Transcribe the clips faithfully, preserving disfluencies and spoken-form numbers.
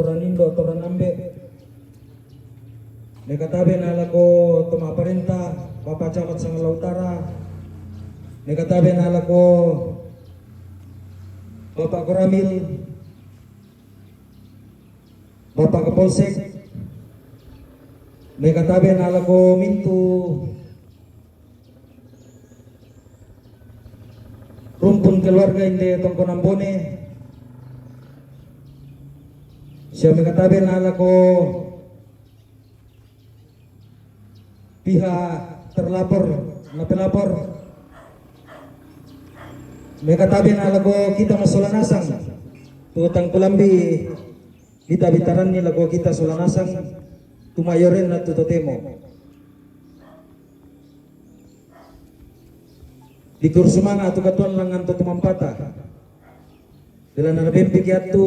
Ranindo Toranambe, mekatabe na lako toma parenta, Bapak Camat Sangalla Utara, mekatabe na lako Bapak Koramil, Bapak Kapolsek, mekatabe na lako mintu rumpun keluarga inde Tongkonan Bone, sia mekatabe na lako pihak terlapor, na pelapor, mekatabe na lako kita masola nasang, tu tangkulambi bita-bitaranni lako kita sola nasang, tu mayorenna tu totemo. Dikursu manga tu katuoan langan to tumampata. Bela na napempiki attu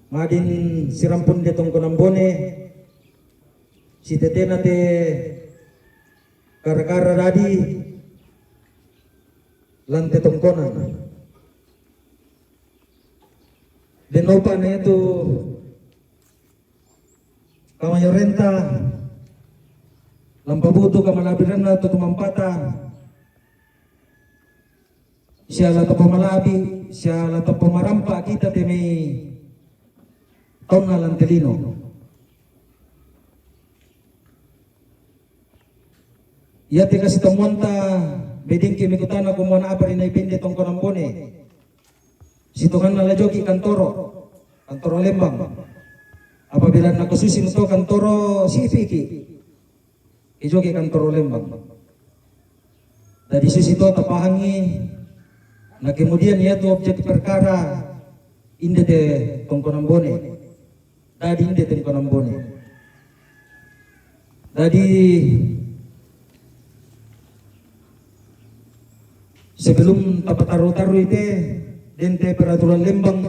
madin sirampun de Tongkonan Bone, sitetena te kara-kara dadi lan te tongkonan. Den opa na itu kamayorenta lampa butu kamalabirenna to tumampata, sia la tappa malabi, sia la tappa marampa kita te mai taunna lan te lino. Iate kasitommuanta, bedengki mekutana kumua na apa ri naipende Tongkonan Bone. Sitonganna la joki kantoro, kantoro Lembang. Apabila nakususi to kantoro sipiki, ke joki kantoro Lembang. Dadi susi to tapahangi, na kemudian iatu objek perkara inde te Tongkonan Bone. Dadi inde te Tongkonan Bone. Dadi sebelum tapataru-taru ite, den te peraturan Lembang,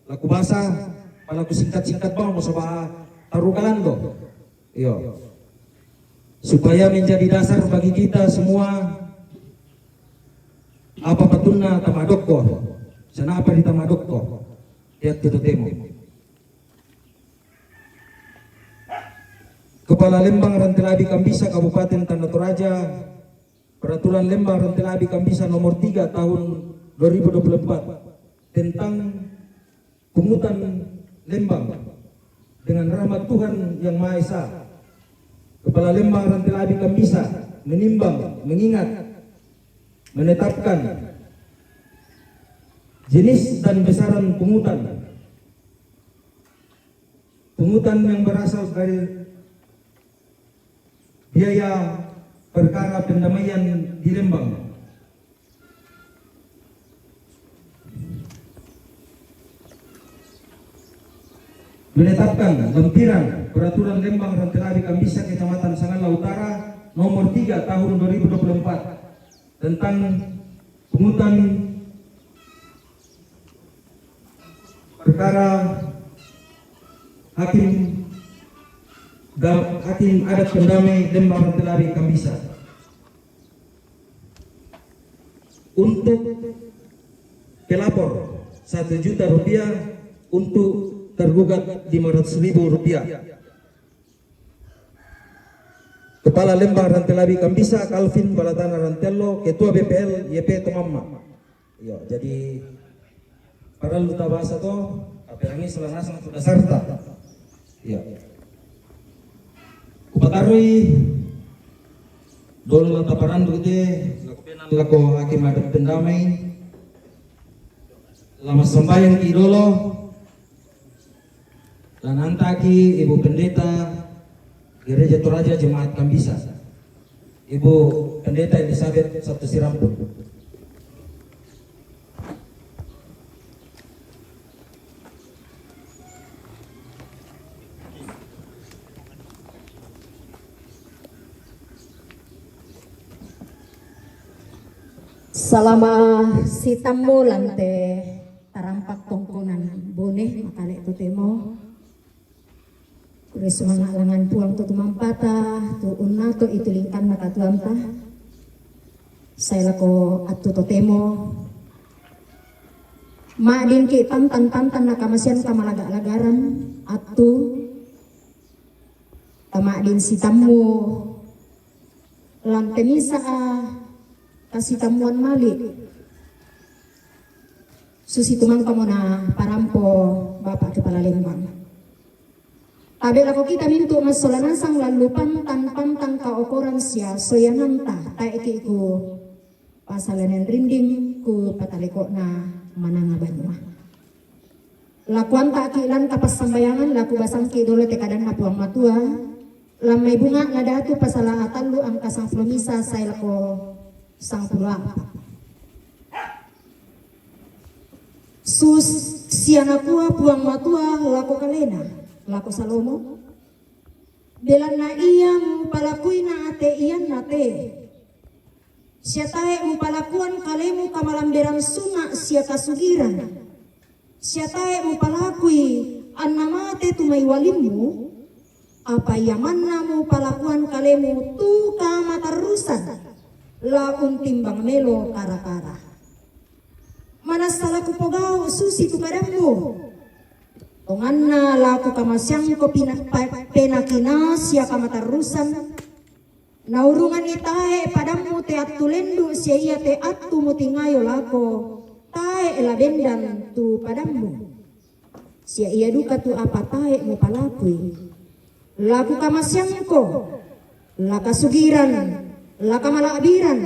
laku basa, palaku singkat-singkat bang, mo saba taru kalando. Iyo. Supaya menjadi dasar bagi kita semua, apa patunna tamadokko, sana apa di tamadokko, ya temo. Kepala Lembang Rantelabi Kambisa Kabupaten Tana Toraja, Peraturan Lembang Rantelabi Kambisa nomor tiga tahun dua ribu dua puluh empat tentang pungutan Lembang dengan rahmat Tuhan Yang Maha Esa. Kepala Lembang Rantelabi Kambisa menimbang, mengingat, menetapkan jenis dan besaran pungutan. Pungutan yang berasal dari biaya perkara pendamaian di Lembang. Menetapkan lampiran peraturan Lembang Rantelabi Kambisa Kecamatan Sangalla Utara nomor tiga tahun dua ribu dua puluh empat tentang pungutan perkara hakim da-, hakim adat pendamai Lembang Rantelabi Kambisa. Untuk pelapor satu juta rupiah, untuk tergugat lima ratus ribu rupiah. Kepala Lembang Rantelabi Kambisa, Calvin Balatana Rantello, Ketua B P L Y P Tomamma. Iyo, jadi parallu tabasa to, aperangi sola nasang tu dasarta. Iyo. Kupatarui dolo la taparandu ite, lako hakim adat pendamai, la massambayangki dolo, la nantaki Ibu Pendeta Gereja Toraja Jemaat Kambisa, Ibu Pendeta Elizabeth Sabtu Sirampun. Salama sitammu lan te tarampak Tongkonan Bone, makale totemo. Kure sumanga langan Puang tu tumampata, tu unnato itu lingkanna katuanta. Sai lako attu totemo. Ma'dinki' tantan-tantan na kamasean kamalaga'-lagaran attu, tama'din sitammu lan temisa'a kasitammuan mali'. Susi tumangkamo na parampo Bapa' Kepala Lembang. Tabe' lako kita mintu' massola nasang lallu pantan-pantan kaokoran sia soyananta, tae'ki' ku pasalanen rinding ku pataleko'na mananga banua. Lakuanta'ki' lan kapassambayangan, laku basangki' dolo te kadanna Puang Matua, lan mai bunga'na Datu pasala' tallu angka sangpulo misa sae lako sangpulo a'pa'. Sus sia nakua Puang Matua lako kalena, lako Salomo, belanna ia mupalakui na ate ianna te, sia tae' mupalakuan kalemu kamalamberan sunga' sia kasugiran, sia tae' mupalakui anna mate tu mai walimmu, apa ia manna mupalakuan kalemu tu kamatarrusan, la untimbang melo kara-kara. Manassa la kupogau' susi tu kadammu. Tonganna la kukamaseangko pina-, pa-, penakina sia kamatarrusan. Naurunganni tae' padammu te attu lendu' sia ia te attu mutingayo lako, tae' la bendan tu padammu. Sia ia duka tu apa tae' mupalakui. La kukamaseangko, la kasugiran, la kamala'biran,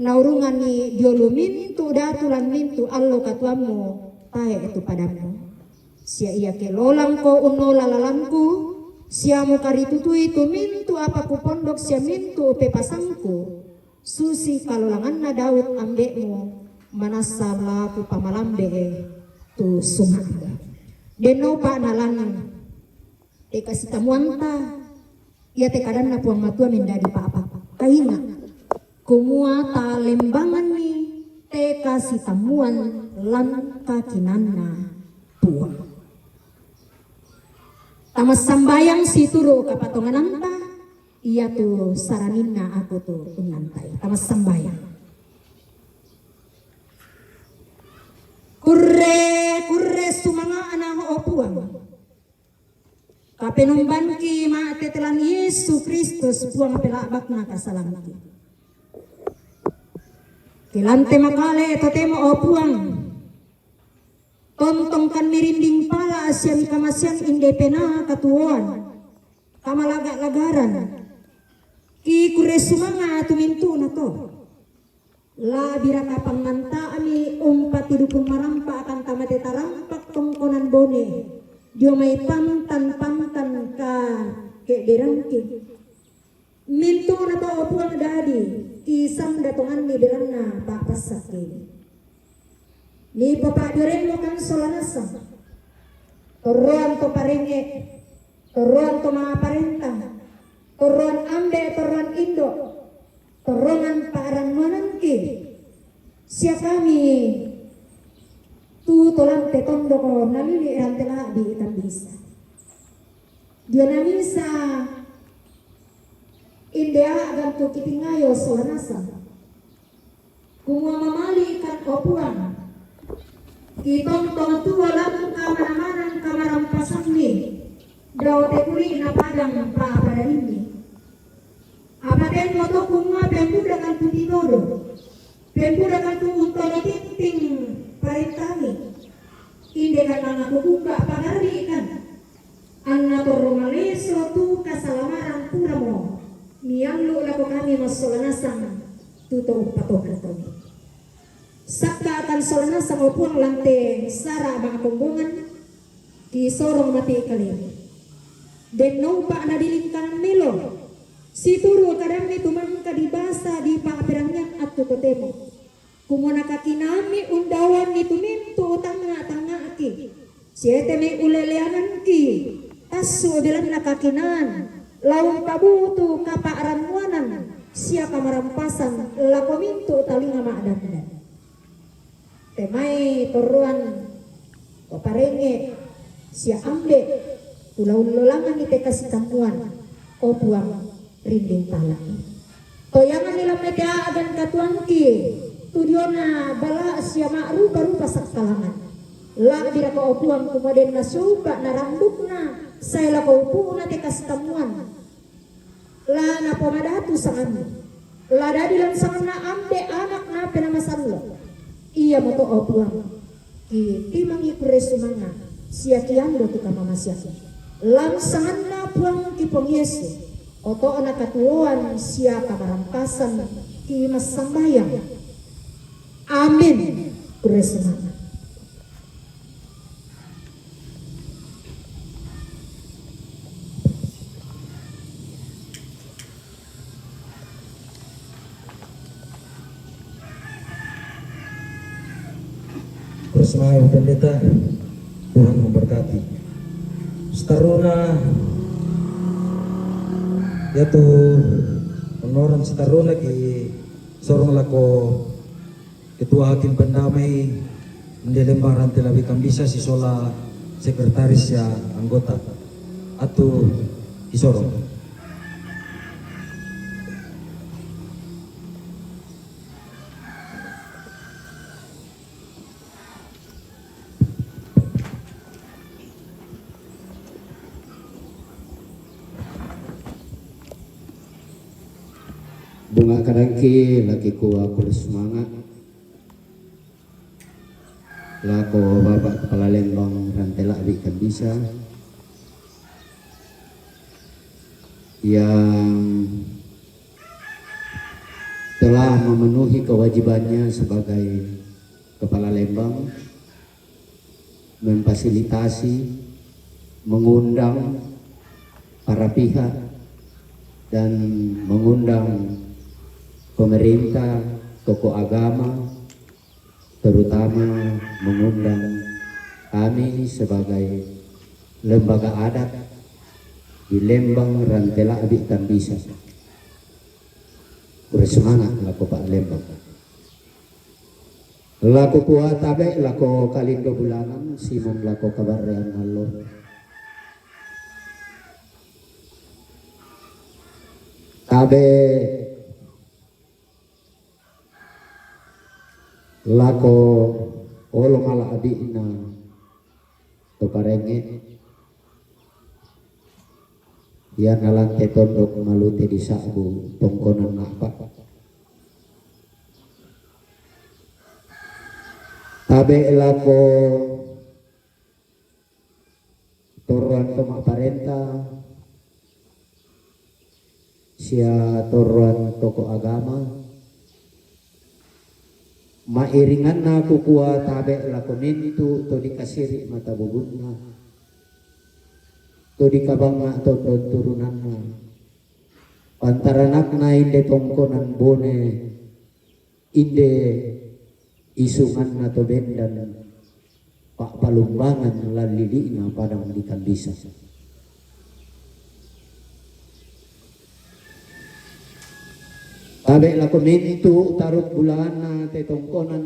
naurunganni dio lu mintu' datu lan mintu' allo katuammu, tae' tu padammu. Sia iake lolangko unnola lalangku, sia mukaritutui tu mintu' apa kupondok sia mintu' pepasangku, susi kalolanganna Daud ambe'mu, manassa la kupamalambe'e tu suma'mu. Dennopa nalan te kasitammuanta, ia te kadanna Puang Matua mendadi pa'pa'. Kaina, kumua talembanganni te kasitammuan lan kakinaanna Puang. Tamassambayang situru' kapatongananta, iatu saraninna aku tu unnantai. Tamassambayang. Kurre, kurre sumanga'na, o Puang. Kapenombanki ma'tete lan Yesu Kristus, Puang pela'bakna kasalangki. Kelante makale totemo, o Puang. Tontongkan mirinding pala' sia mikamasean inde penaa katuoan, kamalaga'-lagaran. Kikurre sumanga' tu mintu'na to. La'biraka panganta'mi umpatidukung marampa' akanta mate tarampak tongkonan bone dio mai pantan-pantan kake'derangki. Mintu'na to, o Puang, dadi kisanda tonganni belanna pa'passakki. Mipopa'dioremmo kan sola nasang. Torroan to parengnge', torroan to ma'parenta, torroan ambe', torroan indo', torrongan pa'rannuanangki, sia kami tu tolante tondoko nalili' rante la'bi' tambisa. Diona misa inde a'gan tu kitingayo sola nasang. Kumua mamali'kan, o Puang, kitontong tuo lan kamana-manang kamarampasammi, dao te kuli'na padang pa'padadimmi. Apa tenmo to kumua pembudakan tu titodo, pembudakan tu untono tinting parentami, inde kan anna kugungga' pagarri'kan, anna torro maleso tu kasalamarang puramo miallu' lako kami massola nasang tu to umpatongan toni. Sakka'kan sola nasang, o Puang, lan te sara' ma'kombongan, kisorong mati kalemi. Denno umpa'na dilingkanan melo, situru' kadammi tu mangka dibasa dipa'perangian attu totemo. Kumua nakakinaammi undaoanni tu mintu' tangnga'-tangnga'ki, sia te mai uleleanangki tassu' belanna kakinaan, la umpabutu kapa'rannuanan sia kamarampasan lako mintu' talinga ma'dandan. Te mai torroan, to parengnge' sia ambe', tu la ullolanganni te kasitammuan, o Puang, rinding tala'ki. Toyanganni lan mai te a'gan katuoangki tu diona bala' sia ma'rupa-rupa sakkalangan. La'bi rako, o Puang, kumua den nasupa narambukna sae lako upu'na te kasitamuan. La napomadatu sanganna. La dadi lan sanganna Ambe', Anak', Penaa Masallo'. Iamoto, o Puang, kitimangi kurre sumanga', sia kiando tu kamamasiakku. Lan sanganna Puang ki Puang Yesu, oto'na katuoan sia kamarampasan, kimassambayang. Amin. Kurre sumanga'. Terus mai Pendeta, Tuhan memberkati. Sitaruna, iatu onoran sitaruna ki sorong lako Ketua Hakim Pendamai, inde Lembang Rantai Labi Kambisa, sisola sekretaris sia anggota. Atu ki sorong. Bunga' kadangki la kikua kurre sumanga' lako Bapak Kepala Lembang Rantai Labi Kambisa yang telah memenuhi kewajibannya sebagai Kepala Lembang, memfasilitasi, mengundang para pihak, dan mengundang pemerintah, tokoh agama, terutama mengundang kami sebagai lembaga adat di Lembang Rantai Labi Kambisa. Kurre sumanga' lako Pak Lembang. Lako kua tabe' lako Kalindo Bulanan, siman lako Kabarrean Allo. Tabe' lako olo mala'bi'na to Parengnge', ia nalante tondok malute disa'bu tongkonan na'pa. Tabe' lako torroan to ma'parenta sia torroan tokoh agama. Ma'iringanna kukua tabe' lako mintu' to dikasiri' mata bubunna, to dikabangnga' tondon turunanna, pantaranakna inde tongkonan Bone, inde isunganna to bendan pa'palumbangan lan lili'na padang di Kambisa. Tabe' lako mintu' taruk bulaanna te tongkonan,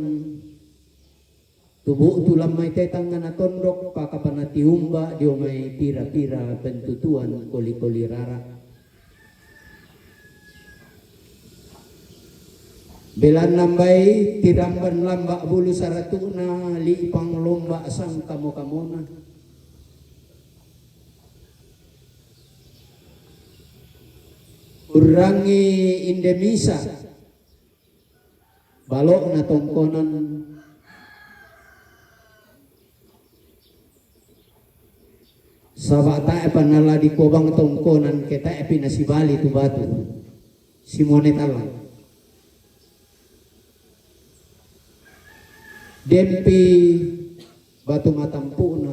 tu bu'tu lan mai te tangngana tondok, pakapana tiumba' dio mai pira-pira pentutuan koli-koli rara'. Belanna mbai tiramban lamba' bulu saratu'na, li'pang lomba' sangkamo-kamona. Urrangi inde misa balo'na tongkonan. Saba' tae'pa nala dikobang tongkonan ke tae'pi nasibali tu batu. Simone tallang. Denpi batu matampu'na,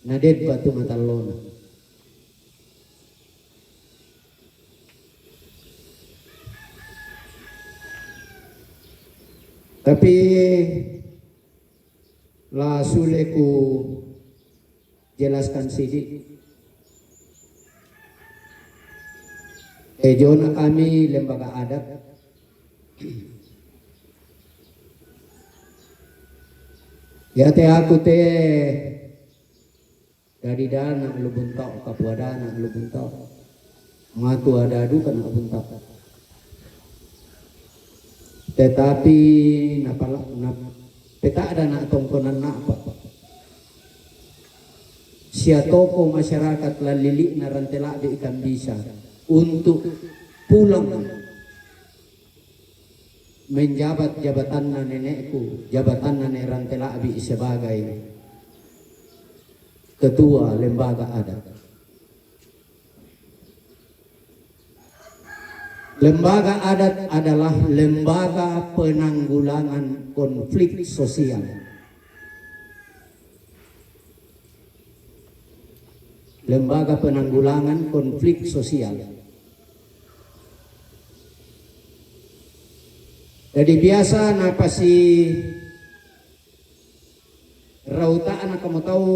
na den batu matallona. Tapi la sule ku jelaskan sidi'. E, jona kami lembaga adat. Iate aku te dadi dana' lu Buntao, kapua dana' lu Buntao. Matu ada duka na' Buntao. Tetapi napala-, nap-, Pe ta'dana tongkonan na'pa. Sia tokoh masyarakat lallili'na Rantela'bi' Kambisa untuk pulang menjabat jabatanna nenekku, jabatanna Nek Rantela'bi' sebagai ketua lembaga adat. Lembaga adat adalah lembaga penanggulangan konflik sosial. Lembaga penanggulangan konflik sosial. Jadi biasa napasi rauta'na kamu tau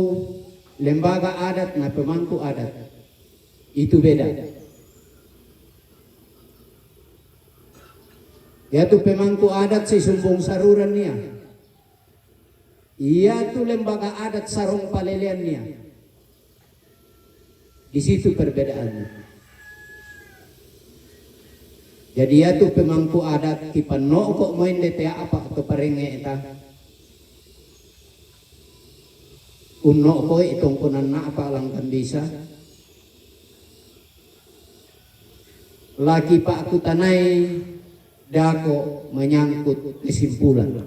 lembaga adat na pemangku adat. Itu beda. Yatu pemangku adat si sumbung saruran nia. Yatu lembaga adat sarong palelean nia. Di situ perbedaannya. Jadi yatu pemangku adat kipanno'ko moin de te apa to parenge eta. Unno'ko i tongkonan na'pa langkan bisa. Laki pa'ku tanai dako menyangkut kesimpulan.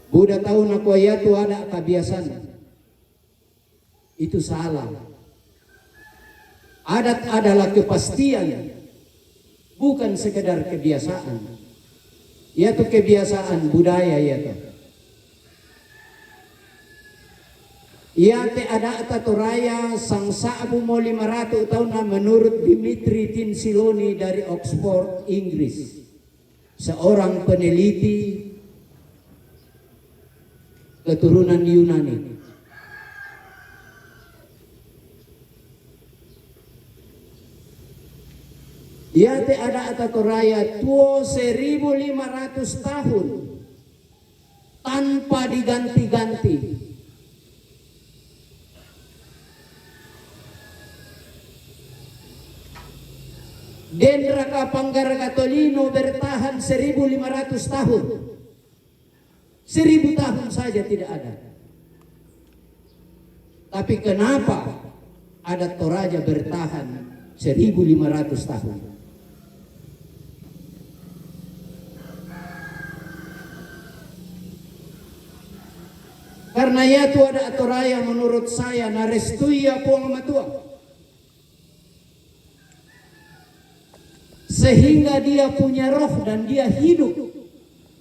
Buda tau nakua yatu ada kebiasaan. Itu salah. Adat adalah kepastian, bukan sekedar kebiasaan. Yatu kebiasaan budaya yatu. Yate ada'ta Toraya sangsa'bu mo lima ratu taunna menurut Dimitri Tinsiloni dari Oxford, Inggris. Seorang peneliti keturunan Yunani. Yate ada'ta Toraya tuo seribu lima ratus tahun tanpa diganti-ganti. Denraka Panggaraga Tolino bertahan seribu lima ratus tahun. Seribu tahun saja tidak ada. Tapi kenapa adat Toraja bertahan seribu lima ratus tahun? Karena yatu adat Toraja menurut saya narestui ya Puang Matua. Sehingga dia punya roh dan dia hidup.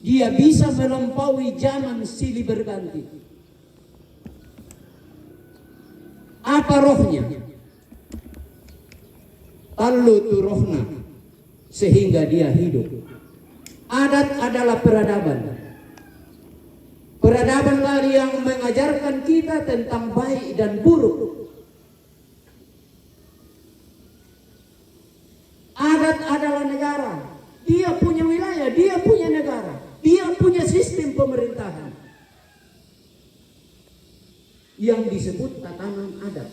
Dia bisa melampaui zaman silih berganti. Apa rohnya? Tallu tu rohna sehingga dia hidup. Adat adalah peradaban. Peradabanlah yang mengajarkan kita tentang baik dan buruk. Adat adalah negara. Dia punya wilayah, dia punya negara, dia punya sistem pemerintahan yang disebut tatanan adat.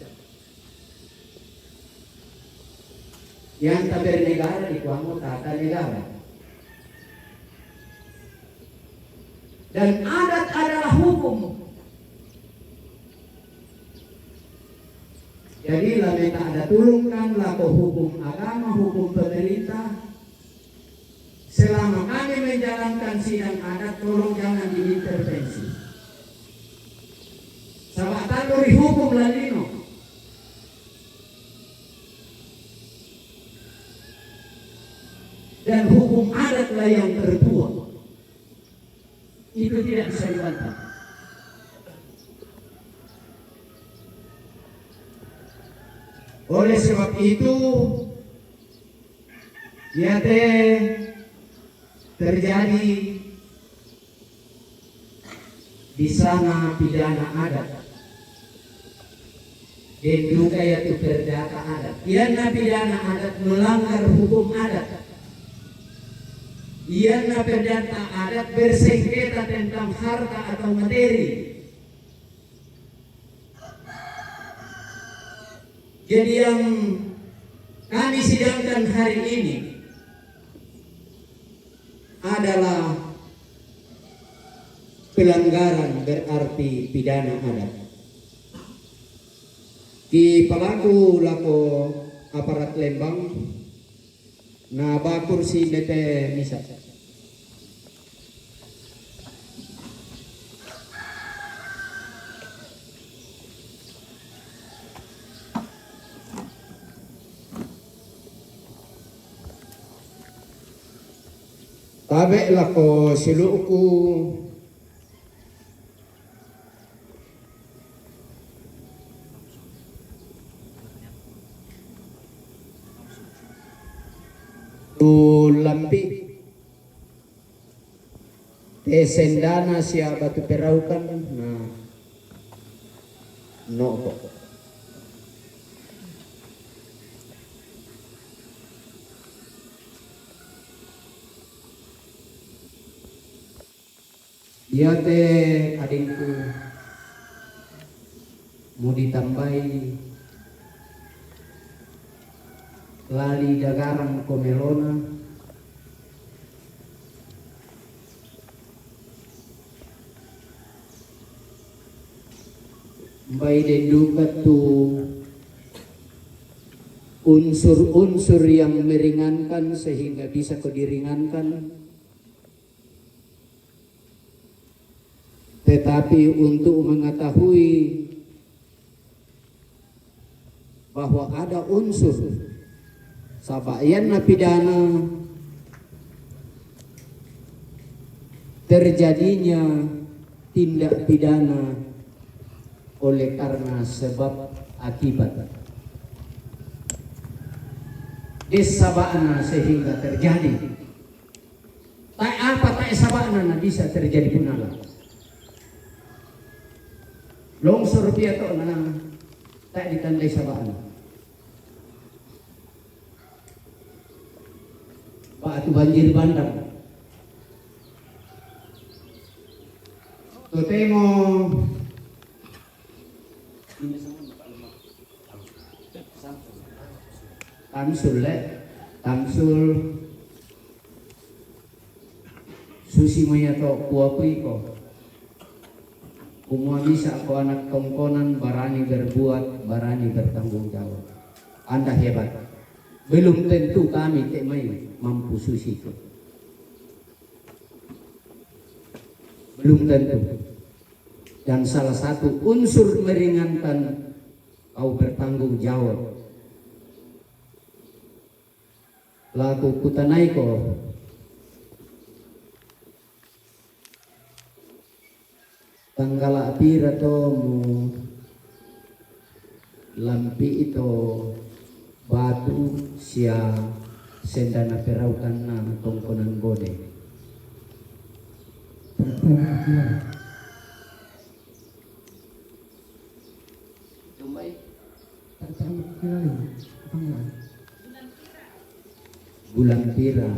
Yang tak bernegara di Kuango tata negara. Dan adat adalah hukum. Jadi, lameta ada tulungkan lako hukum agama, hukum pemerintah. Selama kami menjalankan sidang adat, tolong jangan diintervensi. Sabab tallu ri hukum lalino. Dan hukum adatlah yang tertua. Itu tidak bisa dibantah. Oleh sebab itu, yate terjadi di sana pidana adat. Den duka yatu perdata adat. Iyanna pidana adat melanggar hukum adat. Iyanna perdata adat bersengketa tentang harta atau materi. Jadi yang kami sidangkan hari ini, adalah pelanggaran berarti pidana adat. Ki palaku lako aparat Lembang, na ba kursi D P misa. Tabe' lako silu'ku tu lampi'. Te sendana sia batu peraukan na no'ko. Iate adingku, mu ditambai lali dagarang ko melona, mbai denduka tu unsur-unsur yang meringankan sehingga bisa ko diringankan. Tetapi untuk mengetahui bahwa ada unsur saba'yan na pidana terjadinya tindak pidana oleh karena sebab akibat. Di saba'na sehingga terjadi. Tae apa, tae saba'na na bisa terjadi punala. Longsor pia to na tae ditandai saba'na. Batu banjir bandang. Totemo Tamsul le, tamsul. Susi mo ia to kuakui ko. Kumua misa ko anak tongkonan, barani berbuat, barani bertanggung jawab. Anda hebat. Belum tentu kami te mai mampu susi ko. Belum tentu. Dan salah satu unsur meringankan, kau bertanggung jawab. Laku kutanai ko, tanggala pira to mu lampi'i to batu sia sendana peraukan na tongkonan bone. Tumbai. Bulan pira?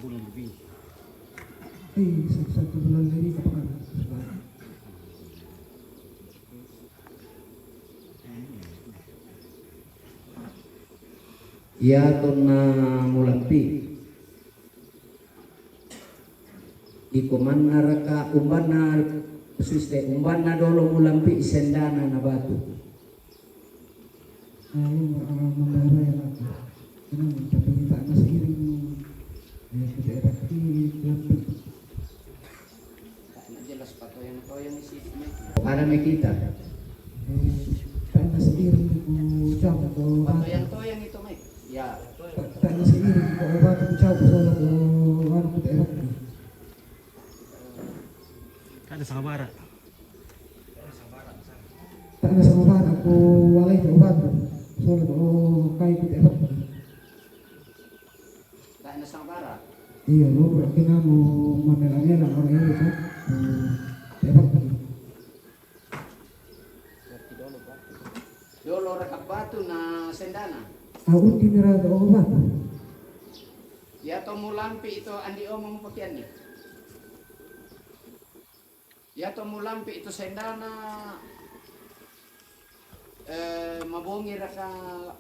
Bulan lebih. Eh, satu, satu bulan lebih kapan? Ia tonna mulampi. Iko manna raka umbanna, suste umbanna dolo mulampi sendana na batu. Ayo, ah, membara ya, Pak. Kenapa? Tapi tak ada seiring. Ya, kita evakuasi lampi. Jelas patoyang-toyang isi. Ada mi kita. Eh, tak ada seiring ku jam atau patoyang-toyang itu, Mek. Ya. Tak ada seiring ku obat ku jam soalnya ku anu ku tak enak. Kada sabara. Tak ada sabara ku walai ku obat ku. Soalnya ku kai ku tak enak. Tak ada sabara. Iya, lo berarti kamu mamela-mela orang ini kan. Ku tak enak. Dolo raka batu na sendana. Au uti mira to batu. Ia to mulampi ito andi omong pakianni. Ia to mulampi ito sendana, eh, mabongi raka,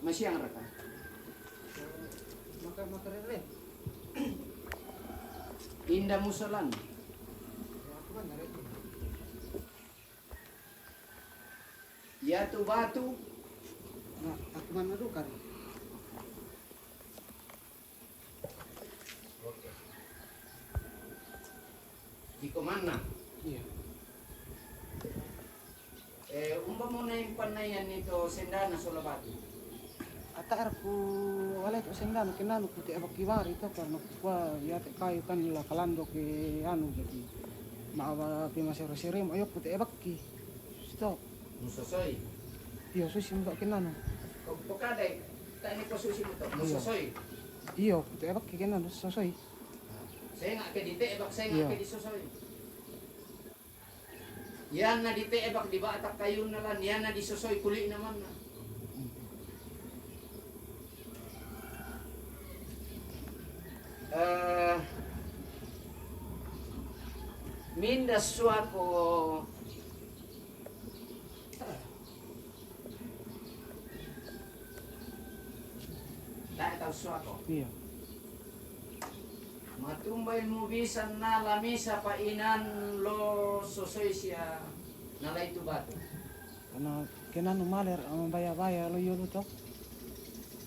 masiang raka. Inda musalan. Yatu batu. Na, aku mana dukar. Iko manna. Iya. Eh, umba mo naimpan na yan ito sendana sola batu. Ata arku walai to sendana kenanu kute abaki bari to karena kua ya te kayu kan la kalando ke anu jadi. Ma awa pe masero-sero mo ayo kute abaki. Stop. Musosoi. Iyo, susi mo kenanu. Ko, ko kadai, tak ini ko susi mo to. Iyo. Musosoi. Iyo, kute abaki kenanu, sosoi. Senga ke ditebak, senga ke disosoi. Yanna ditebak di bata kayunna lan, yanna disosoi kuli'na manna. Eh, minda suako. Tae tau suako. Iya. Matumbai mu bisa na lamisa pa inan lo sosoi sia nalai tu batu. Karena kenanu maler, eh, baya-baya lo yolu to.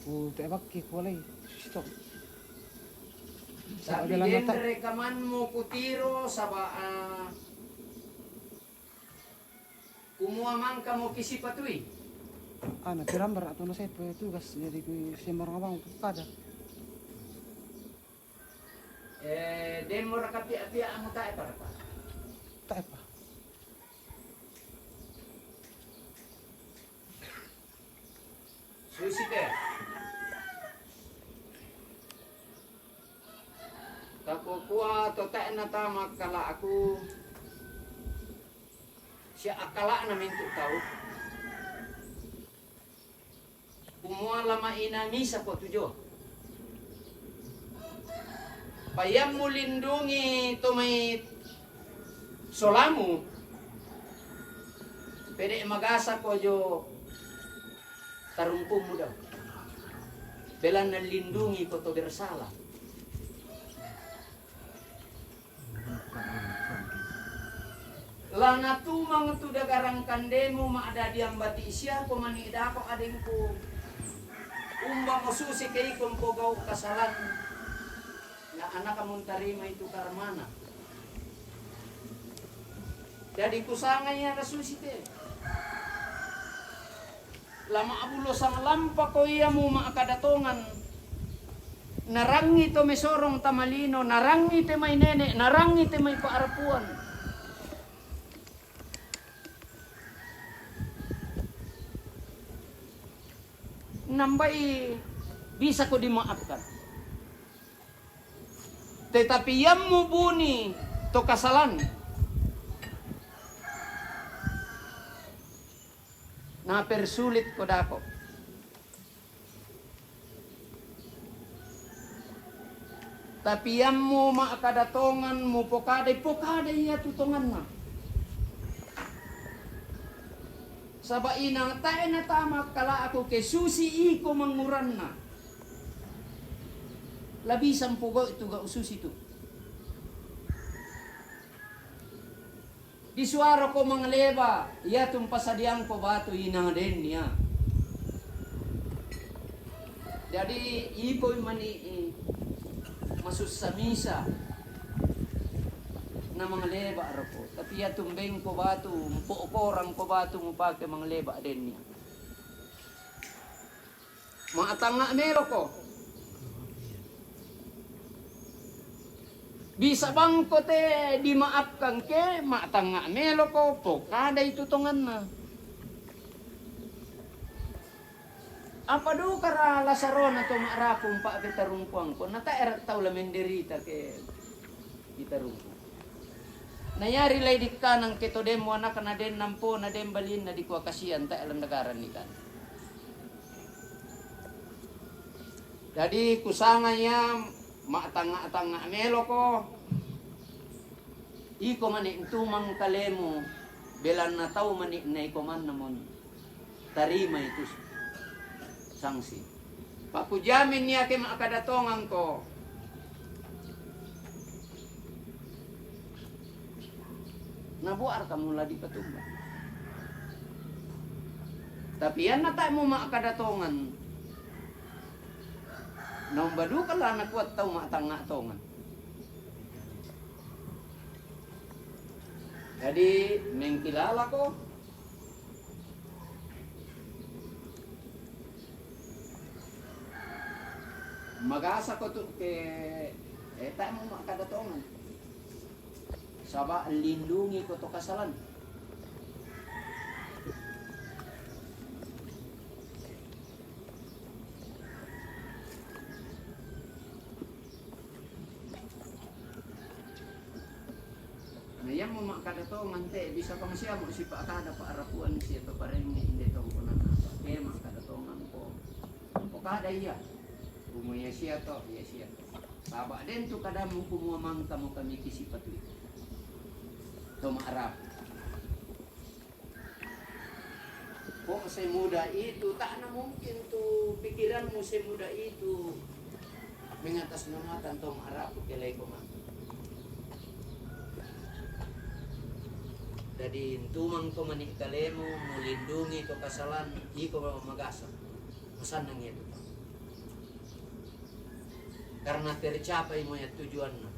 Ku te bakki ku alai sito. Tapi dendre kamanmu kutiro saba, ah, kumua mangka mo kisipatui. Ana, tirambar atau na saya petugas jadi ku sembarang abang kada. Eh, demo raka pia-pia anu tae pa raka. Tae pa. Susi te. Takukua to tae na tama kala aku. Sia akkala'na mintu tau. Kumua lama ina misa ko tujo. Payammu lindungi to mai solamu. Pede magasa ko jo tarungkumu dau. Belanna lindungi ko to bersalah. Lanatumang tu dagarang kandemu ma'dadi ambati siako mani dako adengku. Umba mo susi keiko mpogau kasalan. Na anaka muntarima itu karmana. Jadi kusanga iya na susi te. Lama abulo sang lampa ko iya mu ma'kada tongan. Narangi to mesorong tamalino, narangi te mai nene, narangi te mai pa'rapuan. Nambai bisa ko dimaafkan. Tetapi yammu buni to kasalan. Na persulit ko dako. Tapi yammu ma'kada tongan mu pokadai, pokadai iya tu tonganna. Saba inang tae na tama kala aku ke susi iko manguranna. Labi sampogau tu gau susi tu. Di suara ko mangleba, iya tu mpasadiangko batu inang dennia. Jadi iko mani masussa misa na mangleba roko. Tapi iya tu mbengko batu, mpokorang ko batu mupake mangleba dennia. Ma'tangnga meloko. Bisa bangko te dimaafkan ke, ma'tangnga meloko, pokadai tu tonganna. Apa dukara lasarona to ma'rapu mpa'petarungkuangko, na tae tau la menderita ke ditarungku. Na yari lai dikkanang ke to demmo anakna den nampo na den balinna dikua kasian tae landagaran nikan. Jadi kusanga iya ma'tangnga-tangnga meloko. Iko mani ntumang kalemu belanna tau mani na iko manna moni. Tarima itu sanksi. Pakujamin iye ke ma'kadatonganko. Nabuwar kamu la di patumba. Tapi iyan na ta'e mu ma'kadatongan, na umbaduka la nakuwat tau ma'tangnga' tongan. Jadi, mengkilalako. Magasako tu' ke, eh, ta'e mu ma'kadatongan. Saba' lindungiko to kasalan. Na iyan mu ma'kadatongan te, bisa pangasiyamu si pa'kada pa'arapuwan siye to parengnge inde tongkonan apa. Ke ma'kadatonganko. Pokada iye. Kumu iye siye to, iye siye to. Saba' den tu kadamu kumuwa mangka mu kami kisipatuwi to ma'arapu. Ko' semudah itu, ta'na mungkin tu pikiranmu semudah itu mengatasnamakan to ma'arapu ke leko mangka. Jadi, intumang ko mani' kalemu, mu lindungi to kasalan, iko magasa. Masannang itu. Karena tercapai mo iye tujuanna.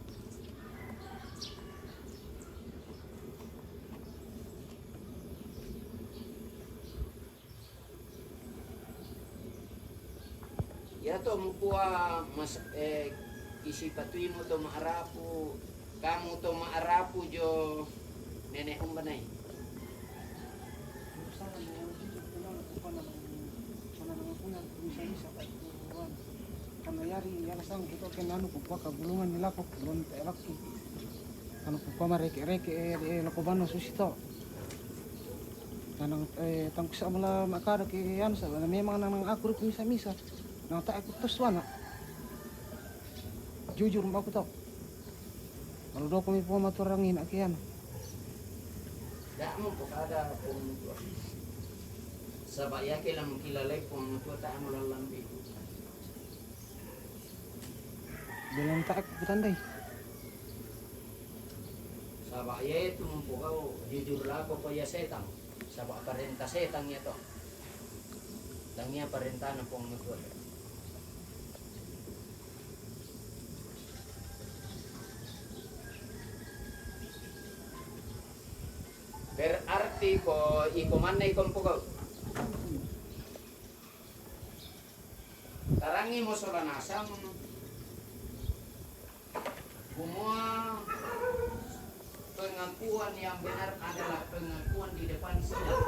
Iyato mukuwa mas-, eh, kisipatuwimu to ma'arapu, kamu to ma'arapu jo nene' umbanai. Karna yari yala sang kito ke nanu ku pakagulungan ni lako kulon te laki. Anu ku pamareke-reke, eh, eh, lako bano susi to. Nanang, eh, tangku sa' mula ma'kada ke anu sa', na memang nanang aku ri misa-misa. Nang ta'e ku tos wana. Jujur ma'ku to. Malu doko mi po maturangi na ke anu. Da'mu pokada pong saba' iye ke lam kilalai pong tua ta'mu lalambi. Bilang ta'e ku tandai. Saba' iye tu mumpogau jujur lako ko iye setang. Saba' parenta setang iye to. Tang iye parentana pong mutua. Berarti ko iko manne iko mpogau. Tarangi mo sola nasang, kumua pengakuan yang benar adalah pengakuan di depan sidang.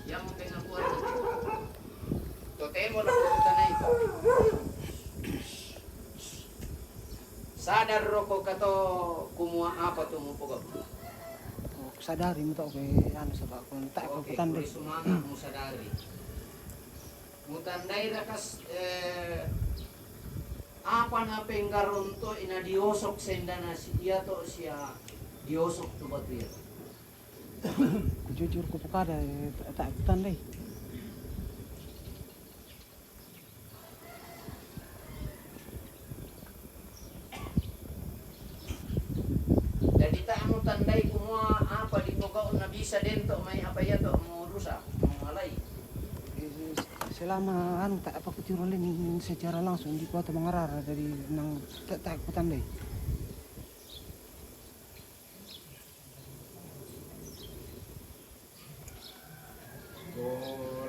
Yang pengakuan totemo la kutanai ko. Sadar roko kato kumua apa tu mupogau. Sadari mu to ke anu saba' ku ta'e ku tandai. Oke, sumanga' mu sadari. Mu tandai rakas, eh, apa na penggaronto ina diosok sendana si iye to siya diosok tu batu iye. Jujur ku pokada, eh, ta'e ku tandai. Jadi ta'mu tandai kumua apa di pokok na bisa dento mai apa iye to mu rusak, mu malai. Selama anu ta'e pakutiru leni secara langsung di kota Mangarara, jadi nang ta'e ku tandai. Ko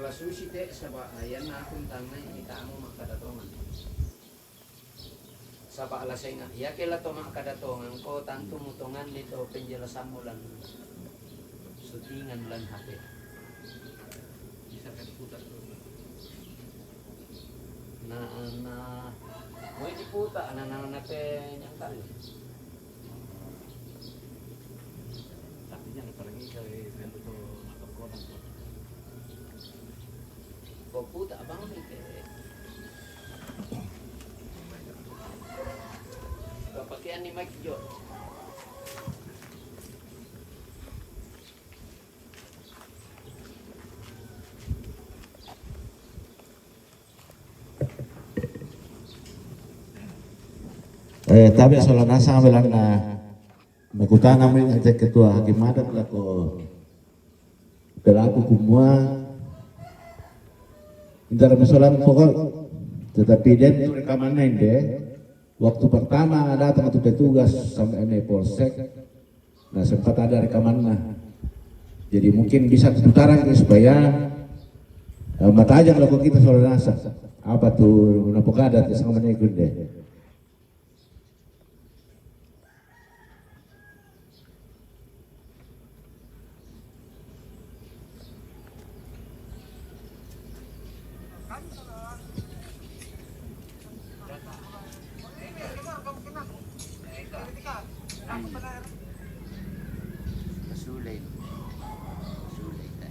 la susi te saba' iyanna aku ntannai kita'mu makkadatongan. Saba' la senga' iyake la to makkadatongan ko tantu mutonganni to penjelasanmu lan syutingan lan H P. Bisa kan putar. Na, na, moi diputa, na, na, na, pe nyangkal. Artinya, apalagi kalau itu tuh nonton koran tuh. Ko puta abang ni ke. Ko pakean ni Mike Jo. Eh, tabe sola nasang belanna, mekutana mi ente ketua hakim adat lako pelaku kumua, intar masalah pokok, tetapi den tu rekamanna inde, waktu pertama datang tu petugas sama ini polsek, nah, sempat ada rekamannya. Jadi mungkin bisa putaran ke supaya, eh, matajang lako kita sola nasang. Apa tu napokada te sama ini kunde. Pasulay. Pasulay ta.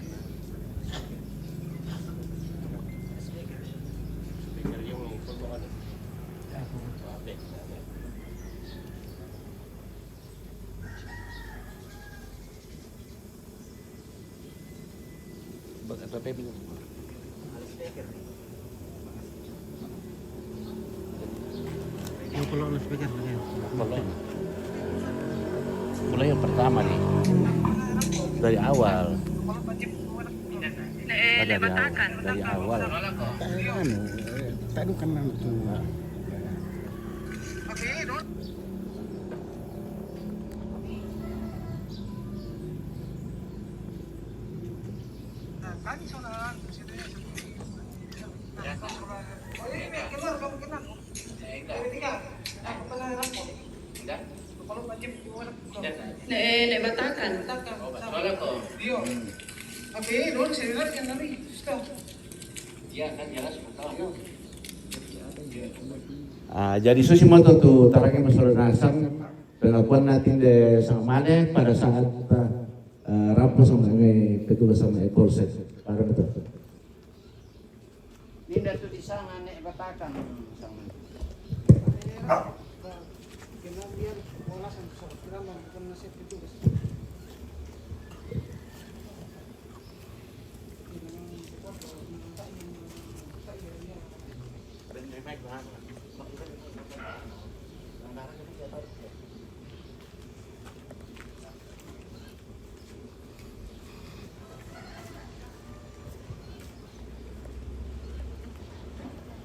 Speaker yung phone mo, ano? Baga pa, pwede mo. Yung pulo ng speaker, lagyan. Pulo. Pulo yung pertama nih. Dari awal. Nah, eh, dari awal. Dari awal. Ano, eh, tayo ka na ito. Ne, ne batakan. Ah, jadi susi moto tu taraki masalah nasang, pengakuan natin de sama mane pada saat, eh, rampo sama ini petugas sama polsek. Pada betul. Ninda tu di sana ne batakan sama.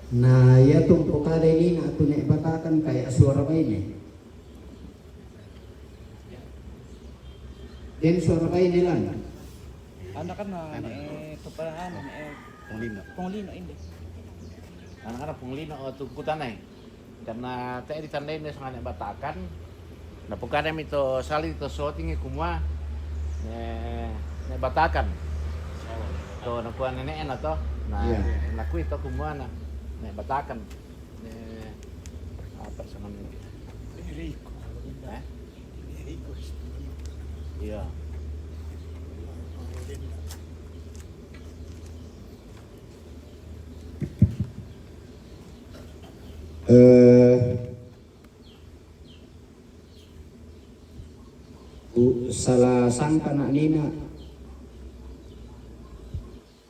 Na iya tu pokada ini na tu ne batakan kaya suara baine. Den suara baine lan. Anda kan na, eh, tu pala anu, eh, Punglino. Punglino ini. Anak-anak Punglino, oh, tu kutana, eh. Karena te ditandai ne sanga ne batakan. Na pokada mi to sali to soting kumua ne, ne batakan. To nakua nene'na to. Na, iya, nakui to kumua na, ne batakan. Ne, apa sama ne? Enrico. Eh? Enrico. Iya. Eh, ku-, salah sangka na nina.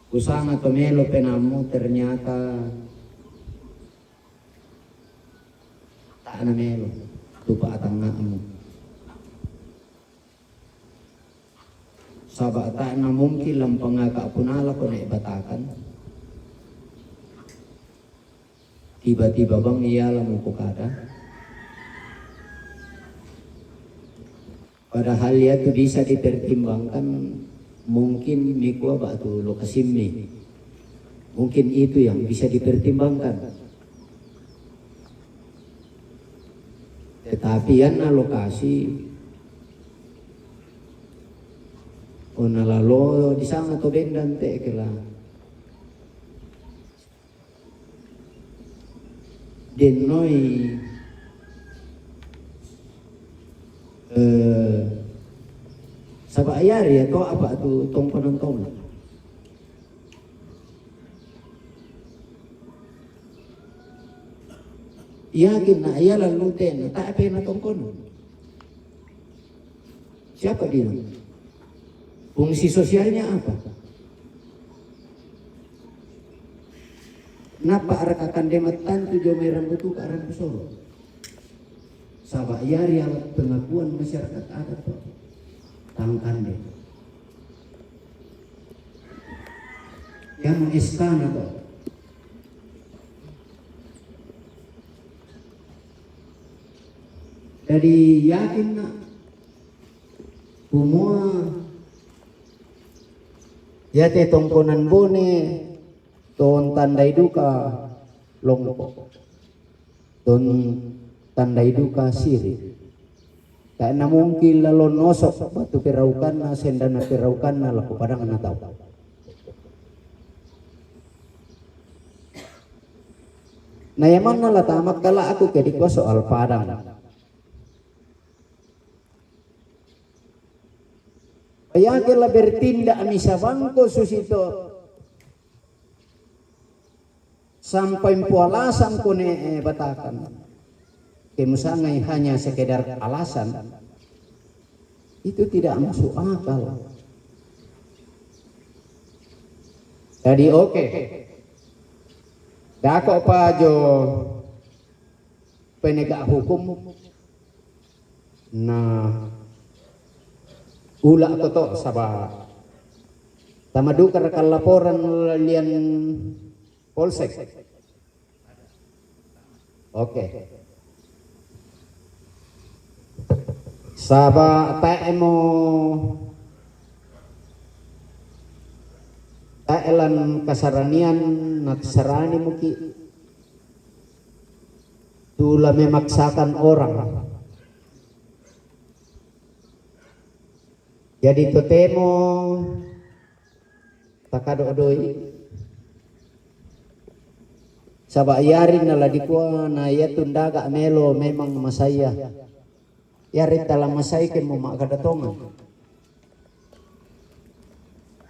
Kusanga to melo penamu, ternyata ta na melo tu pa'tangngamu. Saba ta na mungkin lampangaka punala ko ne batakan. Tiba-tiba bang iya la mupokada. Padahal iya tu bisa dipertimbangkan, mungkin mikua batu lokasimmi. Mungkin itu yang bisa dipertimbangkan. Tetapi iyanna lokasi, onna lalo disanga to bendan te kela. Dennoi, eh, saba ayari ya to apa tu tongkonan tong. Yakin na iya lalu tena, tak apa na tongkonan. Siapa dia? Fungsi sosialnya apa? Napa arakakan demat tantu jo mai rambutu ka rambu soro. Saba' iyari alat pengakuan masyarakat adat to. Tangkande. Yang S K na to. Jadi yakin na' kumua iate tongkonan Bone ton tandai duka lompo. Ton tandai duka siri. Tae' na mungkin lalon osok batu peraukanna, sendana peraukanna lako padanna tau. Na yamanna la tama' kala' aku ke dikua soal Padang. Payake la bertindak misa bangko susito sampai mpualasan kone, eh, batakan. Kemusangai hanya sekedar alasan. Itu tidak masuk akal. Jadi oke. Dako' pa jo penegak hukum. Na ula' toto' saba' tama duka raka laporan lian polsek. Oke. Saba' tae' mo tae' lan kasaranian nasarani muki' tu la memaksakan orang. Jadi totemo takado' doi'. Saba' iyari na la dikua na iatu ndaga' melo memang masaya. Iyari tala masai ke mo ma'kada tongan.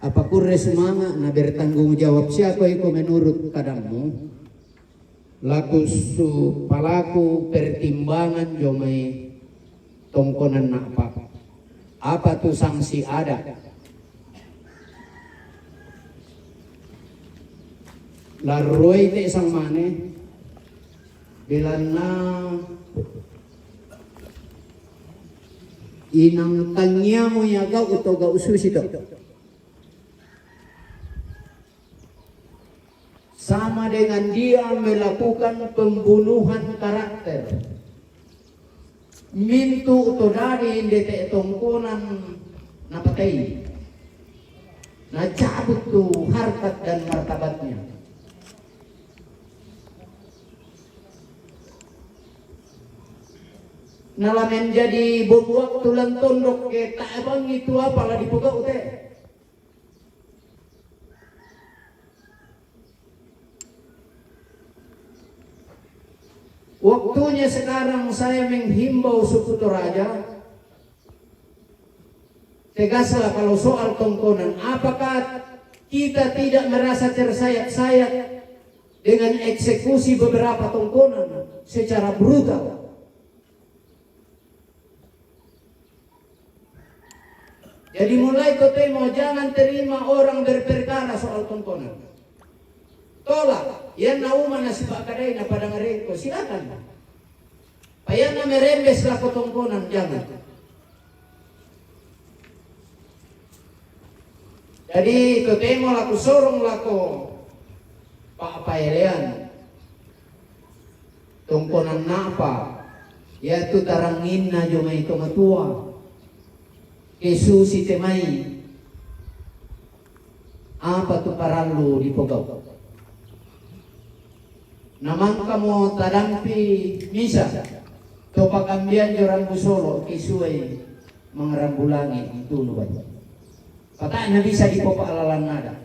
Apa kurre sumanga' na bertanggung jawab siako iko menurut kadammu? Laku su palaku pertimbangan jo mai tongkonan na'pa. Apa tu sanksi ada? Larroi te sang mane belanna inang tangiamo ia gau' to gau' susi to. Sama dengan dia melakukan pembunuhan karakter. Mintu' to dadi inde te tongkonan napatei. Nacabut tu harkat dan martabatnya. Na la menjadi bom waktu lan tondok ke tae' bangi tu apa la dipogau' te. Waktunya sekarang saya menghimbau suku Toraja, tegaslah kalau soal tongkonan, apakah kita tidak merasa tersayat-sayat dengan eksekusi beberapa tongkonan secara brutal? Jadi mulai totemo jangan terima orang berperkara soal tongkonan. Tolak, iyanna uma na sipa'kadai na pada ngarengko, silakan. Payanna merembes lako tongkonan, jangan. Jadi totemo laku sorong lako pa'paelean. Tongkonan napa? Iatu taranginna jo mai to matua. Ke susi te mai. Apa tu parallu dipogau? Na mangkamo tadampi misa to pakambian jo rambu solo ke suai mangarambu langi' tunu bai. Pata' na bisa dipopa'lalan ada.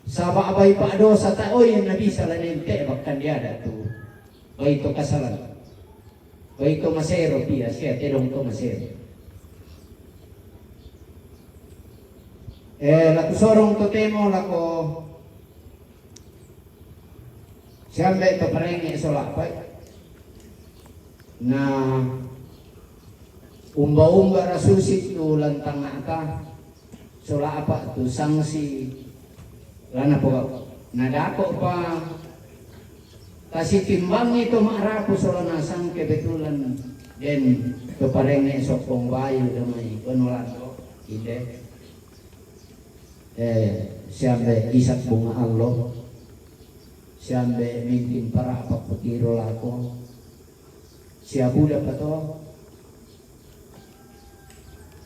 Saba' bai pa'dosa ta' oi na bisa la nente' bakkan diada tu bai to kasalan. Bai to masero pia sia tedong to masero. Eh, laku sorong totemo lako Siambe' to parenge' sola' pai. Na umba-umba rasusi tu lantang ata sola' apa tu sanksi lana po. Na dako' pa Tasitimbangi to ma'rapu sola nasang kebetulan den to parenge soppong bayu damai penulanto inde. Eh, siambe Ishak Bunga Allo, siambe Minting Para'pak Putiro lako, siabuda pato,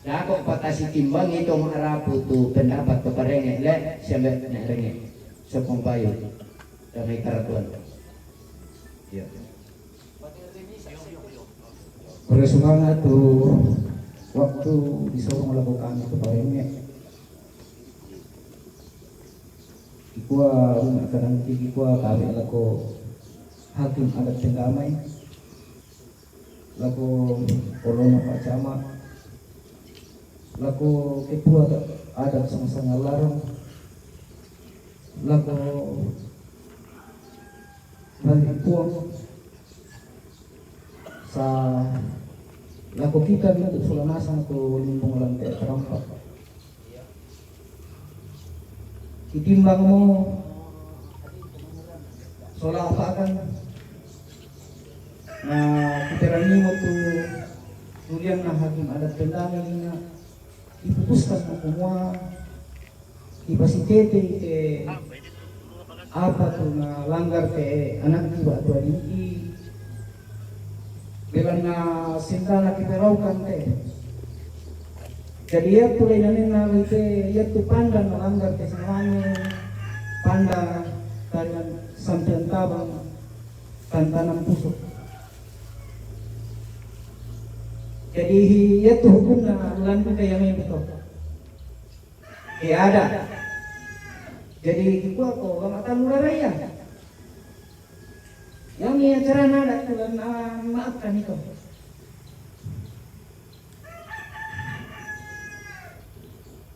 dako patasitimbangi to ma'rapu tu pendapat to parenge le, siambe ne renge, soppong bayu, damai karatuan. Iya. Pare sumanga tu waktu disorong lako kami tu parenge. Kikua una kadang kikua kami lako hakim adat pendamai, lako kolona Pak Camat, lako ketua adat Sanga-Sanga Larang, lako balik puang sa lako kita untuk sola nasang tu limbong lante terampak. Kitimbang mo sola apa kan na kiterangimo tu tuliang na hakim adat pendamai na diputuskan mo kumua ipasitete ite apa tu na langgar te anak iba tu adiki belan na sentana kita raukan te. Jadi ia tu lain anena ite ia tu panda na langgar te semuanya panda tarian sampian tabang tantanam pusuk. Jadi ia tu hukum na landu kayak main betul. Eh, ada. Jadi kikua ko gama tanu raraya. Yang ni acara nada tulan maafkan itu.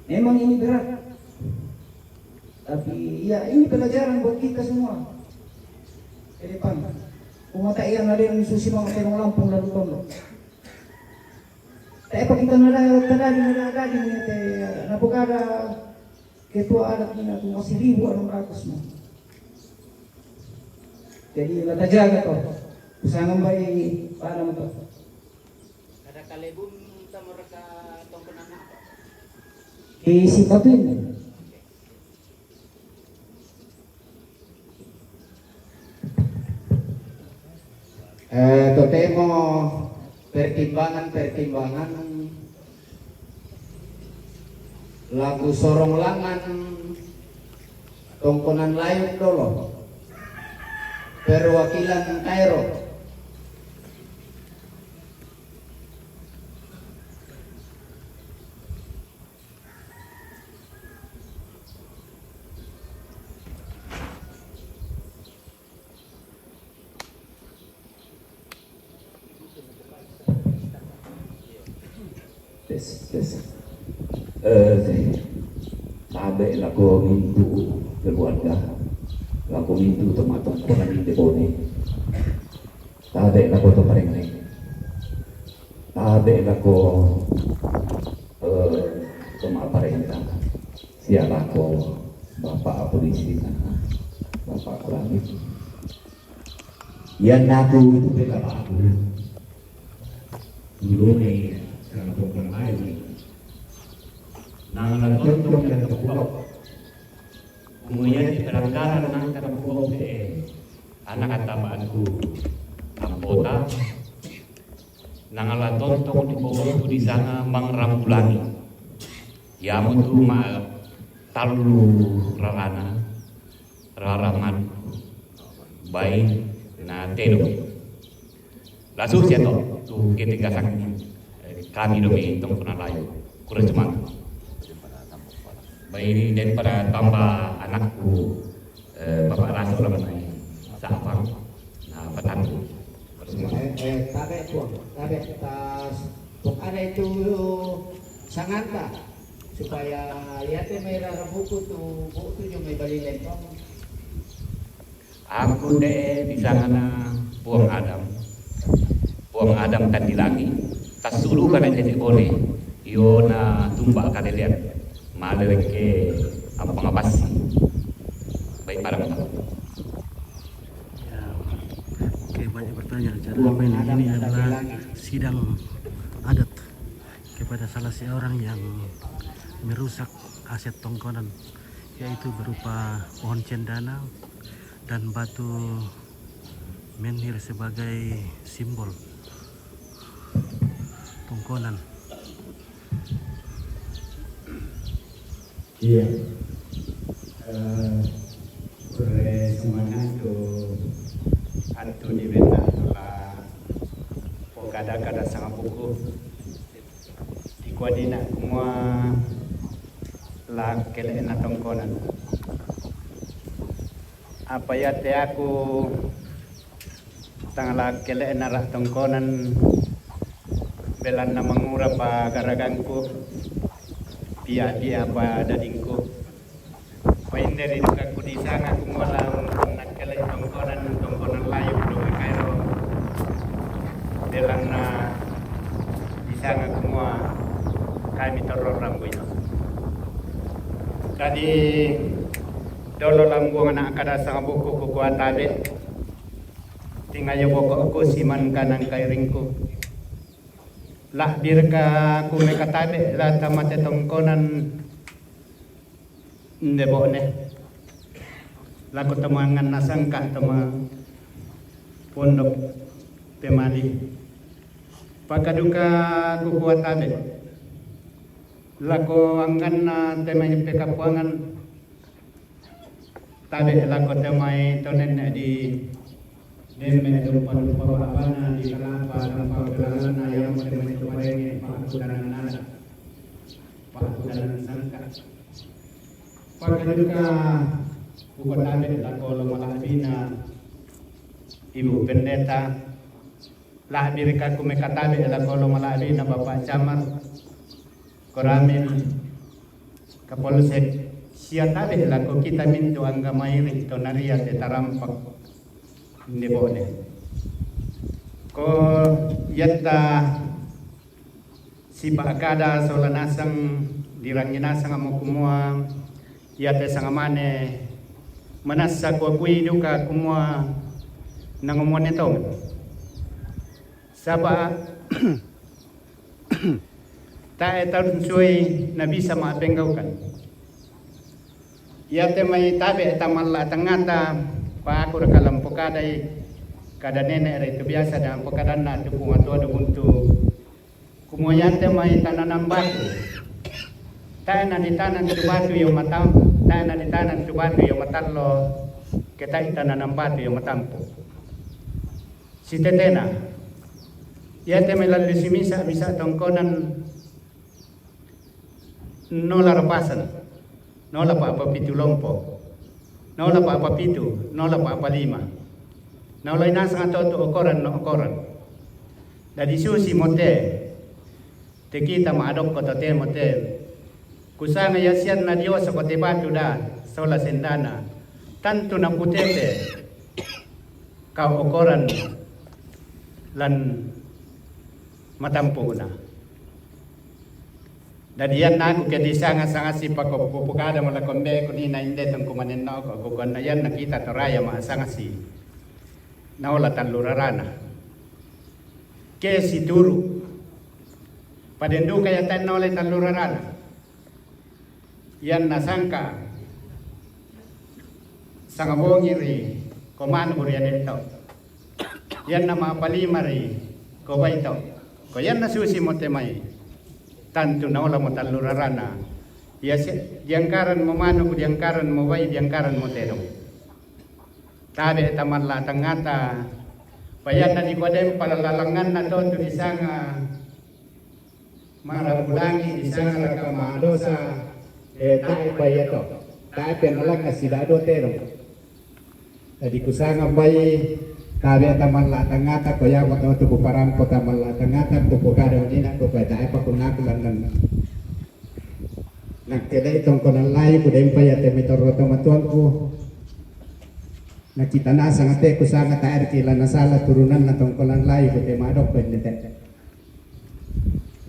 Memang ini berat. Tapi ya ini pelajaran buat kita semua ke depan. Umata iya na den susi mama terong lampung lalu tondo. Te apa kita nada tadadi nada tadadi ni te na buka ada ketua adat ni na tu masih ribu enam ratus mo. Jadi la tajaga to. Usaha ngambai pada mo to. Kada kalebun sama reka tongkonan apa? Isi batu ini. Eh, totemo pertimbangan-pertimbangan lagu sorong langan tongkonan layuk dolo perwakilan Kairo. Tes, tes. Eh, tabe lako mintu keluarga, lako mintu teman-teman orang di Debone. Tabe lako to pareng. Tabe lako, eh, toma parenta. Sia lako bapak polisi na, bapak langit. Ia naku tu beta baku. Dulu ni, kalau bukan lain. Nang nang tontong dan kepulau. Kemudian di perangkaran nang kepulau te. Anak kata baku. Ampota. Nangala tontong di bobotu di sana mangrambulangi. Yamu tu ma talu rarana, raraman, bai na tedo. Lasu sia to, tu kete gasak, eh, kami domi tongkona layu. Kurang cuma. Bai ini daripada tambah anakku. Eh, Bapak Rasul lah menai. Sapang. Nah, petani. Bersama. Eh, eh, tabe tuang, tabe tas. Tuk ada itu sanganta supaya lihat ya merah buku tu, buku tu cuma bali lempong. Aku de di sana puang Adam. Puang Adam kan di langit. Tasulu kana jadi bone. Iyo na tumba kana lihat. Male ke apa ngabasi. Baik parang. Ya, Banyak bertanya acara apa ini? Ini adalah sidang adat kepada salah seorang yang merusak aset Tongkonan, yaitu berupa pohon cendana dan batu menhir sebagai simbol Tongkonan. Iya. Eh, Pure semangat tu atu di beta tu la pokada kada sanga buku. Di kuadina kumua la kele na Tongkonan. Apa ya te aku tangala kele na ra Tongkonan belanna mangura pa garagangku, pia-pia pa dadingku. Painde ri duka ku disanga kumua la nakkele Tongkonan, Tongkonan layu do kairo. Belanna disanga kumua kami torro rambu ino. Dadi dolo lambuang na kada sanga buku ku kua tabe. Tingayo boko ku siman kanang kairingku. Lahbir ka ku mekatabe la tamate Tongkonan ndebone. Lako tamangan nasangka tama pondok temali. Pakaduka ku kua tabe. Lako angganna temai pekapuangan. Tabe lako temai tonen di demme dumpa-dumpa babana di kalapa tanpa belalana yang temai tu parenge pakudanan nada. Pakudanan sangka. Pakaduka uko tabe lako lo malabina Ibu Pendeta. Lahbir ka ku mekatabe lako lo malabina Bapak Camar. Koramin Kapolsek sia tabe lako kita mintu angga mairi tonaria te tarampak ndebone. Ko yatta sipa kada sola nasang dirangi nasang amo kumua yate sangamane manassa kuakui duka kumua nangomone tong. Saba Tae taun sui na bisa mapenggaukan. Yate mai tabe tamalla tangata paku raka lampokadai kada nene re tu biasa dan pokadanna tu pungatua do buntu. Kumua yate mai tananam batu. Tae na ditanam tu batu yo matam, tae na ditanam tu batu yo matallo, ketai tananam batu yo matampu. Sitetena. Yate mai lalli simisa misa Tongkonan nola rapasan, nola pa papitu lompo, nola pa papitu, nola pa palima. Nola inasang ato tu okoran no okoran. Dadi susi mote. Te kita maadok ko totemo te. Kusanga yasian na dioso ko te batu da sola sendana. Tantu na putete kau okoran lan matampuna. Dadian naku ke disanga sangasi pako pupukada mala kombe kunina inde tengku manenno ko kukuan na yan na kita toraya ma sangasi. Naola tallurarana. Ke situru. Padenduka yatan naola tallurarana. Yan nasangka sangabongi ri komanu burian ento. Yan nama palima ri kobaito. Ko yan nasusi mo temai. Tantu naola mo tallurarana. Ya se diangkaran mo manu diangkaran mo bai diangkaran mo tedong. Tabe tamalla tangata. Payanna di kodem palalalanganna to tu disanga marabulangi disanga raka madosa. E tae payato tae penalaka sidado tero. Tadi kusanga bai tabe tamalla tangata koyamo to tu kuparampo tamalla tangata kupukada unina kupae tae pakunaku landan. Nakkedai tongkonan lai kudempa ya teme torro tomatuangku. Nakita nasang ate kusanga taer kila nasala turunan na tongkonan lai kute madok pendete.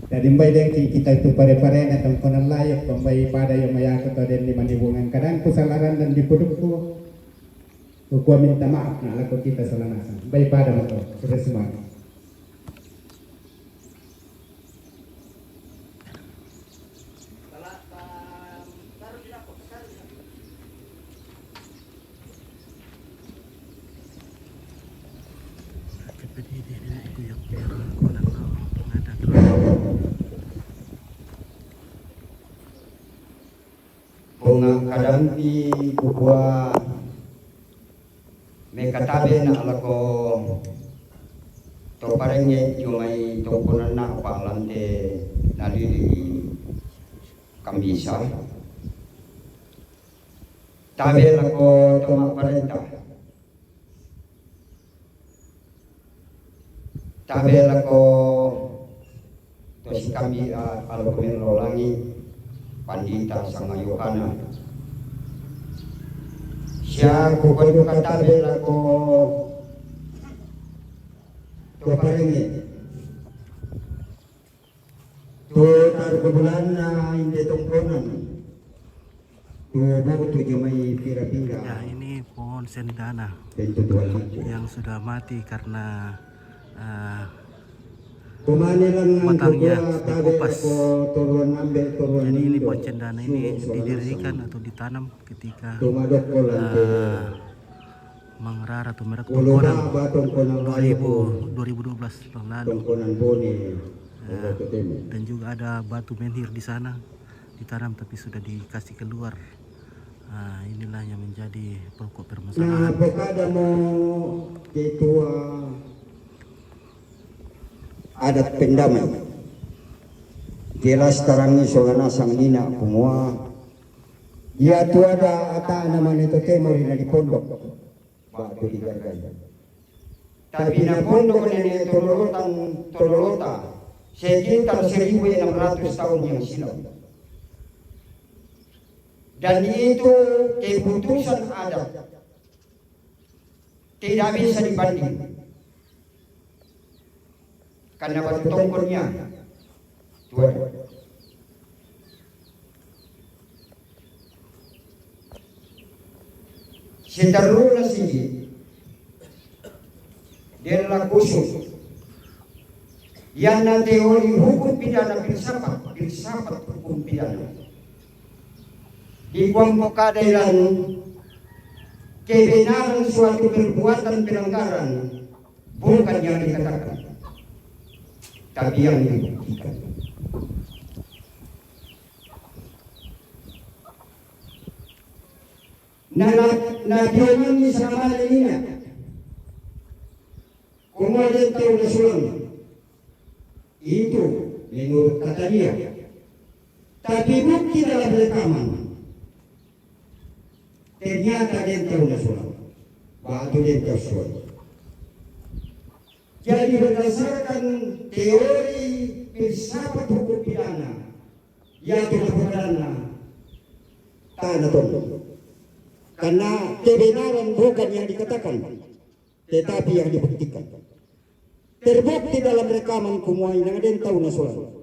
Dadi mbai dengki kita itu pare-pare na tongkonan lai pembai pada yang mayaku to den di manibungan kadang kusalaran dan di pudukku. Ko kua minta maaf na lako kita sala nasang. Bai pada mato, sudah semua. Bunga kadampi kukua mekatabe na lako to parenge jumai tongkonan na palante nalili kambisa. Tabe lako to ma parenta. Tabe lako to si kami, ah, alo kumelo langi pandita sanga Yohana. Sia kukoduka tabe lako to parenge. Tu taru kebulanna inde tongkonan. Tu buku tu jumai pira-pira. Ya, ini pohon sendana yang sudah mati karena, eh, batangnya terkupas. Jadi ini pohon cendana ini didirikan atau ditanam ketika, eh, Mangrara tu merek tongkonan dua ribu, dua ribu dua belas tahun lalu. Eh, dan juga ada batu menhir di sana ditanam tapi sudah dikasih keluar. Ah, inilah yang menjadi pokok permasalahan. Na pokada mo ketua adat pendamai. Jelas tarangi sola nasang nina kumua. Ia tu ada ata nama ni totemo ri na di pondok. Batu di gargai. Tapi na pondok nenek tololotan, tololota sekitar seribu enam ratus tahun yang silam. Dan itu keputusan adat. Tidak bisa dibanding. Karena batu tongkonnya. Tuan. Seteruna sigi della kusuk. Yana teori hukum pidana filsafat, filsafat hukum pidana. Di kelompok keadilan, kebenaran suatu perbuatan pelanggaran bukan yang dikatakan, tapi yang dibuktikan. Na, na, na biomangi sama nina. Kumua den tau na sulang. Itu menurut kata dia. Tapi bukti dalam rekaman. Ternyata den tau na sulang. Batu den tau sulang. Jadi berdasarkan teori filsafat hukum pidana, yaitu kebenaran tanah tong. Karena kebenaran bukan yang dikatakan, tetapi yang dibuktikan. Terbukti dalam rekaman kumua ina den tau na sulang.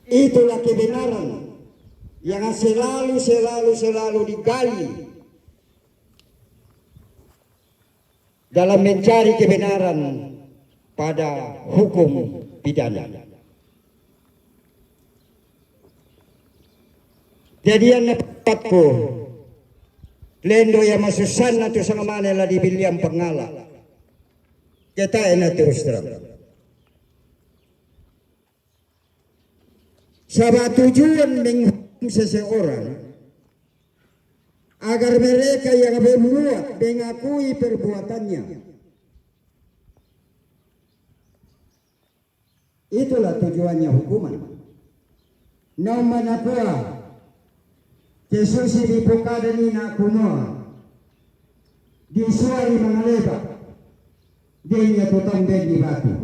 Itulah kebenaran yang selalu, selalu, selalu digali dalam mencari kebenaran pada hukum pidana. Jadi yang nepatku lendo ya masusanna tu sangamane la dibiliang pangala. Kita ena terus terang. Saba tujuan menghukum seseorang agar mereka yang berbuat mengakui perbuatannya. Itulah tujuannya hukuman. Naung manakua Yesus di pokada nina kumua, di suari mangaleba. Dei nia tu tau mbeni batu.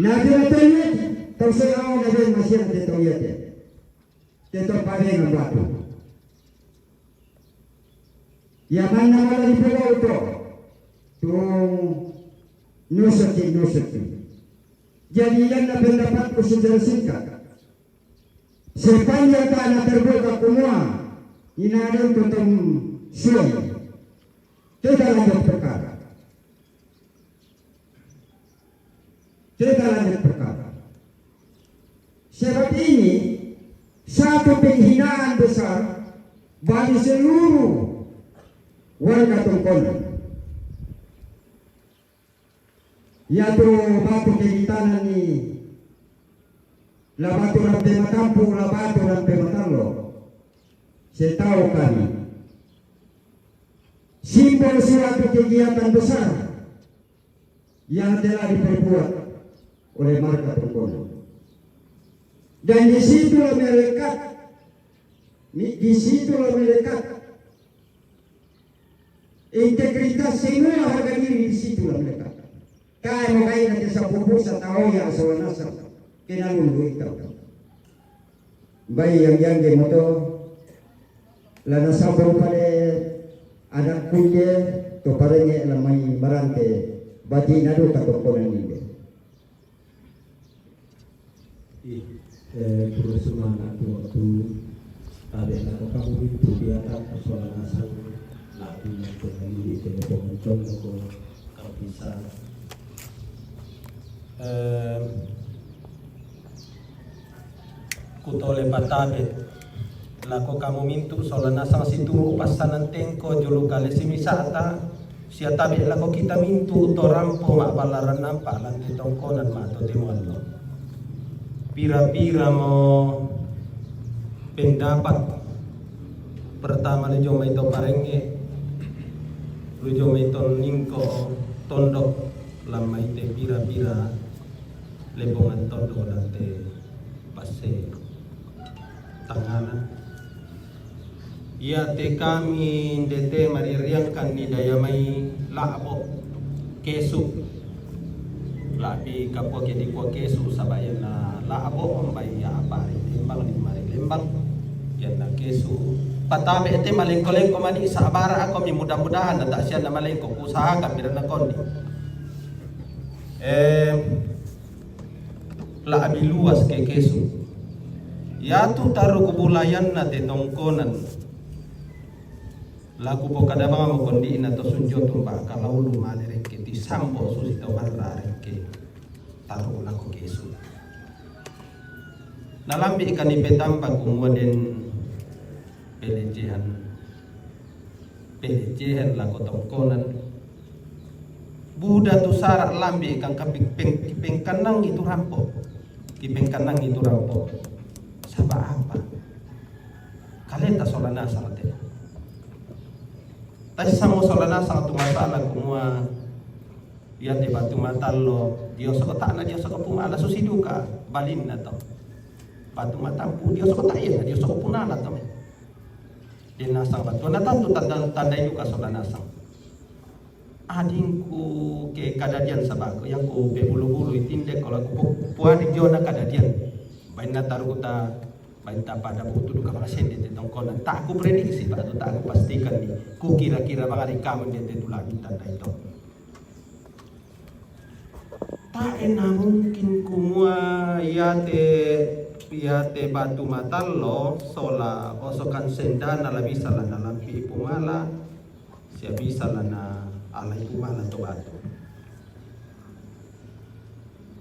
Na tena tau iate, tau se au na ben masiana te tau iate. Te tau pabenga batu. Ia manna mala di pogau to. Tu nusuki, nusuki. Jadi ianna pendapatku secara singkat. Sepanjang tanah terbuka kumua, inadin tutum siang. Kita lanjut perkara. Kita lanjut perkara. Sebab ini satu penghinaan besar bagi seluruh warga Tongkonan. Yaitu batu kegitanan ni, la batu lampe matampu, la batu lampe matallo. Setahu kami, simbol suatu kegiatan besar yang telah diperbuat oleh marga Tongkonan. Dan di situlah melekat, di situlah melekat integritas semua harga diri, di situlah melekat. Kai mo kai na te sapupu sa tao ya sola nasang. Kena lulu ito. Bai yang yang ge moto. Lana sabong pale anak kunde to parenge lamai marante bati nadu ka Tongkonan ninde. Ih, eh, pura sumana tu waktu tabe na ko kamu itu biata sola nasang na tu na ko nali itu na ko moncong na ko kau bisa. Eh, Kutole patabe lako kamu mintu sola nasang situru passanan tengko julu kale simisata sia tabe lako kita mintu to rampo ma'ballaran nampa lante Tongkonan mato temuanno. Pira-pira mo pendapat pertama le jomai to parenge, lu jomai to ningko tondok lamai te pira-pira lepongan tondok lante passe tangana. Iate kami ndete maririangkan ni daya mai la'bo kesu. La'bi kapua ke dikua kesu saba ianna la'bo mbai apa ri Lembang ni mari Lembang. Ianna kesu. Patabe te malengko-lengko mani sabara ako mi mudah-mudahan na tak sianna malengko kusahakan biranna kondi. Eh, la'bi luas ke kesu. Yatu taru kubulayanna te Tongkonan. Laku pokada bang mo kondi'na to sunjo tumba kalaulu male rekke tisambo susi to barra rekke taru lako kesu. Nalambi kani petampa kumua den pelecehan. Pelecehan lako Tongkonan. Buda tu sara lambi kang kapeng-, peng-, pengkanang itu rampo. Kipengkanang itu rampo. Saba apa? Kaleta sola nasang te. Tasi samo sola nasang tu masalah kumua iate batu matallo. Dio soko ta'na, dio soko pumala susi duka balinna to. Batu matampu, dio soko ta'na, dio soko punala to. Denasang batu na tantu tanda, tandai duka sola nasang. Adingku ke kadadian sabaku yang ku pebulu-bulu itinde kalau ku pu-, puadi jona kadadian. Bainna taruta, bainta pada butu duka bang sende te Tongkonan. Tak ku prediksi pada tu tak ku pastikan ni. Ku kira-kira bang ari kamu de te tulang tanda itu. Tae na mungkin kumua iate, iate batu matallo sola osokan sendana la bisa la nalampi pumala. Sia bisa la na alai pumala to batu.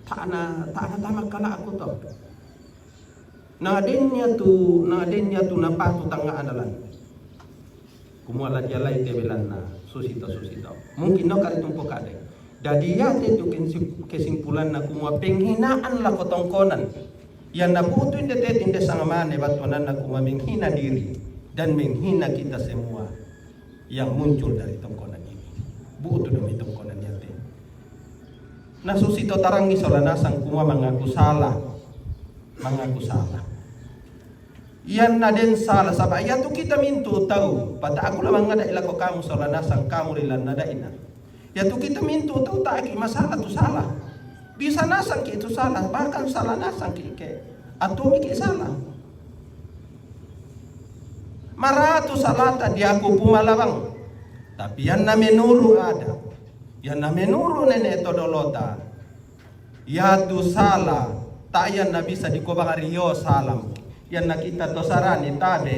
Ta'na, ta'na tama kala aku to. Na dennya tu, na dennya tu na patu tanga analan. Kumua la dialai te belanna, susi to, susi to. Mungkin no kari tumpo kade. Dadi iate tu kensi-, kesimpulanna kumua penghinaan lako Tongkonan. Yang nabutu inde te tinde sangamane batuananna kumua menghina diri dan menghina kita semua yang muncul dari Tongkonan ini. Bu'tu demi Tongkonan yate. Na susi to tarangi sola nasang kumua mangaku salah. Mangaku salah. Ianna den salah, saba iatu kita mintu tau, pata aku la mangada ilako kamu sola nasang kamu ri lanna daina. Iatu kita mintu tau taki masalah tu salah. Bisa nasang ki tu salah, bahkan salah nasang ki ke. Atau miki salah. Maratu salata diaku pumala bang. Tapi ianna menuru ada. Ianna menuru nene to dolota. Iatu sala, ta ianna bisa dikua bang rio salam. Iyanna kita to sarani tabe,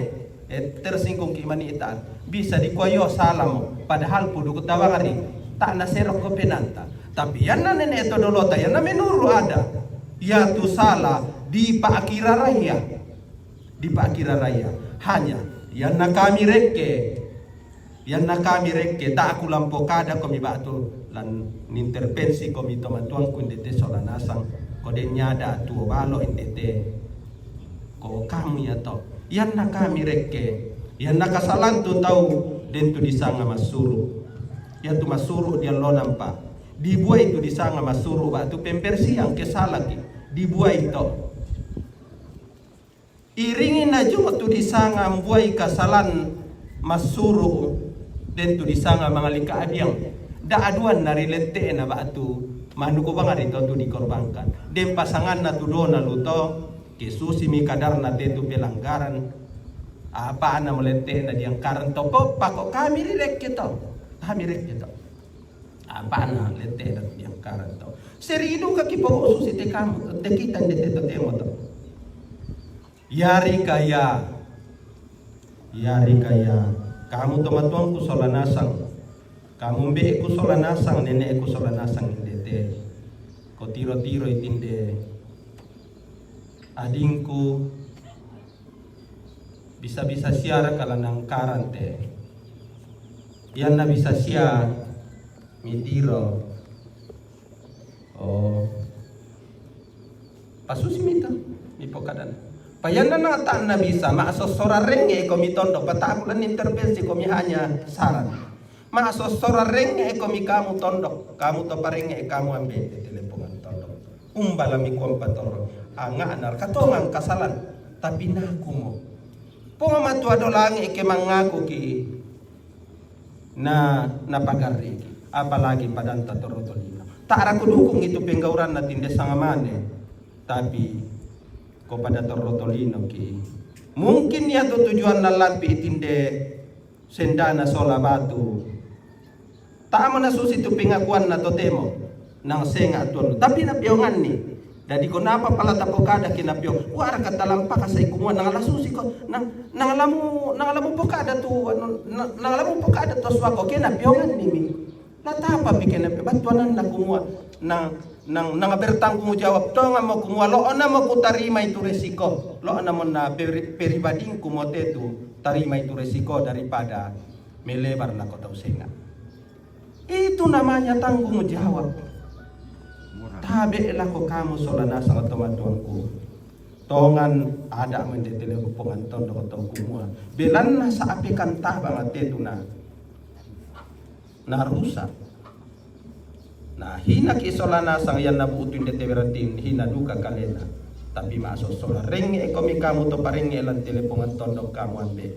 eh, tersinggung ki' manitan. Bisa dikua iyo salamo, padahal pudu ku tawangari, ta' naserokko penanta. Tapi iyanna nene' to dolota, iyanna menuru' ada, iyatu sala dipa'kiraraya. Dipa'kiraraya. Hanya iyanna kami rekke, iyanna kami rekke, ta' kulampo kada komi ba'tu lan nintervensi komi tomatuangku indete sola nasang, ko den nyada tuo balo indete ko kamu iyato. Iyanna kami rekke, iyanna kasalantu tau den tu disanga massuru'. Iyatu massuru' diallo nampa dibuai tu disanga massuru' ba'tu pembersihan ke salaki, dibuai to. Iringi na jolo tu disanga mbuai kasalan massuru', den tu disanga mangalika adiang. Da' aduanna ri lette'na ba'tu manuku bangari to tu dikorbankan. Den pasanganna tu dona luto, ke susimi kadarna te tu pelanggaran. Apa'na mo lette'na diangkaran to, ko pako kami ri rekke to. Kami rekke to. Apa'na lette'na tu diangkaran to. Seri duka ki poko susi te kamu, te kita ndete to temo to. Yari kaya, yari kaya, kamu tomatuangku sola nasang, kamu mbe'ku sola nasang, nene'ku sola nasang indete. Ko tiro-tiro itinde adingku, bisa-bisa siara kalanangkarante. Iyanna bisa sia mitiro. Oh. Pasusi mita, mipokadana. Payanna na ta'na bisa, ma'sossora rengnge' komi tondok, pataku lan intervensi komi hanya saran. Ma'sossora rengnge' komi kamu tondok, kamu to parengnge' kamu ambe' te telepongan tondok. Umba la mikuang patoro, anga'na katongang kasalan, tapi nakumo. Pong matua dolange' ke mangaku ki na, napagarriki, apalagi padanta torro tolino. Ta'ra kudukung itu penggauranna tinde sangamane, tapi ko pada torro tolino ki. Mungkin iyatu tujuanna lampi tinde sendana sola batu. Ta'mo nasusi tu pengakuanna totemo. Nang senga' tuannu, tapi napionganni. Dadi ko napa pala tapokada ke napiong, wa'ra ka talampaka sai kumua nang lasusi ko, nang, nang lamu, nang lamu pokada tu, anu, nang, nang lamu pokada tu suako ke napionganni mi. Latapa pi ke napiong, battuananna kumua, nang, nang, nang bertanggung jawab tongan mo kumua, lo'na mo ku tarimai tu resiko, lo'na mo na peri-, peribadingku mo te tu tarimai tu resiko daripada melebar lako tau senga'. Itu namanya tanggung jawab. Tabe' lako kamu sola nasang tomatuangku. Tongan ada' mende telepongan tondok tau kumua. Belanna sa'apekan tabang te tu na, narusak. Na hina ki sola nasang iyanna bu'tu indete berarti hina duka kalena. Tapi ma'sossora rengnge' komi kamu to parengnge' lan telepongan tondok kamu ambe'.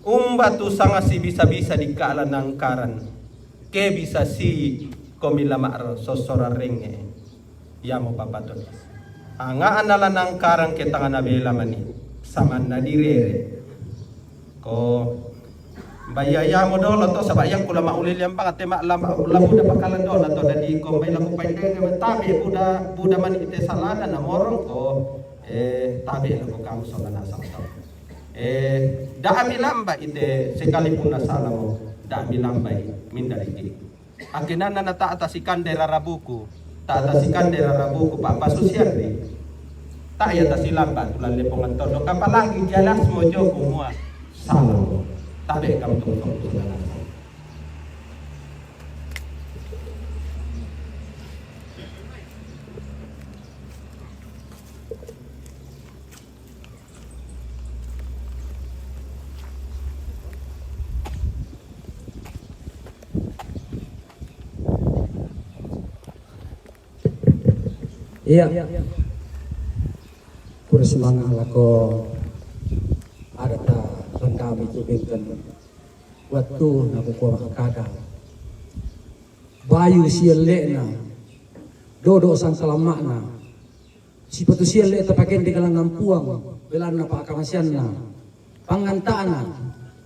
Umba tu sanga sibisa-bisa dikala nangkaran. Ke bisa si komi la ma'sossora rengnge'. Yamo papaton. Anga'na la nangkaran ke tangana bela mani. Samanna direre. Ko mbaya yamo dolo to saba' yang kula ma'ulili ambang ate ma' la, la buda pakalan dolo to dadi ko mbai la kupaindenge tabe' buda, buda mani ite salana na morong ko, eh, tabe' lako kamu sola nasang to. Eh, da'mi lamba' ite sekalipun nasalamo, da'mi lambai mindariki. Akinanna na ta'ta sikande rarabuku, ta'ta sikande rarabuku, pa'pasusianri. Ta' iya tasilamba' tu lalle pongan tondok, apalagi jelas mojo kumua salamo. Tabe' kamu tongtong tu dalam. Iya. Pura simanga' lako adata rengkami tu benten. Wattu nakukua makkada. Bayu sielle'na. Dodo sangkalamma'na. Sipatu sielle' tapakende kalangan Puang, belanna pa'kamasianna, panganta'na,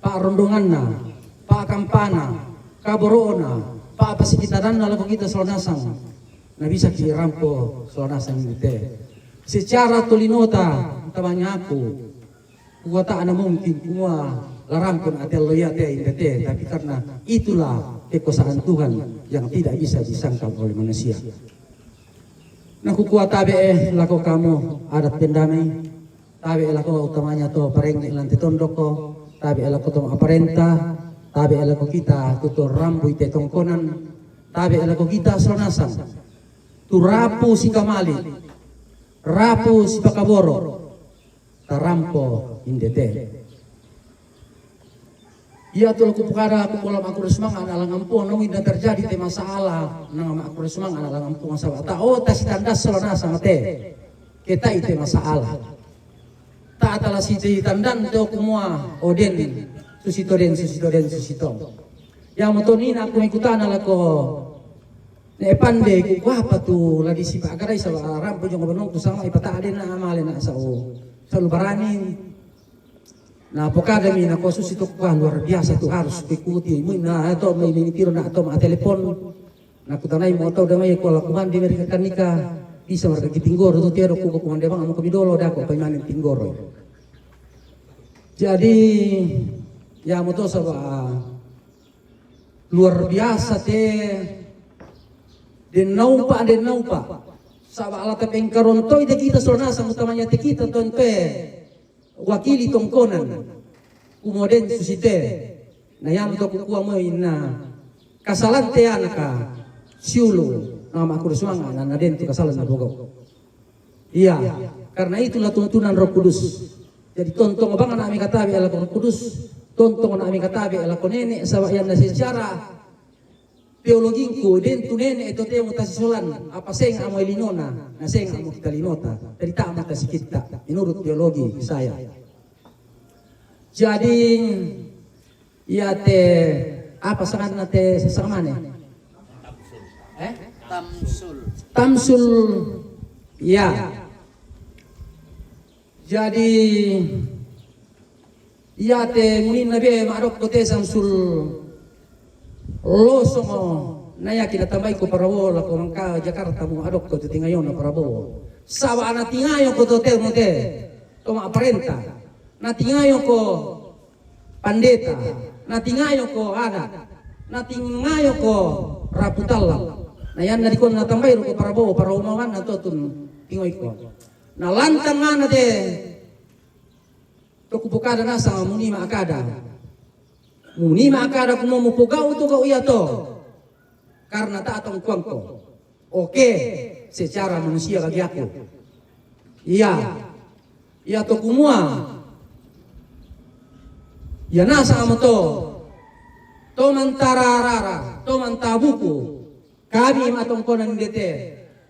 pa'rondonganna, pa'kampana, kaboro'na, pa'pasikitananna lako kita sola nasang. Nabisaki rampo sola nasang ite. Secara tolinota, tamangaku, Kuata'na mungkin kumua la rampo atello iate inde te, tapi karena itulah kekuasaan Tuhan yang tidak bisa disangkal oleh manusia. Na kukua tabe'e lako kamu adat pendamai, tabe'e lako utamanya to parenge' lan te tondoko, tabe'e lako to ma'parenta, tabe'e lako kita tu to rambui te tongkonan, tabe'e lako kita sola nasang tu rapu sikamali, rapu sipakaboro, tarampo inde te. Iatu la kupokada, kupola ma'kurre sumanga' na langampuang, naung inna terjadi te masalah na ma'kurre sumanga' na langampuang, saba' ta'o tasitandas sola nasang te. Ke ta'i te masalah. Ta'a tala sitandante kumua, o den susito, den susito, den susito. Iamoto nina aku mai kutana lako Ne pande ku kuapa tu la disipa' agarai saba' rampo jongo banongku sama ipata'de na amale na sa'u. Sa'u barani. Na pokadami na kua susito kua luar biasa tu harus kuikuti. Mui na to mai minitiro na to ma telepon. Na kutanai mo tau damai kua la kumande Amerika kan nika bisa marga ki tinggoro tu tiado ku kumande bang amo kami dolo dako paimane tinggoro. Jadi, iamoto saba' luar biasa te, den naupa, den naupa. Saba' la tapengkarontoi te kita sola nasang utamanya te kita tontoe wakili tongkonan. Kumua den susite. Na iamoto kukua moi na kasalante anaka siulu na ma'kurre sumanga' na, na den tu kasalan na bogau. Iya, karena itulah tuntunan Roh Kudus. Jadi tontong bang na ami katabe' lako Roh Kudus, tontong na ami katabe' lako nene', saba' ianna secara teologingku, den tu nene' totemo tasisolan, apa senga' mo linona, na senga' mo kita linota. Jadi ta'a mo tasikitta, menurut teologi saya. Jadi, iate, apa sanganna te sasamane? Eh? Tamsul. Tamsul. Iya. Jadi, iate muninna be ma'dokko te Samsul Losongo, na iaki' natambaiko Prabowo lako mangka Jakarta mo ma'dokko tu tingayona Prabowo. Saba' natingayoko to te mo te, to ma'parenta. Natingayoko pandeta, natingayoko adat, natingayoko rapu tallang. Na ianna dikon natambai roko Prabowo, Prabowo mawanna to tun tingoiko. Na lantang ana te to kupokada nasang muni ma'kada. Muni ma'kada kumua mupogau' to gau' iato. Karena ta'a tongkoangko. Oke, secara manusia bagi aku. Iya. Iato kumua. Ia nasang mo to. To mantararara, to mantabuku. Kami ma'tongkonan inde te.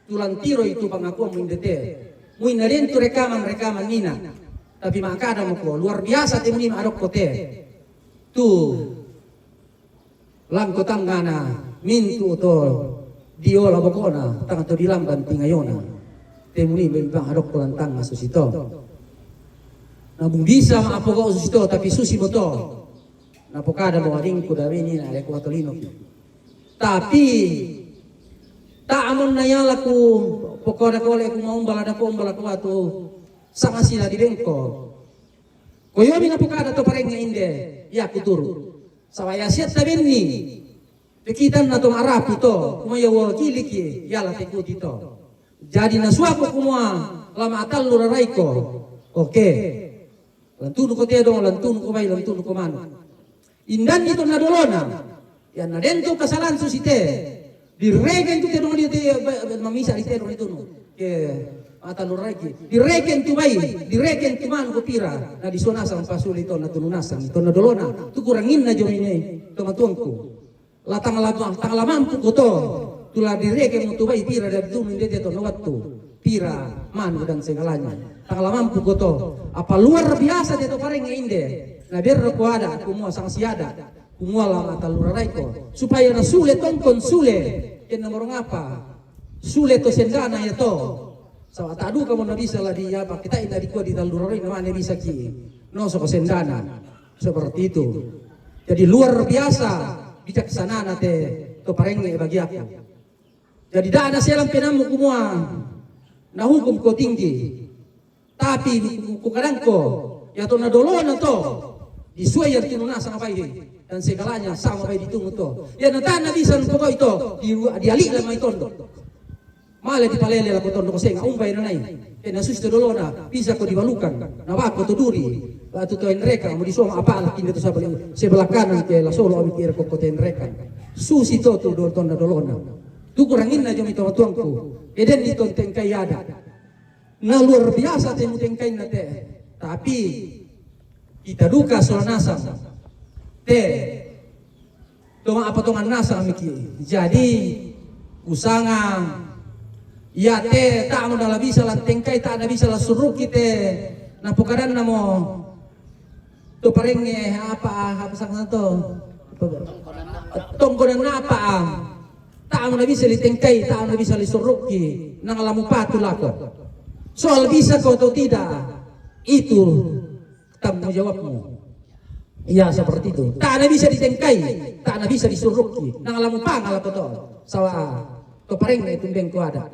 Tu lantiroi tu pangakuammu inde te. Mui na den tu rekaman-rekaman nina. Tapi ma'kada moko, luar biasa te muni ma'dokko te. Tu langko tangngana mintu' to diola bokona, tang to dilamban tingayona. Te muni bang adokko lantang susito. Namu bisa ma'apogau' susito, tapi susi mo to. Napokada mo adingku dawini na leko atolinoki. Tapi ta'amon na ialaku pokona kole ku maumbala dako umbala kuatu sanga sila di bengko. Koyomi napokada to parengnge inde, iaku turu'. Saba' ia siatta benni, pekitanna to ma'rapu to, kumua ia uwakiliki, iala tekuti to. Jadi nasuako kumua la ma'atallu raraiko. Oke. Lantunuko tedong, lantunuko bai, lantunuko manu. Indanni to nadolona. Ia na den to kasalan susite. Direken tu tedong di te, ba-, ba-, mamisa di tedong itu no. Ke mata luraki. Direken tu bai, direken tu manu ko pira. Na disonasang pasuli to na tununasang to na dolona. Tu kuranginna jomine to matuangku. La tang la, tang la mampu ko to. Tula direken mo tu bai pira dari tunu inde te to na wattu. Pira manu dan segalanya. Tang la mampu ko to. Apa luar biasa te to parengnge inde. Na berro ko ada, kumua sangsi ada. Kumua la mata luraraiko. Supaya na sule tongkon sule. Kenna morong apa? Sule to sendana ia to. Saba' ta'duka mo na bisa la di apa, kita ita dikua di talluraroi na mane bisa ki. No soko sendana. Seperti itu. Jadi luar biasa bijaksanana te to parengnge bagi aku. Jadi da' naselang penammu kumua na hukum ko tinggi. Tapi ku-, kukadangko, Iya tonna dolona to, disuai iya ri tunu nasang baine, dan segalanya sama baine ditunu to. Iya na tae' nabisa nupogau'i to, di, dialli'na mai tondok. Male dipalele lako tondok, seng umba inanai. Ke nasusi to dolona, bisako dibalukang, nabako to duri, ba'tu to enrekang, mudisua ma apa' lakinde to sabali, sebelah kanan ke la solo ami kira kokko to enrekang. Susi to tu do-, tonna dolona. Tu kuranginna jo mi tomatuangku, ke denni to tengkai ada'. Na luar biasa te mutengkainna te. Tapi kita duka sola nasang. Te. Toma apa tongan nasang miki. Jadi kusanga iya te, ta'mo nala bisa la tengkai, ta'na bisa la surukki te. Napokadanna mo to parengnge apa, apa sanga to. Tongkonanna apa? Ta'mo nabisa litengkai, ta'mo nabisa lisurukki, nang la mupatu lako. Soal bisako atau tidak, itu tanggung jawabmu. Iya, seperti itu. Ta'na bisa ditengkai, ta'na bisa disurukki, nang la mupanga lako to. Saba' to parengnge tumbengko ada'.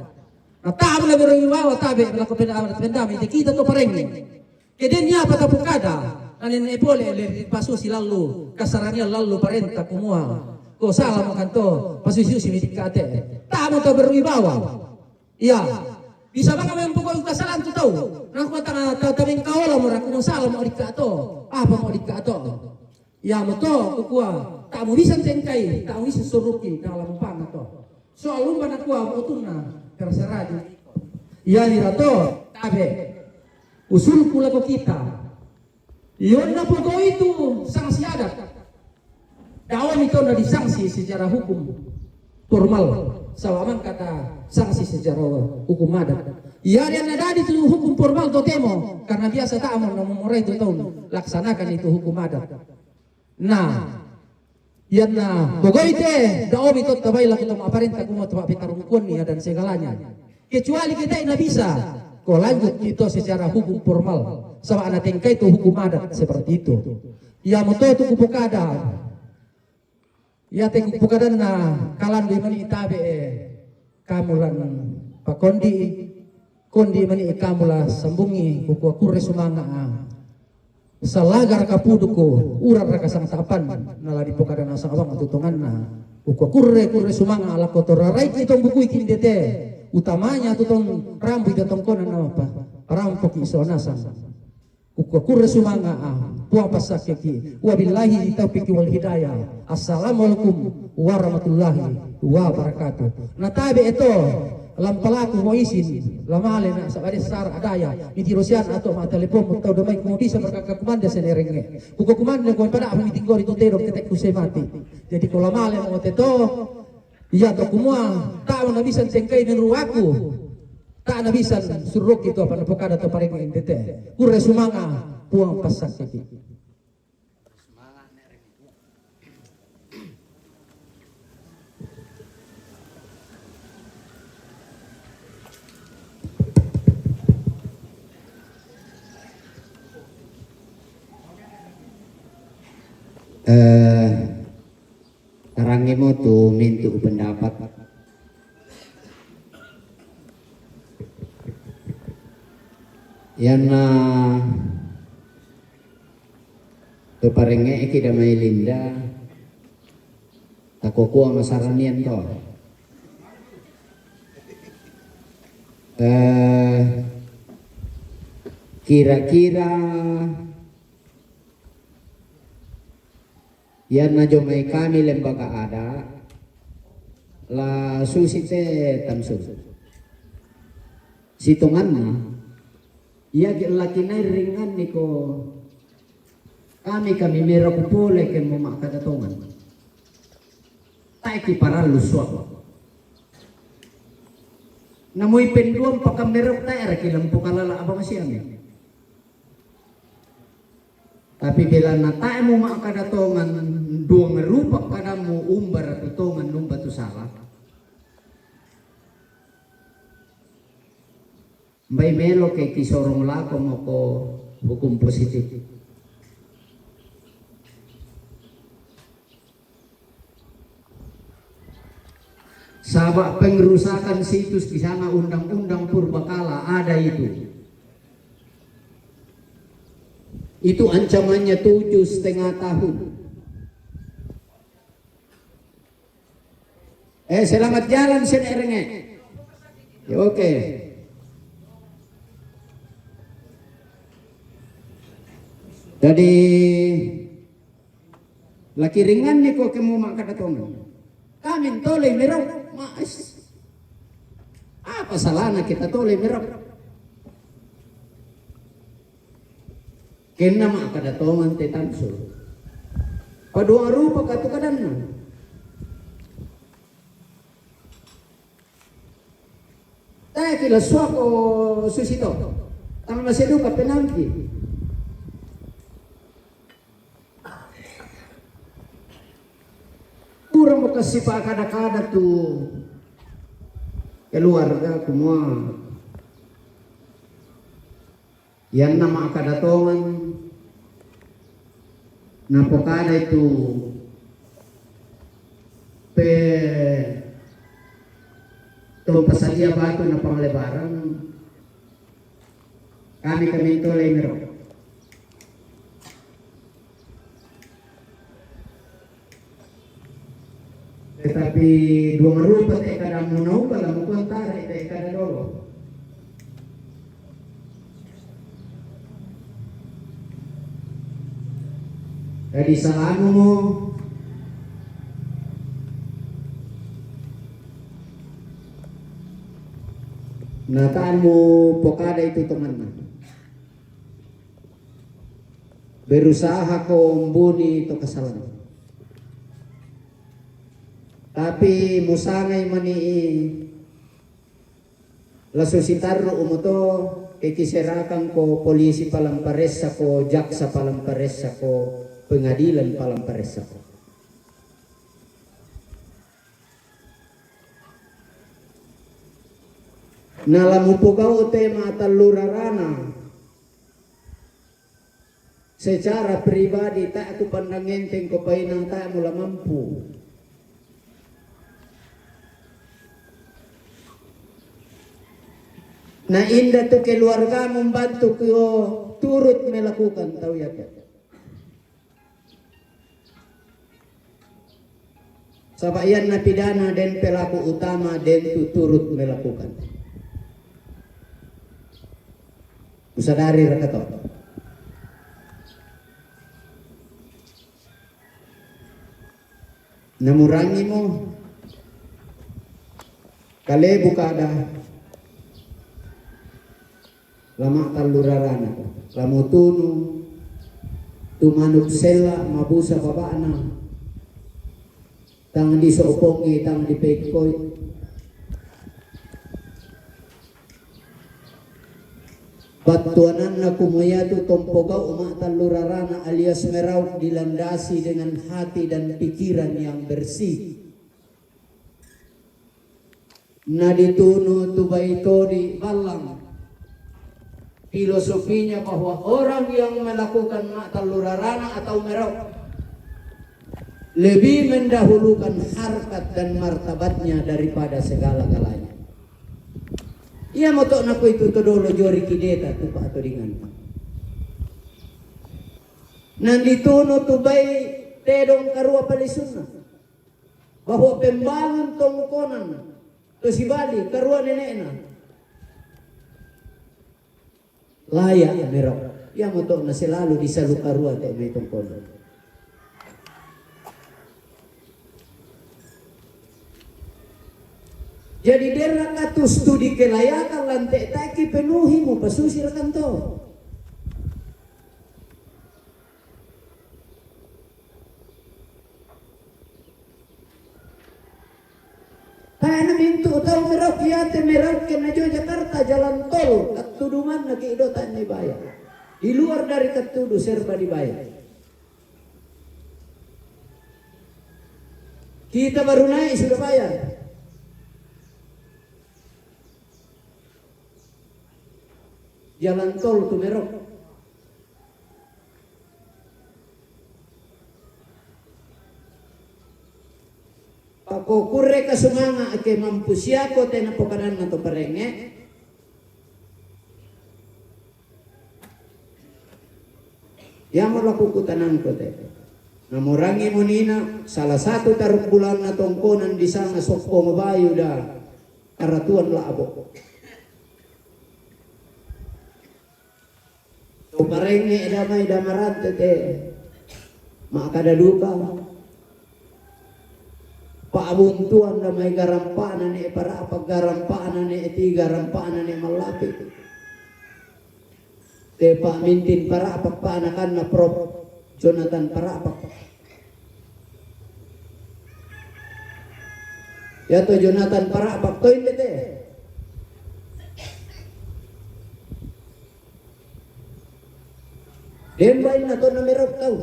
Na ta'mo naberwibawa tabe' lako penda-, pendama, ite kita to parengnge. Ke denni apa tapukada, na nenne' pole le ripasusi lallu, kasarania lallu parenta kumua, ko sala makanto, pasusi-susi mi dikka te. Ta'mo taberwibawa. Iya. Bisa bang memang pokok kasalan tu tau. Na ko tanga ta-, tabengkaola mo raku mo sala mo dikka to. Apa mo dikka to? Iya mo to, kukua, ta'mo bisa tengkai, ta'mo bisa surukki, ta'mo la mupanga to. Soal umba nakua mo utunna, terserah ju. Iya ni rato, tabe'. Usulku lako kita. Ionna pogau'i tu sanksi adat. Daomi tona disanksi secara hukum formal. Saba' mangkata sanksi secara hukum adat. Iya, dia na dadi tu hukum formal totemo. Karena biasa ta'mo namomorai tu tau laksanakan itu hukum adat. Nah, iyanna pogau'i te, daomi to tabaila kita ma'parenta kumua to pa'petarungkuanni dan segalanya. Kecuali kita nabisa, ko lanjut itu secara hukum formal. Saba' natengkai tu hukum adat seperti itu. Iya mo to tu kupokada. Iya te kupokadanna kalandui mani tabe' e. Kamu lan pakondi, kondi mani kamu la sambungi, kukua kurre sumanga', a. Salaga raka puduku, ura raka sangta'pan, na la dipokada nasaba' tu tonganna. Kukua kurre, kurre sumanga' lako to raraiki to mbukui tindete, utamanya tu tong rambu ida tongkonan apa, parampoki so nasang. Kukua kurre sumanga', a, Puang passakkeki. Wabillahi taufiq wal hidayah. Assalamualaikum warahmatullahi wabarakatuh. Na tabe' e to, lampalaku mo isin, lamale na sabade sara adaya, mitiro sian ato ma telepon mo tau damai kumo bisa berkaka kumande senerengnge. Kuko kumande ko pada apa mitinggori to tedong ketekku semati. Jadi ko lamale mo te to, iya to kumua, ta'mo nabisa tengkai menruaku. Ta'na bisa surukki tu apa napokada to parengnge tete. Kurre sumanga', Puang passakkeki. Eh, Tarangngi mo tu mintu' pendapat. Iyanna tu parengnge'ki damai Linda, takokua masaranian to. Eh, kira-kira Iyanna jomai kami lembaga ada', la susi te Tamsul. Sitonganna, iya ke' la kinairinganni ko kami, kami meraku pole ke mo makkada tongan. Tae' ki parallu suapa. Namoi penduang pakammerok tae' raki lampu kalala apa masiami. Tapi bela na tae' mu makkada tongan, duang rupa kadammu, umba ratu tongan, umba tu sala. Mbai melo ke kisorong lako moko hukum positif. Saba' pengrusakan situs di sana undang-undang purbakala ada itu. Itu ancamannya tujuh setengah tahun. Eh, selamat jalan, Sen Erenge. Ya, oke. Jadi, laki ringan ni ko kemu maka datongan. Kami tole merau, mas. Apa salahnya kita tole merau? Kenna ma kadatongan te tansu. Padua rupa katu kadanna. Tae kila suako susito. Tang maseduka penangki. Kurang mo kasi pa kada-kada tu keluarga kumua. Iyanna makkadatongan napokada itu pe to pasadia batu na panglebaran kami kami to lemero. Tetapi dua merupa te kada munau bala mukuan tare te kada dolo. Jadi salamu mo natamu pokada itu temanna. Berusaha ko mbuni to kasalan. Tapi musangai mani lasu sitarru umuto ke kiserakang ko polisi palamparessa ko jaksa palamparessa ko pengadilan palamparessa ko. Nala mupugau te matallurarana. Secara pribadi tak aku pandang enteng ko painang tak mula mampu. Na inda tu keluarga membantu ko turut melakukan tau ya. Saba iyanna pidana den pelaku utama den tu turut melakukan. Usadari rakato. Namurangi mo kalebu kada. Lama tallurarana, lamutunu, tumanuk sella, mabusa babana, tang disopongi, tang dipekkoi. Battuananna kumuyatu tompogau ma tallurarana alias merau dilandasi dengan hati dan pikiran yang bersih. Na ditunu tu baito di ballang. Filosofinya bahwa orang yang melakukan maktallurarana atau merok lebih mendahulukan harkat dan martabatnya daripada segala-galanya. Ia motok naku itu todolo jori kideta tu pato dengan. Nanditunu tu bai tedong karua palisunna. Bahwa pembangun tongkonan to sibali karua nenekna layak merok. Ia motok na selalu disalu karua te mai tongkonan. Jadi derra katu studi kelayakan lante taki penuhi mu pasusir kanto. Karena mintu tahu merok ya te merok kena jo Jakarta jalan tol ketuduman lagi do tanya bayar. Di luar dari ketudu serba dibayar. Kita baru naik sudah bayar. Jalan tol tu merok. Pako kurre ka sumanga ake mampu siako tena pokananna to parenge. Iyamu la kukutanangku te. Namurangi munina, salah satu taruk bulanna tongkonan disanga sokko mabayu da karatuan la'bo. To parengnge damai damarante te. Makkada duka. Pa'buntuan damai garampana ne para'pak garampana ne tiga garampana ne mallapi. Te pa'mintin para'pak pa'nakanna Prof Jonathan Para'pak. Yato Jonathan Para'pak to inde te. Den bainna to namerok tau.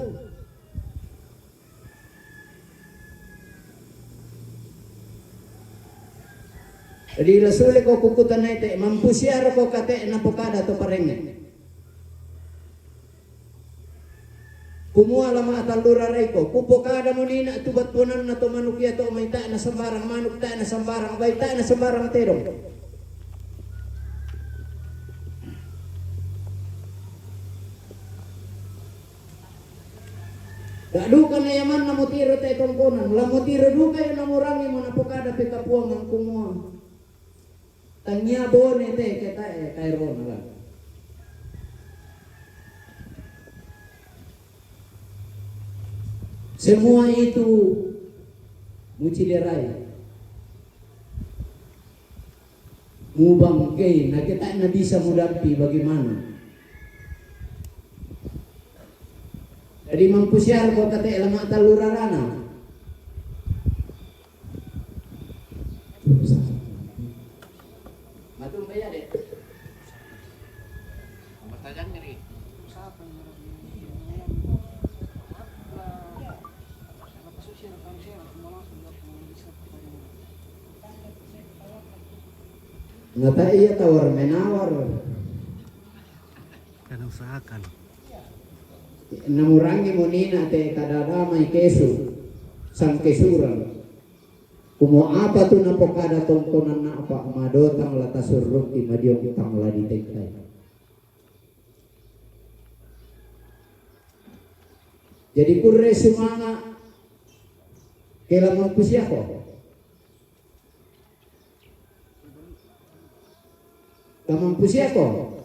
Jadi la sule ko kukutanai te, mampusiaro ko kate napokada to parengnge. Kumua lama tallura raiko, kupokada munina tu batponanna to manuk iya to mai ta'na sembarang manuk, ta'na sembarang bai, ta'na sembarang tedong. Da duka na yamanna mutiro te tongkonan, la mutiro duka ya namurangi mo napokada pe kapuangan kumua. Tangia bone te keta e kairona la. Semua itu muciderai. Mubangkei, na kita na bisa mudampi bagaimana? Jadi mampusiar ko kate lama tallurarana. Matumba ya de. Matajang ngeri. Ngata iya tawar menawar. Kan usahakan. Namurangi monina te kada damai kesu, sang kesurang. Kumo apa tu napokada tongkonan na apa madotang la tasurrung ti madiong tang la ditekkai. Jadi kurre sumanga kela mampusiako. Kamampusiako.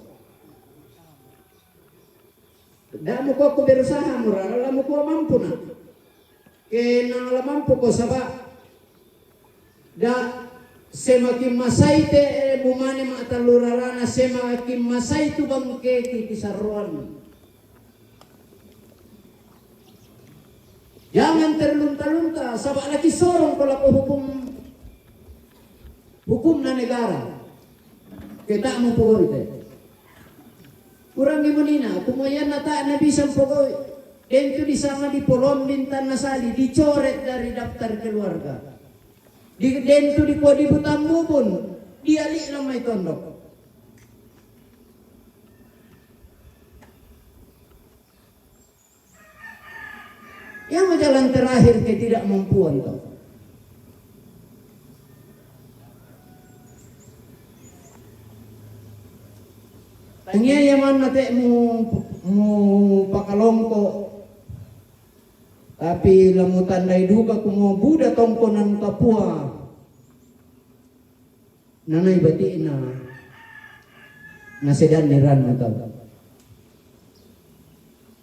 Da muko ku berusaha mura, la muko mampu na. Ke nang la mampu ko saba. Da semakin masai te eh, mumane ma tallurarana semakin masai tu bangke ki kisarroan. Jangan terlunta-lunta, saba laki sorong ko lako hukum hukumna negara. Kita mau pogori te. Kurang ni menina, kumoyan nata na bisa pogori. Dentu di sama di polom bintang nasali dicoret dari daftar keluarga. Di dentu di kodi butang bubun dialik namai tondok. Yang jalan terakhir ke tidak mampuan to. Tangia ya mana te mu mu pakalongko. Tapi lamu tandai duka kumo buda tongkonan kapua. Nanai bati'na nasedanni ranna tau.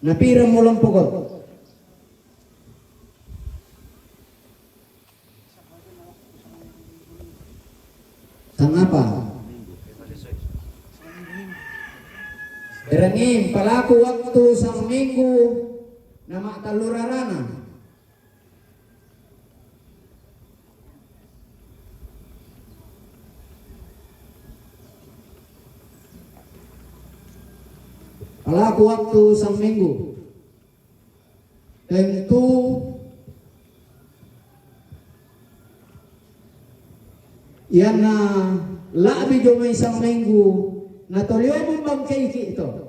Napira mulang pogor? Sangapa? Berengin palaku waktu sang minggu nama tallurarana. Palaku waktu sang minggu. Tentu iana labi jomai sang minggu na tolio membangkei ki to.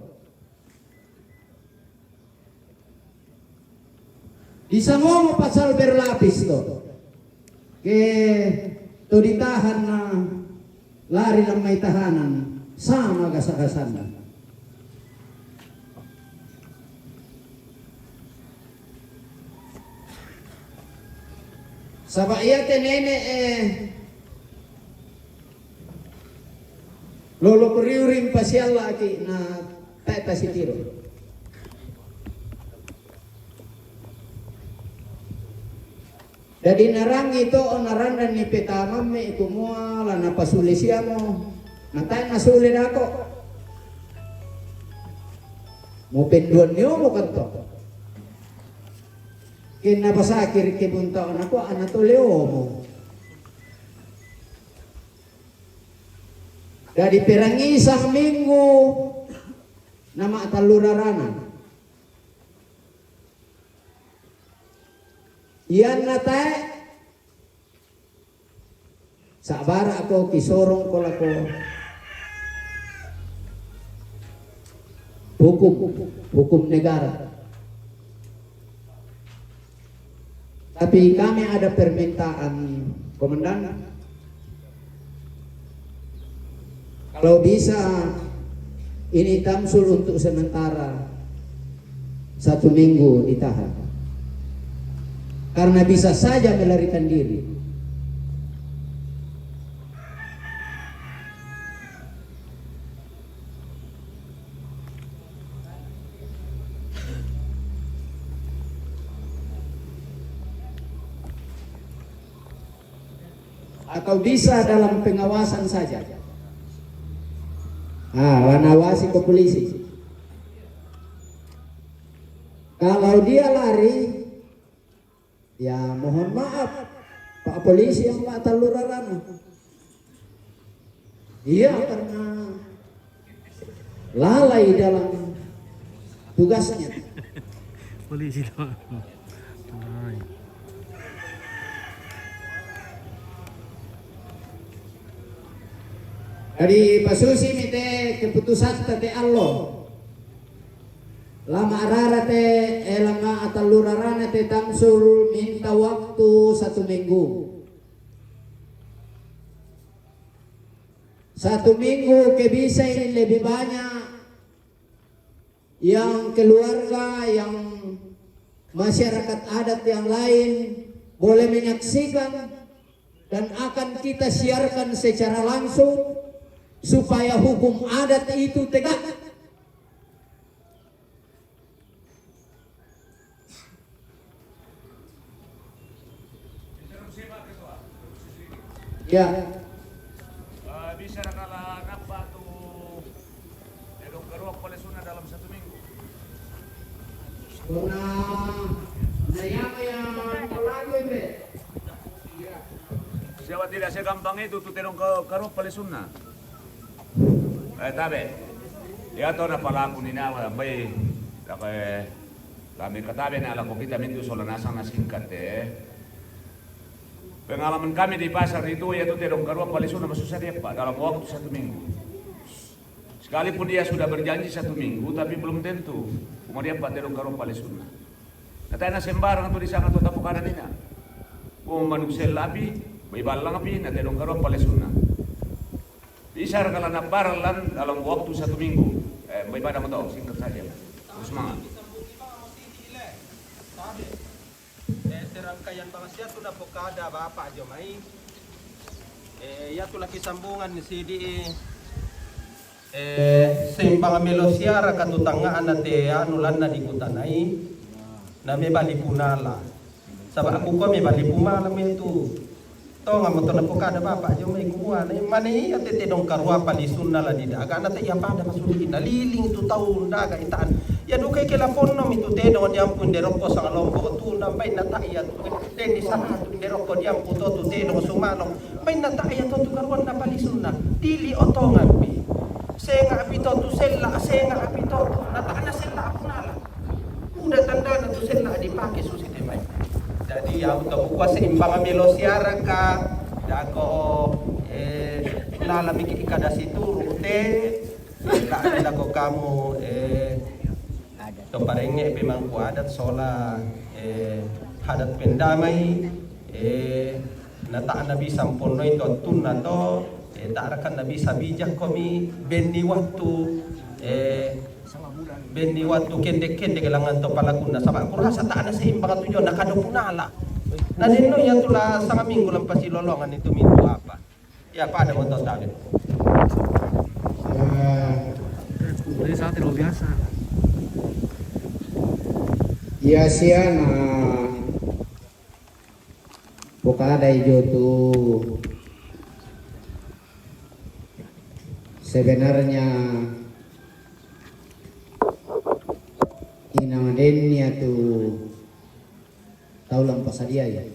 Di sangomo pasal berlapis to. Ke to ditahan na lari lang may tahanan sama gasa-gasan. Saba' iate nene' e lolo' riuring pasialla'ki' na tae' tasitiro. Dadi narangi to'o narandanni petamamme kumua la napasule siamo, na tae' nasule dako'. Mupenduanni omo kanto. Kenna pasaki ri kebun tau nakua ana' tole omo. Dadi perangi saminggu nama'tallu rarana. Ianna tae' sa'bara'ko kisorongko lako hukum, hukum negara. Tapi kami ada permintaan, Komandan. Kalau bisa, ini Tamsul untuk sementara satu minggu ditahan. Karena bisa saja melarikan diri. Atau bisa dalam pengawasan saja. Ah, wanawasi ko polisi. Kalau dia lari, ya mohon maaf, Pak Polisi yang Pak Tallurarana. Iya, karena lalai dalam tugasnya. Polisi to. Jadi pasusi mite keputusan tete allo. Lama arara te, eh, lama atallurarana te Tamsul minta waktu satu minggu. Satu minggu ke bisa ini lebih banyak yang keluarga, yang masyarakat adat yang lain boleh menyaksikan dan akan kita siarkan secara langsung supaya hukum adat itu tegak. Ya. Eh, bisa nakala ngapa tu tedong karua pale sunna dalam satu minggu? Kuna na yama ya pelaku itu. Siapa tidak segampang itu tu tedong ke karua pale sunna? Eh, tabe. Iya to na palaku ni nawa bai. Lako, eh, kami katabe na lako kita mintu sola nasang na singkat, eh. Pengalaman kami di pasar itu, yaitu tedong karua pale sunna masusa dia, Pak, dalam waktu satu minggu. Sekalipun dia sudah berjanji satu minggu, tapi belum tentu. Kemudian, Pak, tedong karua pale sunna. Na tae' na sembarang tu disanga tu tapukada nina. Ko manuk sellapi, bai ballang pi, na tedong karua pale sunna. Bisa nakala nabbarallan dalam waktu satu minggu. Eh, bai pada mo to, singkat saja. Terus semangat. Eh, serangkaian bangsa tu napokada Bapak jo mai. Eh, iya tu laki sambungan sidi, eh, sembang melo siara katu tangnga'na te anu lanna di kutanai, na mebali punala. Saba' aku ko mebali pumala me tu. Tonga mo to napokada Bapak jo mai kumua, na mane iya te tedong karua pale sunna la di daga, na te iya pada masuli naliling tu tau daga itaan. Iya duka ke laponno mi tu tedong diampu nderokko sangalompo tu, na bai na ta iya tu. Deni sana tu nderokko diampu to tu tedong sumalong. Bai na ta iya to tu karuanna pale sunna. Dili otongan pi. Senga' pi to tu sella, senga' pi to tu. Na ta na sella punala. Udah tandana tu sella dipake susi te mai. Jadi, iya to kukua seimbang melo siaraka, dako, eh, lala miki ikada situru te, la dako kamu, eh, to parenge' pe mangku adat sola, eh, adat pendamai, eh, na ta na bisa mponnoi to attunna to, eh, ta raka na bisa bijak komi benni wattu, eh, Benni wattu kendek-kendek langngan to palakunna, saba' kurasa ta na seimbang tu jo na kado punala. Na denno iyatu la sanga minggu la pasilolongan itu mintu apa? Ya, pada moto tabe. Eh, Boleh, saya tidak biasa. Iya, sia na pokadai jo tu, sebenarnya inang dennia tu tau la pasadiai.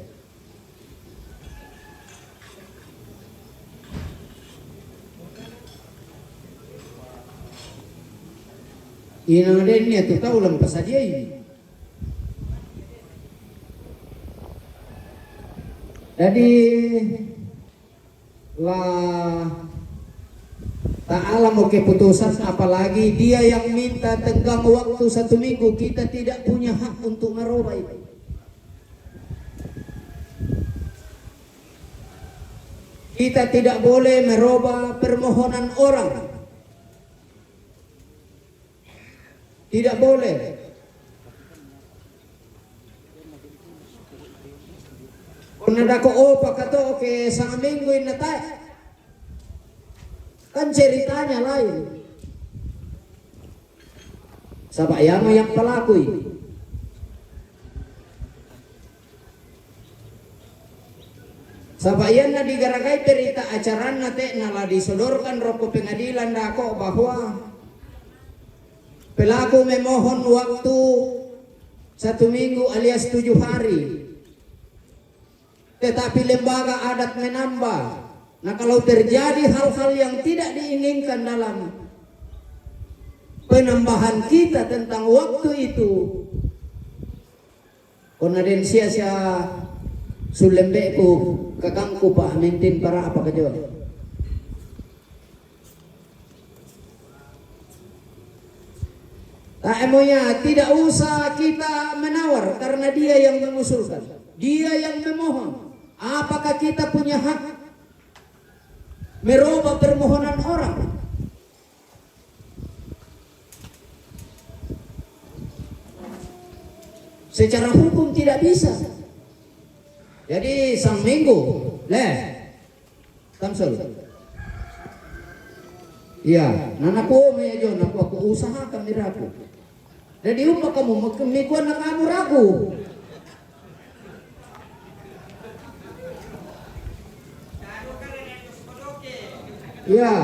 Inang dennia tu tau la pasadiai. Jadi, la Ta'ala mau keputusan, apalagi dia yang minta tenggang waktu satu minggu, kita tidak punya hak untuk merubah itu. Kita tidak boleh merubah permohonan orang. Tidak boleh. Konna dako opa kato ke sanga minggu inna tae. Kan ceritanya lain. Saba' iyamo yang palakui. Saba' iyanna digaragai berita acaranna te'na la disodorkan rokko pengadilan dako bahwa pelaku memohon waktu satu minggu alias tujuh hari. Tetapi lembaga adat menambah. Nah, kalau terjadi hal-hal yang tidak diinginkan dalam penambahan kita tentang waktu itu, konna den sia-sia sullembeku kakangku pa mentin para apa kejo. Ta'emoya, tidak usah kita menawar karena dia yang mengusulkan, dia yang memohon. Apakah kita punya hak merubah permohonan orang? Secara hukum tidak bisa. Jadi sang minggu, leh, Tamsul. Iya, nanaku me ajo, naku aku usahakan miraku. Jadi umma kamu mikuan na kamu ragu. Iya.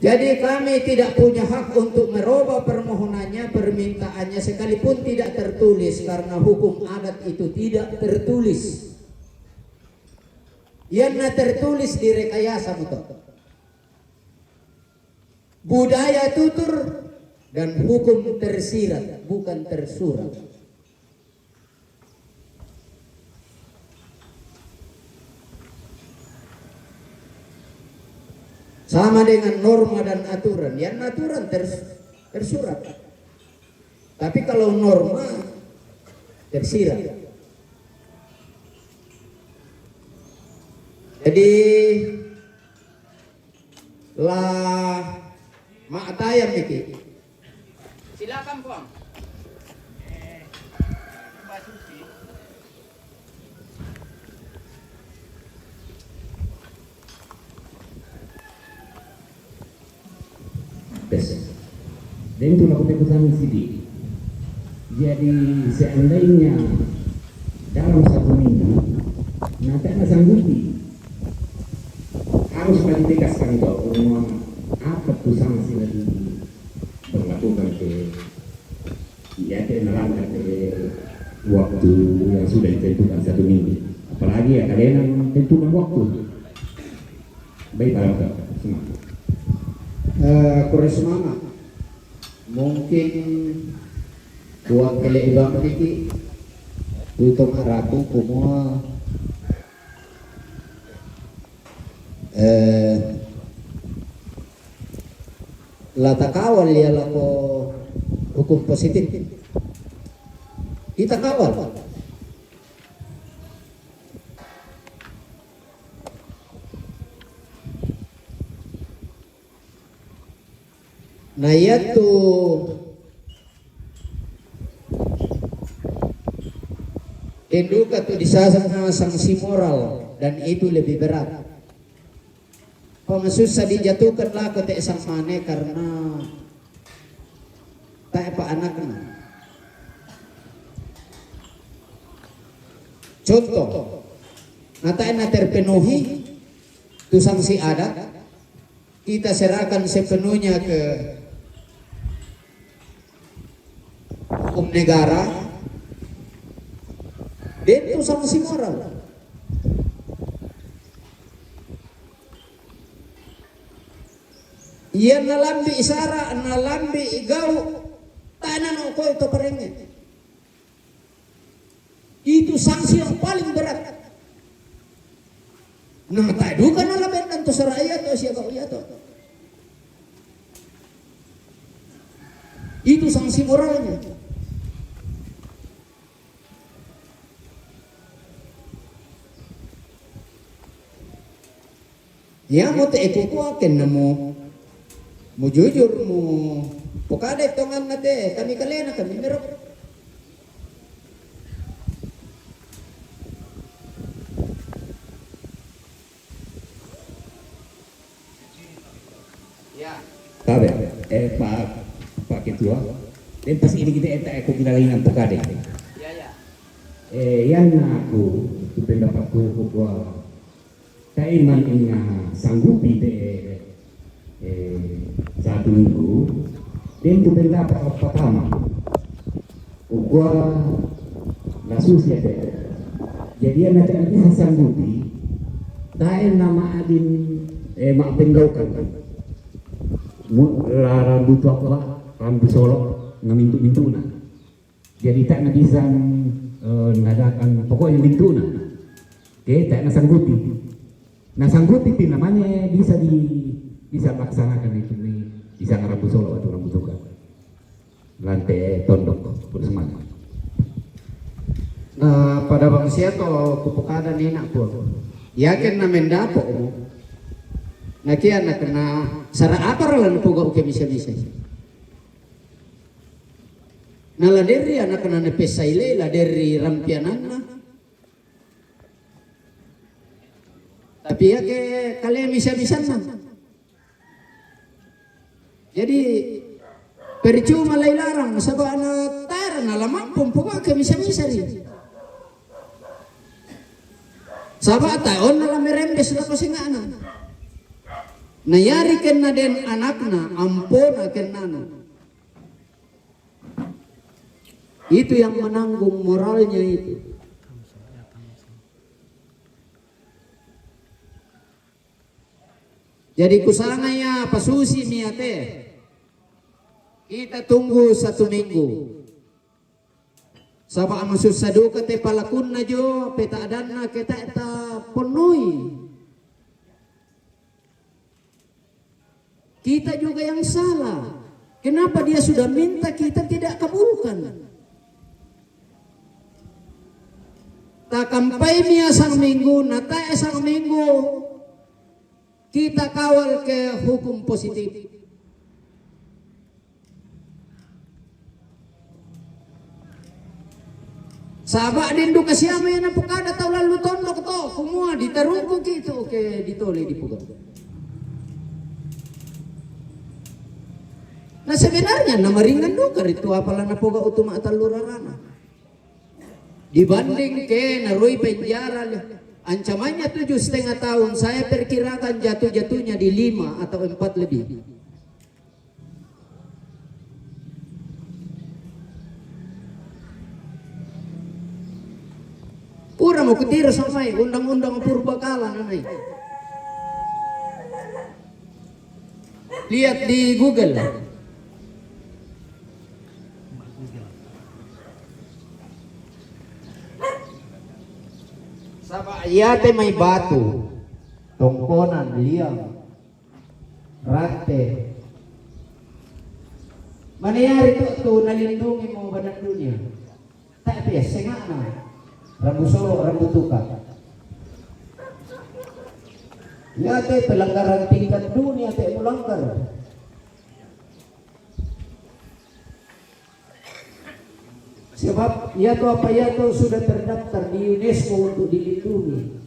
Jadi kami tidak punya hak untuk merubah permohonannya, permintaannya, sekalipun tidak tertulis, karena hukum adat itu tidak tertulis. Iyanna tertulis direkayasa moto. Budaya tutur dan hukum tersirat, bukan tersurat. Sama dengan norma dan aturan. Yang aturan ters-, tersurat. Tapi kalau norma tersirat. Jadi, la ma'tayam iki. Silakan, Puang. Bes. Dan itu aku peku sidi. Jadi seandainya dalam satu minggu, na tena sanggupi, harus lagi tegaskan itu, apa tu sanksi lagi berlakukan ke, ya, ke melanggar ke waktu yang sudah ditentukan satu minggu. Apalagi ya kalian yang tentukan waktu. Baik, Pak Dokter, semangat. Eh, kure semangat. Mungkin buat kele ibang tiki, itu maraku kumua, eh, la takawal ya lako hukum positif. Kita kawal. Na yattu Duka tu disasang sanksi moral dan itu lebih berat. Pamasussa dijatuhkan lako te sang mane karena tae pa anakna. Contoh, na tae na terpenuhi tu sanksi adat, kita serahkan sepenuhnya ke hukum negara, dan itu sanksi moral. Ia nalambi sara, nalambi gau, tae na no koi to parenge. Itu sanksi yang paling berat. Nama tae duka na laben dan to sara ia to siapa ia to. Itu sanksi moralnya. Ya, mo te eku kuaken na mo, mo jujur mo pokade tongan na te, kami kalena, kami merok. Ya. Tabe, eh, Pak, Pak Ketua, dan pas ini kita eta eku kita lagi nampu kade. Ya, ya. Eh, yang aku, tu pendapatku, ku kuah. Kaiman inga sanggupi te, eh, satu minggu, dan tu pendapat pertama. Ukua la susi ate. Jadi ana te bisa sanggupi, tae nama adin, eh, ma penggaukan. Mu, la rambu tu apa, rambu solo, na mintu-mintuna. Jadi tae na bisa, eh, nadakan pokoknya mintuna. Oke, tae na sanggupi. Na sanggupi pi namanya bisa di, bisa laksanakan itu ni, bisa ngarambu solo atau rambu tukar. Lante tondok, terus mana? Na pada bangsia to kupokada ni nak pun. Yakin na mendapo mu. Na kia na kena sara apa ralan poga uke misa-misa. Na la derri anakna ne pesaile, la derri rampiananna. Tapi ya ke kale misa-misanna. Jadi percuma lai larang, saba ana tara na la mampu poga ke misa-misa ri. Saba taon na la merembes la pasingana. Na yari kenna den anakna, ampona kennana. Itu yang menanggung moralnya itu. Jadi kusanga ya pasusi mi ate. Kita tunggu satu minggu. Saba masussa duka te palakunna jo, peta adanna ke ta, ta ponoi. Kita juga yang salah. Kenapa dia sudah minta kita tidak kabulkan? Takampai mia sang minggu, na tae sang minggu, kita kawal ke hukum positif. Saba den duka siama ya na pokada tau lalu tondok to, kumua ditarungku kitu ke ditole dipoga. Na sebenarnya na maringan duka ritu apala na poga utu ma tallu rarana. Dibanding ke naroi penjara le, ancamannya tujuh setengah tahun, saya perkirakan jatuh-jatuhnya di lima atau empat lebih. Pura mo kutiro samai undang-undang purbakala nanai. Lihat di Google. Saba yate mai batu, tongkonan, liang, rante. Manayari to tu nalindungi mo badan dunia. Tapi ya sengana. Rambu solo, rambu tukar. Yate pelanggaran tingkat dunia te melanggar. Sebab ya tu apa ya tu sudah terdaftar di UNESCO untuk dilindungi.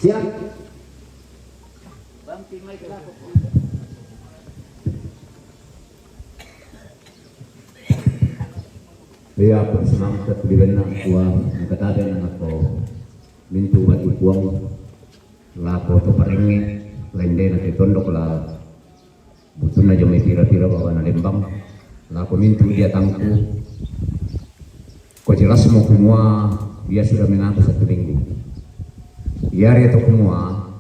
Siap. Iya, semangat di bena kuah, kata ada yang aku mintu batu kuang, lako tu paringi, lende nanti tondok lah. Butunna jomai pira-pira bawana lembang, lako mintu dia tangku. Ko jelas mo kumua dia sudah mengaku satu minggu. Iya re to kumua,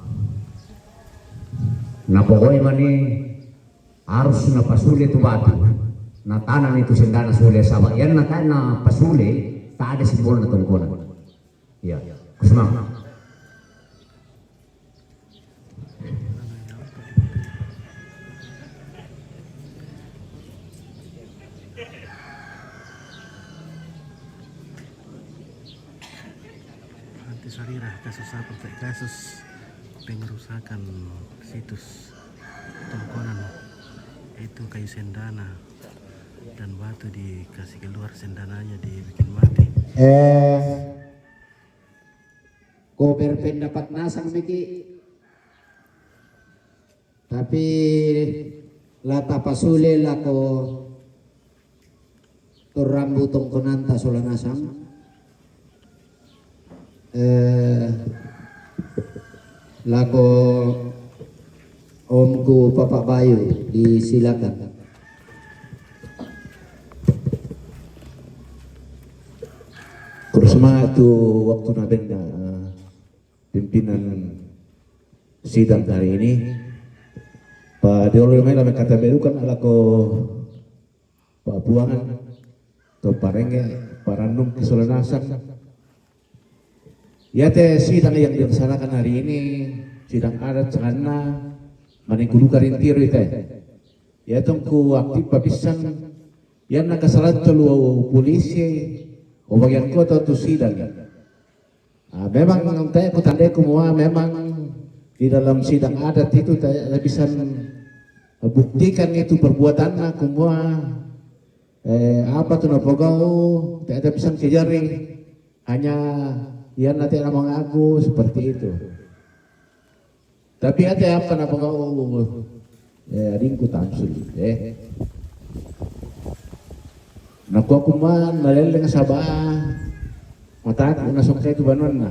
na pokoknya mani harus na pasule tu batu. Na tanah itu sendana sule saba. Iya na tanah pasule tak ada simbol na tongkonan. Iya, kusmang. Nanti sarira kasus apa tak kasus pengerusakan situs tongkonan itu kayu sendana dan batu dikasih keluar sendananya dibikin mati. Eh, ko berpendapat nasang miki. Tapi la tapasule lako to rambu tongkonanta sola nasang. Eh, lako omku Papa Bayu disilakan. Terus semangat tu waktu na benda, eh, pimpinan sidang hari ini. Pa diolo mai la kata berukan alako pabuangan to parenge parannung kisola nasang. Yate sidang yang dilaksanakan hari ini, sidang adat sanganna manikuduka rintiro ite. Ya tongku aktif papisang, yang nakasalat tolu polisi, o bagian kota tu sidang. Ah, memang te kutandai kumua memang di dalam sidang adat itu te bisa buktikan itu perbuatanna kumua, eh, apa tu napogau te bisa kejari, hanya ia nanti mengaku seperti itu. Tapi ada apa napogau, eh, adingku Tamsul, eh. Nakua kuma nalelleng saba mataku nasongkai tu banuanna.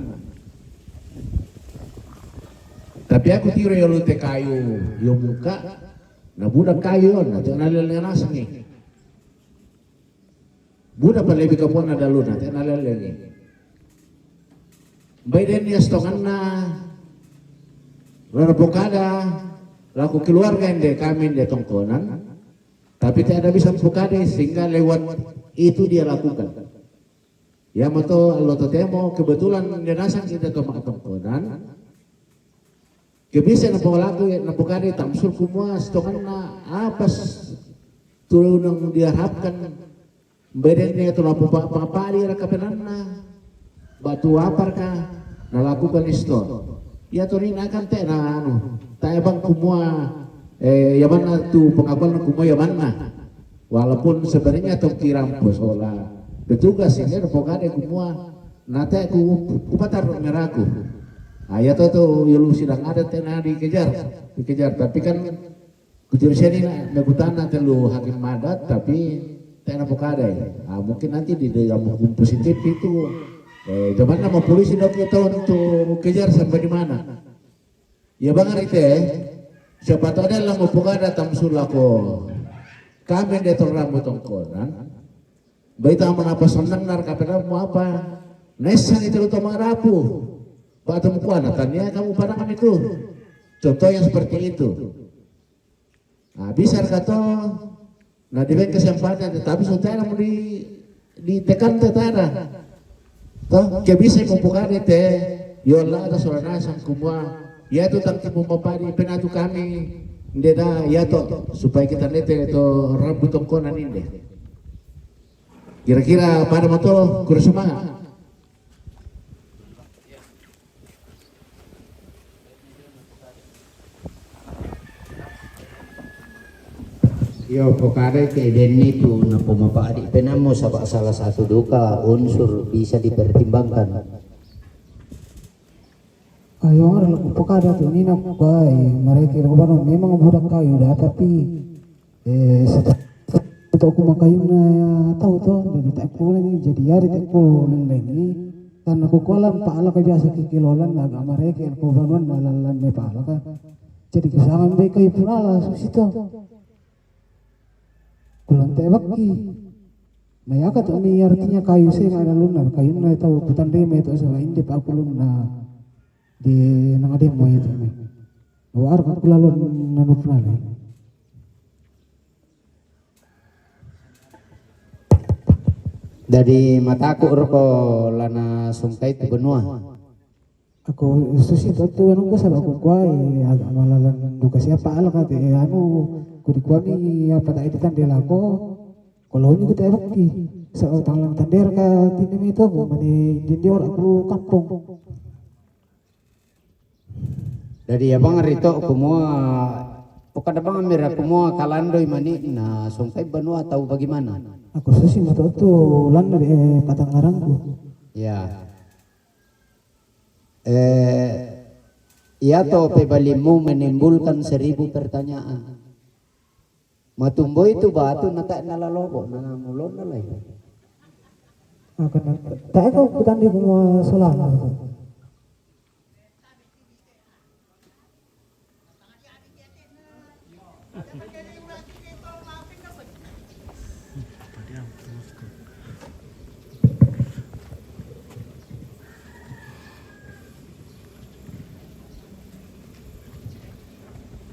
Tapi aku tiro yolo te kayu yo muka, na buda kayu na te nalelleng nasengi. Buda pa lebih kapuana daluna te nalelleng. Bai den ya stonganna rana pokada laku keluarga ende kami ende tongkonan. Tapi tidak ada bisa pokade sehingga lewat itu dia lakukan. Ya mato allo totemo kebetulan dia nasang kita to makatongkonan. Kebisa na pokalaku na pokade Tamsul kumua stonganna apa tulunang diharapkan. Bedenne tu lapu pa pangapali raka penanna batu aparka nalakukan iston. Iya tu ni nakan te na anu tae bang kumua, eh, yamanna tu pengakuan kumua yamanna. Walaupun sebenarnya tong kiram posola petugas ini ada pokade kumua nate ku kupatar meraku. Ayat tu yulu sidang adat te na dikejar, dikejar tapi kan Kucuri seni na mekutana telu hakim adat tapi tena pokadai. Ah, mungkin nanti di dalam hukum positif itu, eh, zaman nama polisi dok itu untuk kejar sampai di mana. Ya bang Rite, siapa tahu ada lama pokada Tamsul lako kami dia terlalu tongkonan. Baita mana apa senang nar kapena mau apa. Nesan itu lu tomang rapu. Batu mukuana tania kamu pada kami itu. Contoh yang seperti itu. Nah, bisa kato, nah, diberi kesempatan, tetapi saudara mau di ditekan tetara. Toh, ke bisa mau buka te, yola ada saudara sang kumua, ya tu tang tipu mempadi penatu kami, ndeda ya to supaya kita nete to rabu tongkonan inde. Kira-kira pada mato kurus semangat. Iyo, pokadai te denni tu napomapa'di' penamu, saba' salah satu duka unsur bisa dipertimbangkan. Ayo, arah laku pokada tu nina kuai, mereka laku baru memang budak kayu dah, tapi, eh, satu, satu aku makayuna ya tahu tu, jadi tak aku lagi, jadi ya, tak aku lagi, karena aku kualan pa'ala ka biasa kikilolan, agak mereka aku baruan lalan ne pa'ala ka. Jadi kesangan be kayu pun ala susi tu. Kulan te bakki. Na yaka tu mi artinya kayu se nga ada lunar, kayunna tau kutandai mai tu saba inde pa aku lunna di nang ademu itu mi. Wa arka kulalun nanut nale. Dadi mataku roko lana sungkai tu benua. Aku susi tu, tu anu ku saba ku kuai, agak malalan duka siapa ala kate, eh, anu, ku dikuami apa tak editan dia lako. Kalau ni ku tak bakki. Sa tangan tandera ka tini mi tu aku mani dindior aku kampung. Dadi abang rito kumua, pokada bang mira kumua kalandoi mani na sungkai banua atau bagaimana? Aku susi matu tu landa de patangarangku. Ya. Eh, iya to pebalimu menimbulkan seribu pertanyaan. Matumboi tu batu nata nalalobo, na mulon na lai. Akan tak kau kutandi kumua solana.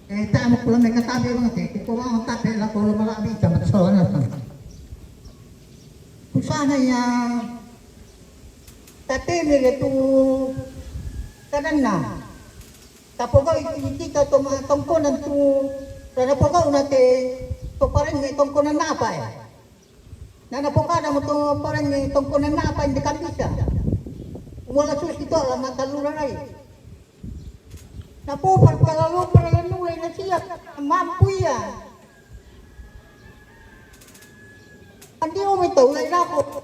Eh, tak mau pulang mereka tabe bang te, kuko bang tabe lah kalau malah bi jam soalnya kan. Susahnya ya. Tapi ni tu kadang na. Tapogau iti, iti ka toma tongkonan tu, na napogau na te to pareng ni tongkonan na apa ya? Na napokada mo to pareng ni tongkonan na apa yang dekat bisa. Umala susi to ala matalura rai. Napopar pala lo pala nulai na siap mampu iya. Andi o mai tau lai lako.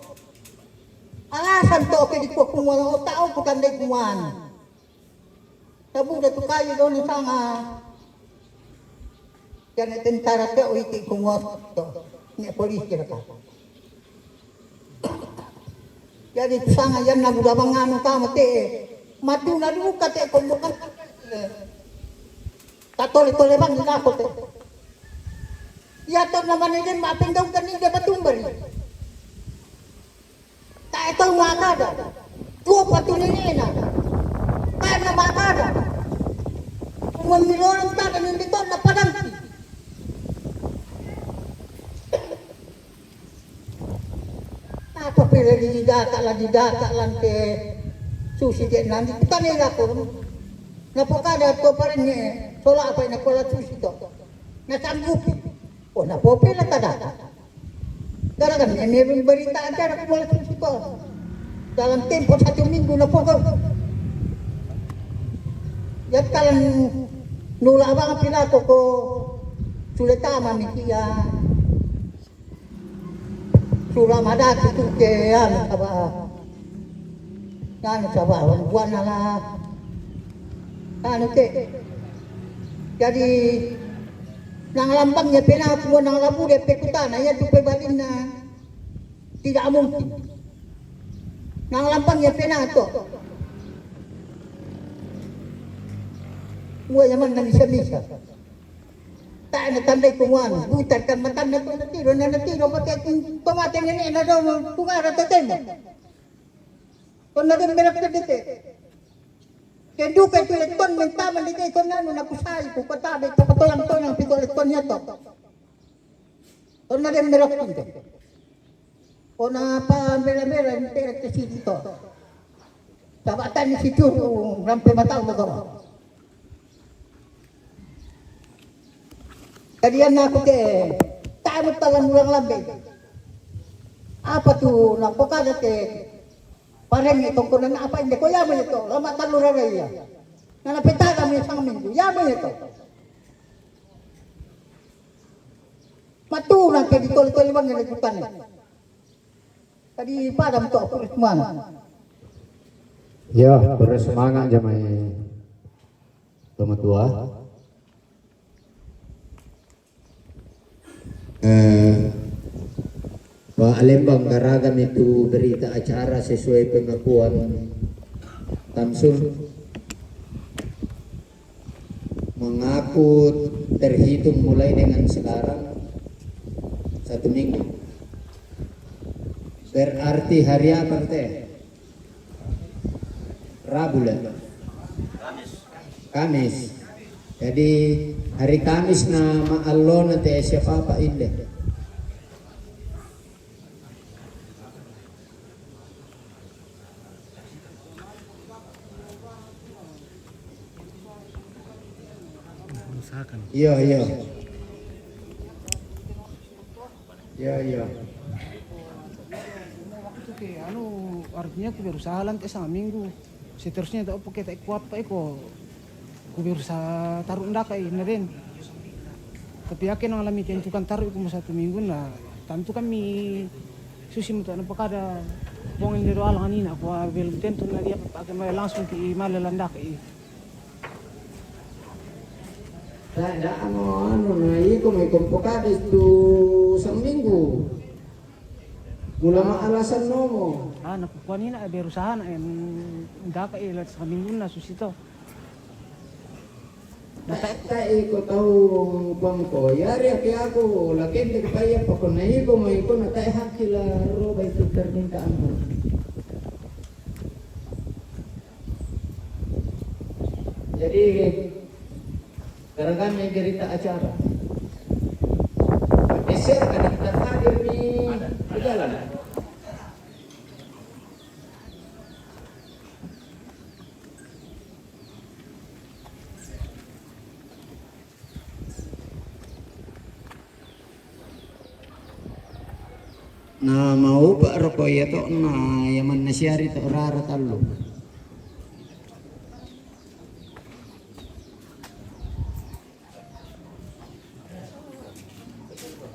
Alasan to ke di ko kumala o tau ko tandai kumana. Tabu da tu kayu do ni sanga. Jana tentara te o iti kumala to. Ni polisi raka. Jadi tu sanga yan na buda bangano tama te. Matu na duka te kombokan. Tatole-tole bang ni lako te. Iya to na maneden ma pendau kan ni da batumbari. Tae tau makada. Tuo patu nenena. Tae na makada. Umon milolong tada nindi to na padangki. Apa pele di data la di data lante susi de nandi. Tane la ko. Na pokada to parene. Sola apa na kola susi to. Na sanggupi. O na pope na tadata. Gara-gara ini berita aja aku mulai susi ko. Dalam tempo satu minggu na pokok. Ya kalian nula abang pila koko sulit ama miki ya. Sura madati tu ke anu saba. Anu saba buana la. Anu ke. Jadi nang lambangnya pena aku nang labu de pekutana ya tu pebalinna. Tidak mungkin. Nang lambangnya pena to. Mua zaman na bisa-bisa. Tae na tandai kumuan, butar kan matanna tu na tiro, na na tiro pake pemate nene na do tungara tetemo. Kona de merak te dete. Kenduka tu leton mentama dete kona nu na kusai ku kota de tapatolang-tolang piko leton ya to. Kona de merak tu. Kona pa mera-mera inte te sito. Tabatan ni situ rampe matau motor. Kadian aku te tamu talan ulang lambe. Apa tu na pokada te pareng ni tongkonan apa inde ko ya mo to lama talura raya. Nana petaga mi sang minggu ya mo to. Patu nanti ditoli-toli bang yang ikutan ni. Tadi pada untuk aku mana? Ya, terus semangat jamai pemetua. Eh, Pak Lembang, karagam itu berita acara sesuai pengakuan Tamsun. Mengaku terhitung mulai dengan sekarang satu minggu. Berarti hari apa teh? Rabu lah. Kamis. Jadi hari Kamis na maallo na te siapa apa ille. Usahakan. Iya, iya. Iya, iya. Waktu ke anu, artinya aku berusaha lantai sama minggu. Seterusnya tak apa kita kuat pak iko. Ku berusaha taruh ndaka i na den. Tapi ake nang lami tentukan taruh iku satu minggu na, tentu kami susi mutu na pakada pong ndero alang anina ku belum tentu na dia pakai mai langsung ki male landaka i. Tidak mau anu na iko mai kompokade tu seminggu. Ulama alasan nomo. Ah, na kukuan ina berusaha na en ndaka i la seminggu na susi to. Tae, tae iko tau bangko. Yari ake aku, lakente kepaya pako na iko mo iko na tae haki la roba itu permintaanmu. Jadi, gara-gara berita acara. Geser kadang tak hadir di jalan. Na maupa roko iya to na iya manna siari to rara tallu.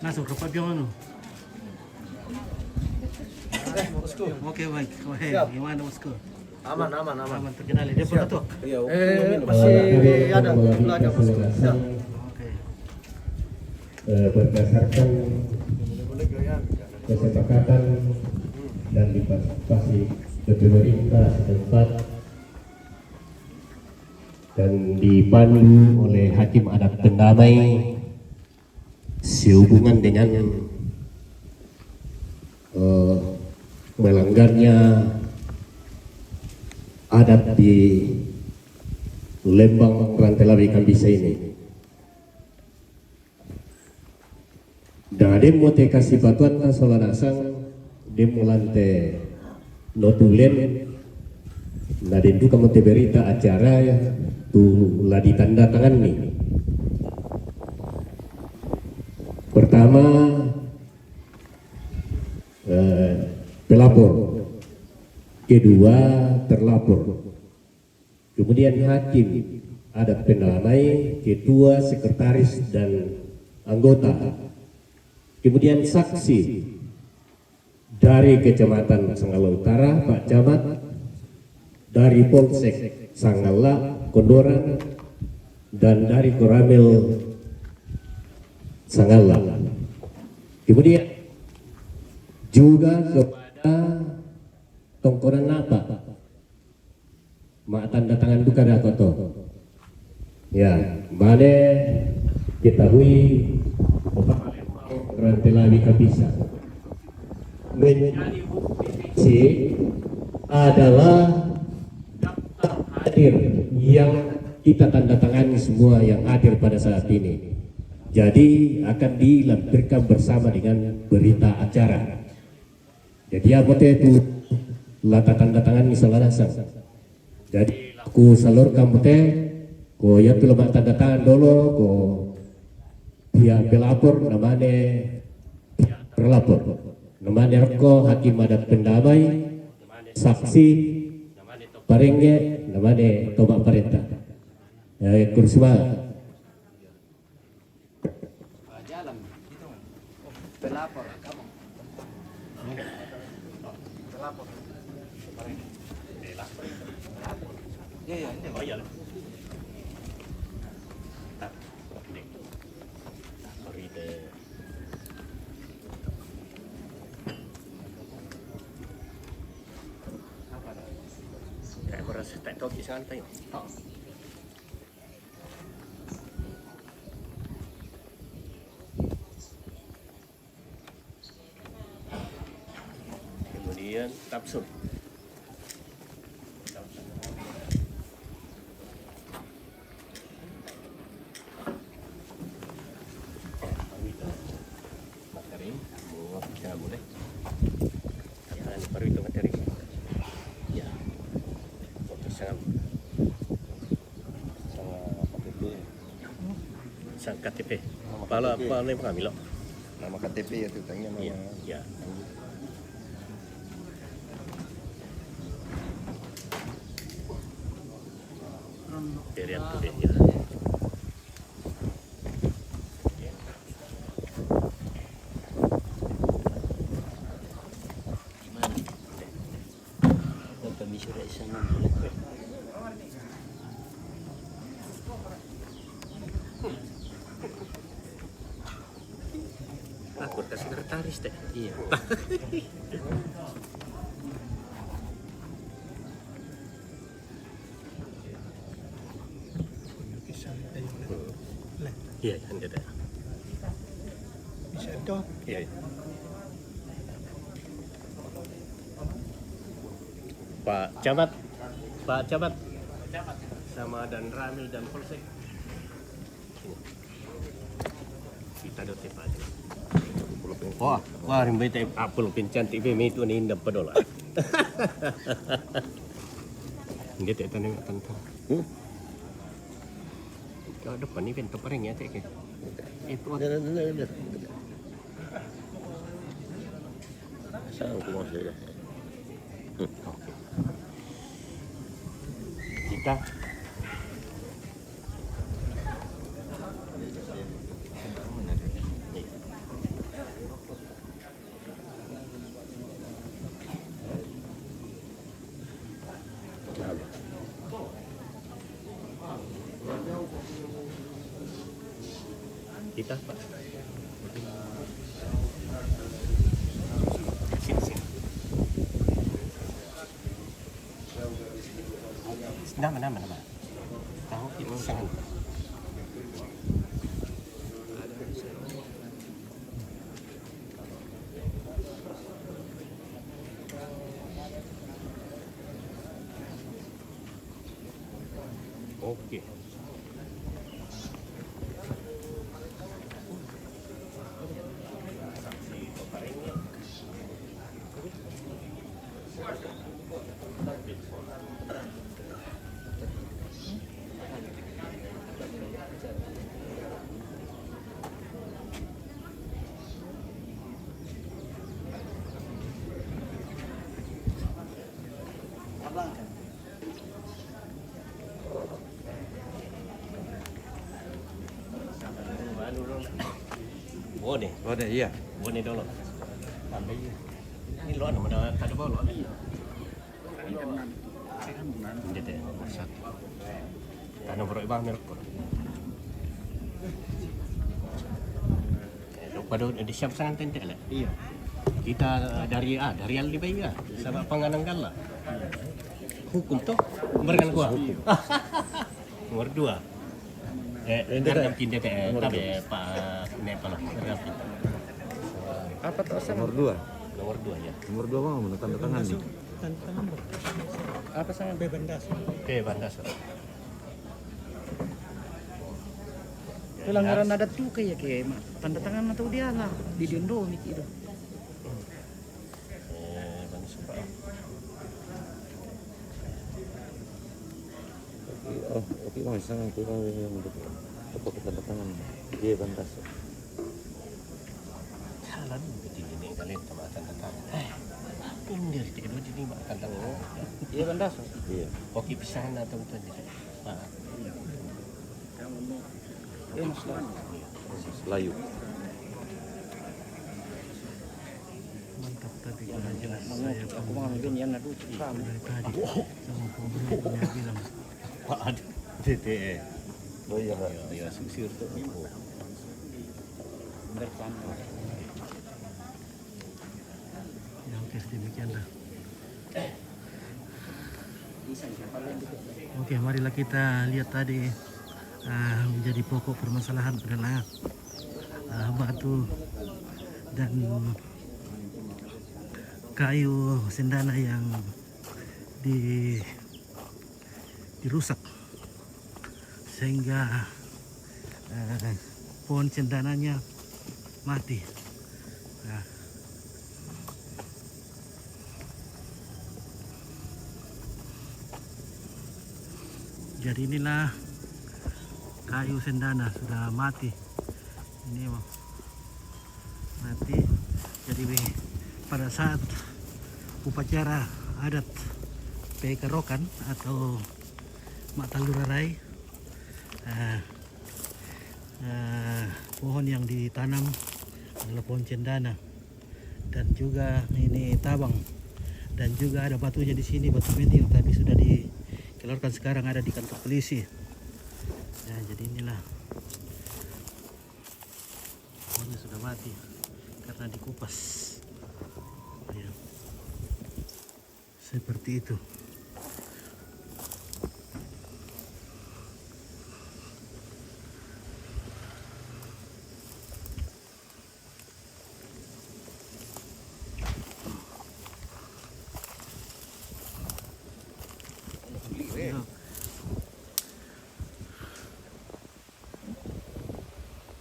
Langsung ke Pak Biono. Oke, baik. Go ahead. Siap. Gimana, bosku? Aman, aman, aman. Aman, terkenal ya. Dia pernah tuh? Iya, oke. Eh, masih ada belajar, bosku. Siap. Oke. Eh, berdasarkan kesepakatan dan difasilitasi pemerintah setempat dan dipandu oleh Hakim Adat Pendamai sehubungan dengan eh, melanggarnya adat di Lembang Rantelawi Kambisa ini. Na demmo te kasipatuanna sola nasang demmo lante notulen na den duka mo te berita acara tu la ditandatanganni. Pertama, eh, pelapor. Kedua, terlapor. Kemudian hakim adat pendamai, ketua, sekretaris, dan anggota. Kemudian saksi dari Kecamatan Sanggala Utara, Pak Camat, dari Polsek Sanggala, Kondoran, dan dari Koramil Sanggala. Kemudian juga kepada tongkonan apa? Ma tanda tangan duka dako to. Ya, mane ketahui Rantelawi Kambisa. Menjadi bukti adalah daftar hadir yang kita tanda tangani semua yang hadir pada saat ini. Jadi akan dilampirkan bersama dengan berita acara. Jadi apa te tu la tatanda tanganni sola nasang. Jadi ku salurkan mo te, ko iya tu la tanda tangan dolo, ko pihak pelapor, namane pihak terlapor. Namane rokko hakim adat pendamai, saksi, parengge, namane toba parenta. Eh, kursi ma. Jalan. Pelapor, kamu. Pelapor. Iya, iya, ini. Oh, iya. Tak, ini. Lapor itu. Apa dah? Tak, aku rasa tak tahu kisah tayo. Oh. Kemudian tafsir. Materi, mau kita boleh. Baru itu materi. Ya. Waktu sangat Sama K T P. Sang K T P. Nama Pala, K T P. Pala ni pengambil lo. Nama K T P ya tu tanya nama. Iya, iya. Dari yang tu dia. Gimana? Dapat misurat sana. Aku tak sekretaris teh. Iya. Iya, iya, iya. Bisa itu. Iya, iya. Pak Camat, Pak Camat, sama dan Ramil dan Polsek. Kita do tepa aja. Wah, wah, rimbai te apel pin cantik be, itu ni indah pedola. Dia tak tanya tentang. Hmm? Kalau depan ni pintu paling ya, cek ke. Itu ada. Ada, ada, ada, ada. Asal aku masuk ya. Hmm, oke. Kita. Kita, Pak. Sini, sini. Nama, nama, nama. Tahu kita sangat. Oke. Bone. Bone, iya. Bone dolo. Ini lo, mana ada bolo. Hindi, te, nomor satu. Ano, bro, ibang meron ko. Eh, pada di siyam sangan tente, ala. Iya. Kita, eh, dari, ah, dari Aldi Bayi, ah. Sama panganang gala. Hukum to? Barengan gua. Nomor dua. Eh, Hindi, Rizal te. Pinda te, eh, Nomor tabi, dua. Pa, ne, pala, Rizal pinda. Apa to, Sang? Nomor dua. Nomor dua, ya. Nomor dua, mau tanda tangan ni. Tanda tangan, bro. Apa, Sang? Bebandas. Bebandas. Pelanggaran adat tu kaya ke, ma-, tanda tangan atau dia lah. Di Indo, miki tu. Eh, mana sebab? Oke, oh, oke, Bang, sana aku, Bang, yang untuk apa kita datangan? Dia bantas. Jalan begini ni kalian sama tanda tangan. Eh, pinggir dia dulu jadi mak tanda tangan. Iya, bantas. Iya. Oke, bisa na teman-teman. Nah. Iya, Mas. Layu. Saya pun dari tadi sama Pak Gubernur dia bilang, Pak, ada T T E. Oh iya, Pak. Iya, iya, sisir tu. Ya, oke, demikianlah. Oke, marilah kita lihat tadi, ah, menjadi pokok permasalahan adalah, ah, batu dan kayu cendana yang di, dirusak sehingga, eh, pohon cendananya mati. Nah, jadi inilah kayu cendana sudah mati. Ini mati. Jadi pada saat upacara adat Pekarokan atau Mak Talurarai, eh, eh, pohon yang ditanam adalah pohon cendana dan juga ini tabang dan juga ada batunya di sini, batu metil, tapi sudah dikeluarkan, sekarang ada di kantor polisi. Ya, jadi inilah pohonnya sudah mati karena dikupas. Ya. Seperti itu.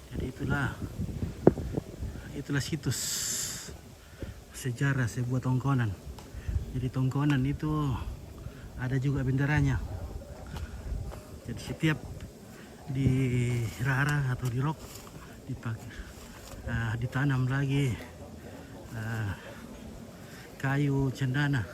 Jadi itulah, itulah situs sejarah sebuah Tongkonan. Jadi Tongkonan itu ada juga benderanya. Jadi setiap di rara atau di rok dipakai, ah, ditanam lagi, ah, kayu cendana.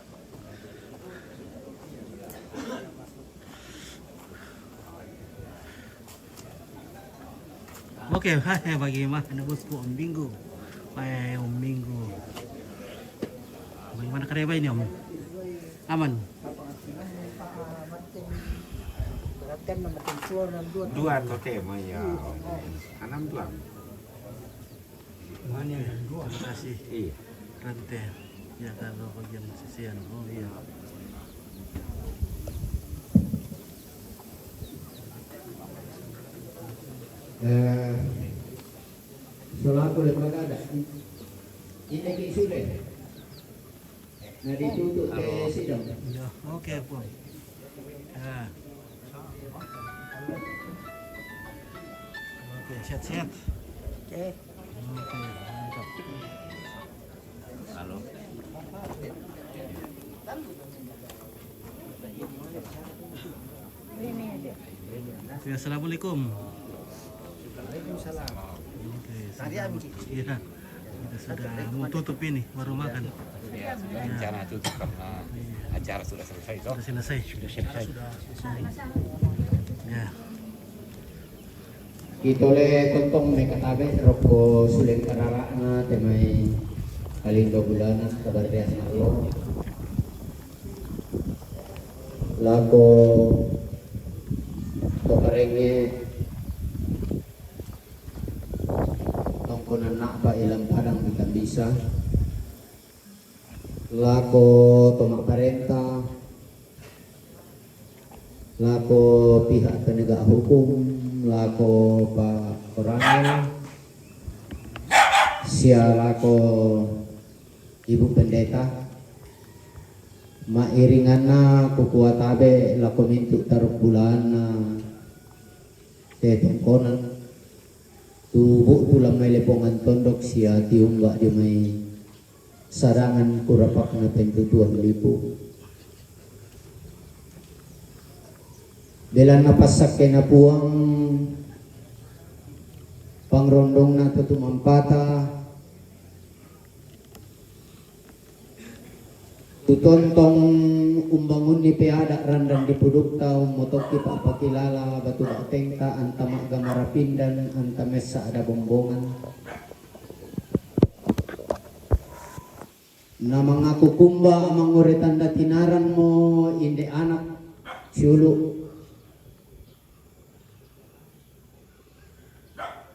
Oke, hai, bagaimana bosku Om Minggu? Hai, Om Minggu. Bagaimana kareba ini, Om? Aman? Dua totem, ya. Anam tuan. Terima kasih. Iya. Rante. Ya, kalau bagian sisian. Oh, iya. Eh, selaku lembaga ada. Ini ki sudah. Nah, ditutup ke sidang. Ya, oke, Pak. Ya. Oke, sehat-sehat. Oke. Oke, mantap. Halo. Ya, assalamualaikum. Waalaikumsalam. Oke, sudah, iya, kita sudah mau tutup ini, baru makan. Ya, sudah rencana tutup karena acara sudah selesai, toh? Sudah selesai. Sudah selesai. Ya. Kita le tontong me katabe roko sulen kararana temai kalindo bulanan kabar dia Allah. Lako to karenge Tongkonan Na'ba Ilang Padang di Tambisa. Lako to ma'parenta, lako pihak penegak hukum, lako Pak Koranil, sia lako Ibu Pendeta, ma'iringanna kukuatabe lako mintu' tarung bulaanna te Tongkonan, tu bu'tu lan mai Lepongan Tondok sia tiumba dio mai sadangan kurapakna pentutuan lipu. Belanna passakkena Puang, pangrondongna to tumampata, tu tontong umbangunni peada' ranrang dipudukta, ummotokki pa'pakilala batu ba'tengta, anta ma'ga marapindan, anta messa ada bombongan. Na mangaku kumba mangure tanda tinaranmo inde anak siulu'.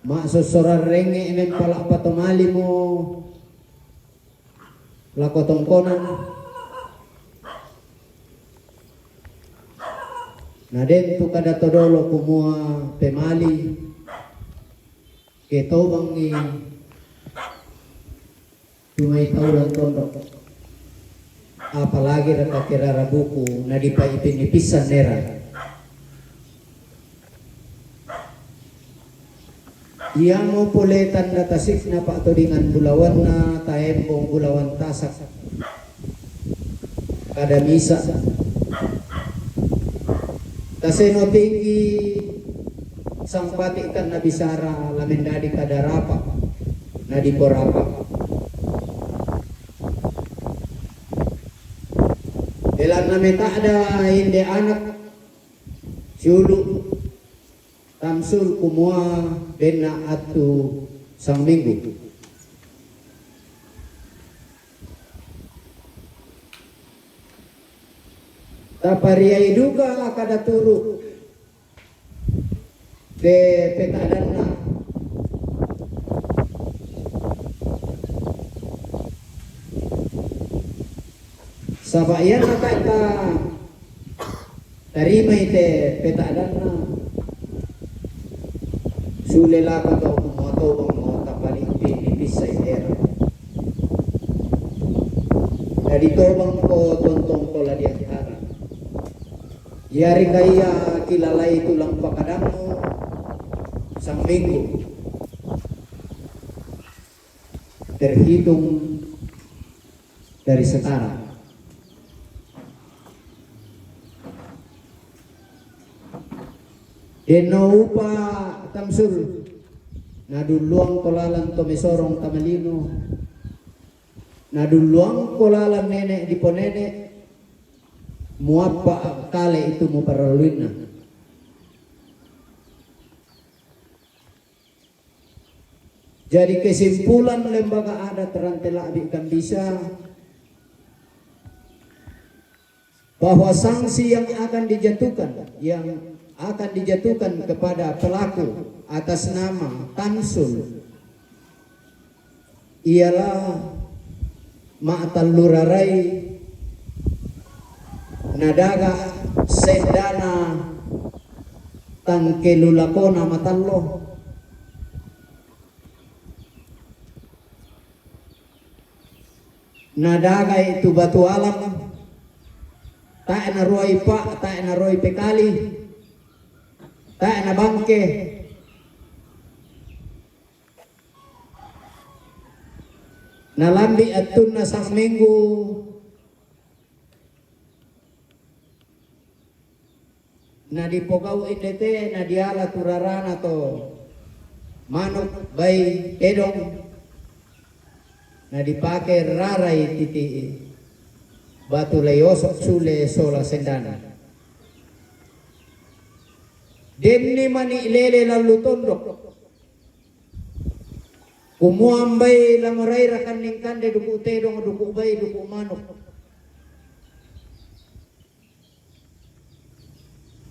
Ma'sossoran rengnge' mempala' patomalimo lako tongkonan. Na den tu kada to dolo kumua pemali, ke tobangi tu mai tau lan tondok. Apalagi raka ke rara buku na dipaipin-ipissan nera. Iamo pole tanda tasikna pa'todingan bulawanna taembong bulawan tasak. Kada misa. Taseno tinggi sangpati kan na bisara la mendadi kada rapa na diporapa. Belanna meta'da inde anak siulu' Tamsul kumua denna attu sangminggu. Tapariai duka kada turu' te peta'danna. Saba' ianna tae' ta tarimai te peta'danna, sule lako tau kumua tobangmo tapali'pi nipissai tera. Dadi tobangko tontongko la diantara. Iarika ia kilalai tulang pakadammu sangminggu terhitung dari sekarang. Denno upa Tamsul, nadulluangko lalan to mesorong tamalino, nadulluangko lalan nene' diponene', muappa kale itu muparalluinna. Jadi kesimpulan lembaga adat Rante La'bi Gambisa bahwa sanksi yang akan dijatuhkan yang akan dijatuhkan kepada pelaku atas nama Tamsul ialah ma'tallurarai nadaga sendana tangkelulakona matallo. Nadagai tu batu alam, tae' naruai pa, tae' naruai pekali, tae' nabangke. Nalambi' attunna sangminggu, nadipogau' inde te, nadiala tu rarana to manuk bai tedong, nadipake rarai titi batu laiosok sule sola sendana. Denni mani' lele lallu tondok. Kumua ambai la morai rakanning kande duku' tedong, duku' bai, duku' manuk.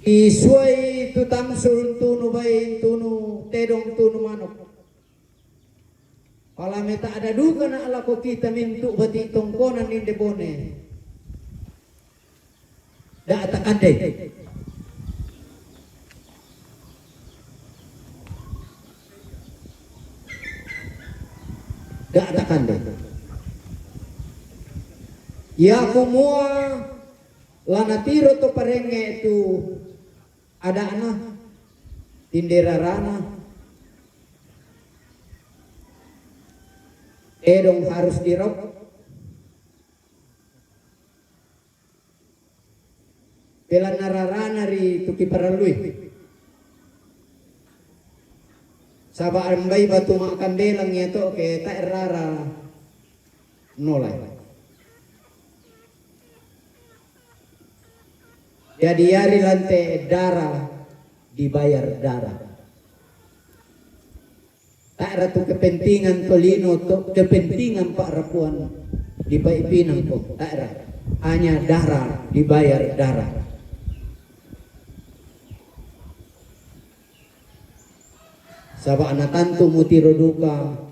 Isuai tu Tamsul tunu bai, tunu tedong, tunu manuk. Pala meta'da duka na' lako kita mintu' bati' tongkonan inde bone. Da' takande. Da' takande. Ia kumua la natiro to parengnge' tu ada'na, tinde rarana, tedong harus dirok. Belanna rarana ri tu kiparallui. Saba' ambai batu ma'kambelang ia to ke tae' rara nolai. Jadi iari lante' darah dibayar darah. Tae' ratu kepentingan tolino to, kepentingan pa'rapuan di Paipinang ko, tae ra. Hanya darah dibayar darah. Saba' na tantu mutiro duka,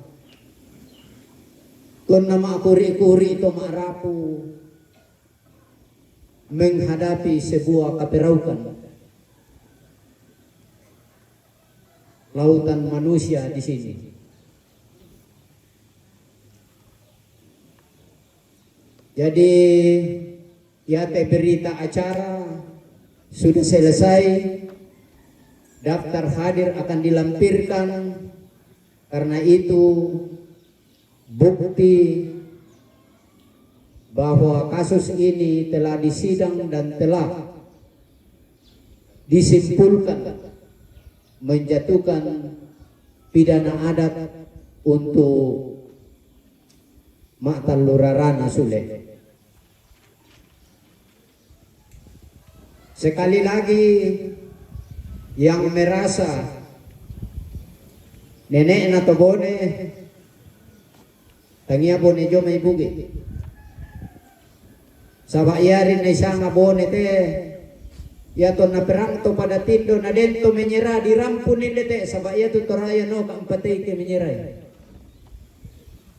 konna ma'kuri-kuri to ma'rapu menghadapi sebuah keperaukan lautan manusia di sini. Jadi, iate berita acara sudah selesai, daftar hadir akan dilampirkan. Karena itu, bukti bahwa kasus ini telah disidang dan telah disimpulkan menjatuhkan pidana adat untuk ma'tallurarana sule. Sekali lagi, yang merasa nene'na to bone, tangia bone jo mai bugi. Saba' iari naisanga bone te, iato naperang to pada tindo, na den to menyerah, dirampun inde te, saba' iatu Toraya noka' mpatei ke menyerah.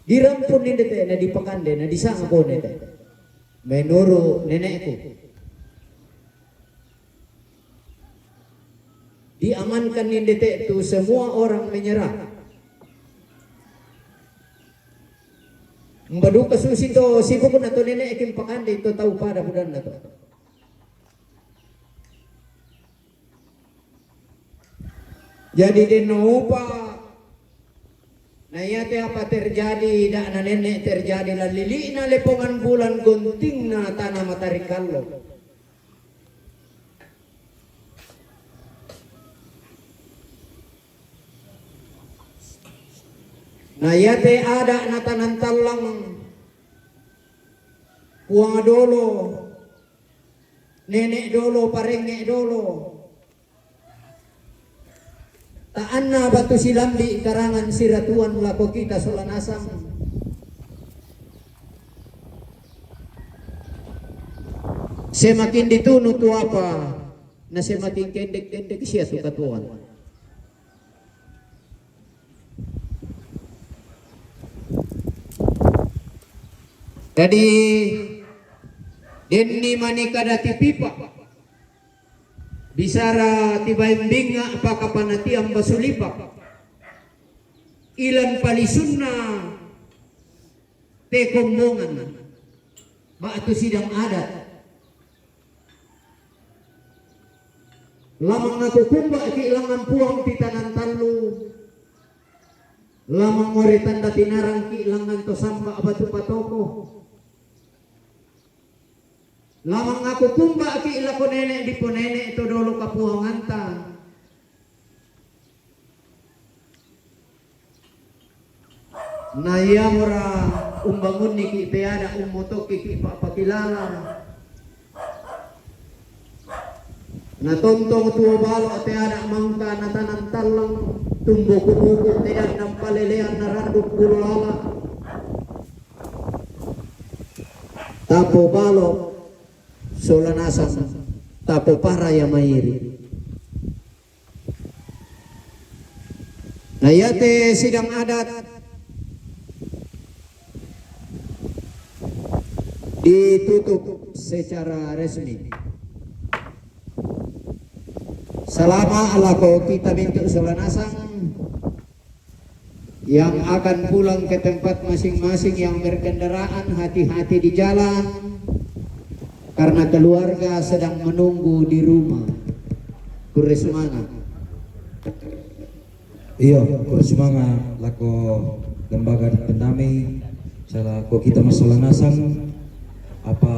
Dirampun inde te, na dipakande, na disanga bone te. Menuru' nene'ku. Diamankan inde te tu semua orang menyerah. Mbaduka susi to sibukna to nene'ki mpakande to tau pada budanna to. Jadi den naupa, na iate apa terjadi, da' na nenne' terjadi lan lili'na lepongan bulan, gontingna tana matari kallo. Na iate ada' na tanan tallang, puang dolo, nene' dolo, parengnge' dolo. Ta'anna batu silambi' karangan siratuan lako kita sola nasang. Semakin ditunu tu apa, na semakin kendek-kendek sia tu katuoan. Jadi, denni manika dati pipa. Bisara tibaing binga' pakapanatian basulipa. Ilan palisunna te kombongan ba'tu sidang adat. Lamang aku kumba'ki' langngan puang titanan tallu. Lamang ore tanda tinarangki' langngan to samba' batu patoko. Lamang aku kumba'ki' lako nene' diponene' to dolo kapuanganta. Na iamora umbangunniki' te ada' ummotokkiki' pa'pakilala. Na tontong tuo balo' te ada' mangka na tanan tallang, tumbuku-buku te dandang palelean na randuk bulu lala. Tapo balo' sola nasang, tapo paraya mairi'. Na iate sidang adat ditutup secara resmi. Salama' lako kita mintu' sola nasang yang akan pulang ke tempat masing-masing, yang berkendaraan hati-hati di jalan karena keluarga sedang menunggu di rumah. Kurre sumanga'. Iyo, kurre sumanga' lako lembaga adat Pendamai, salako kita massola nasang, apa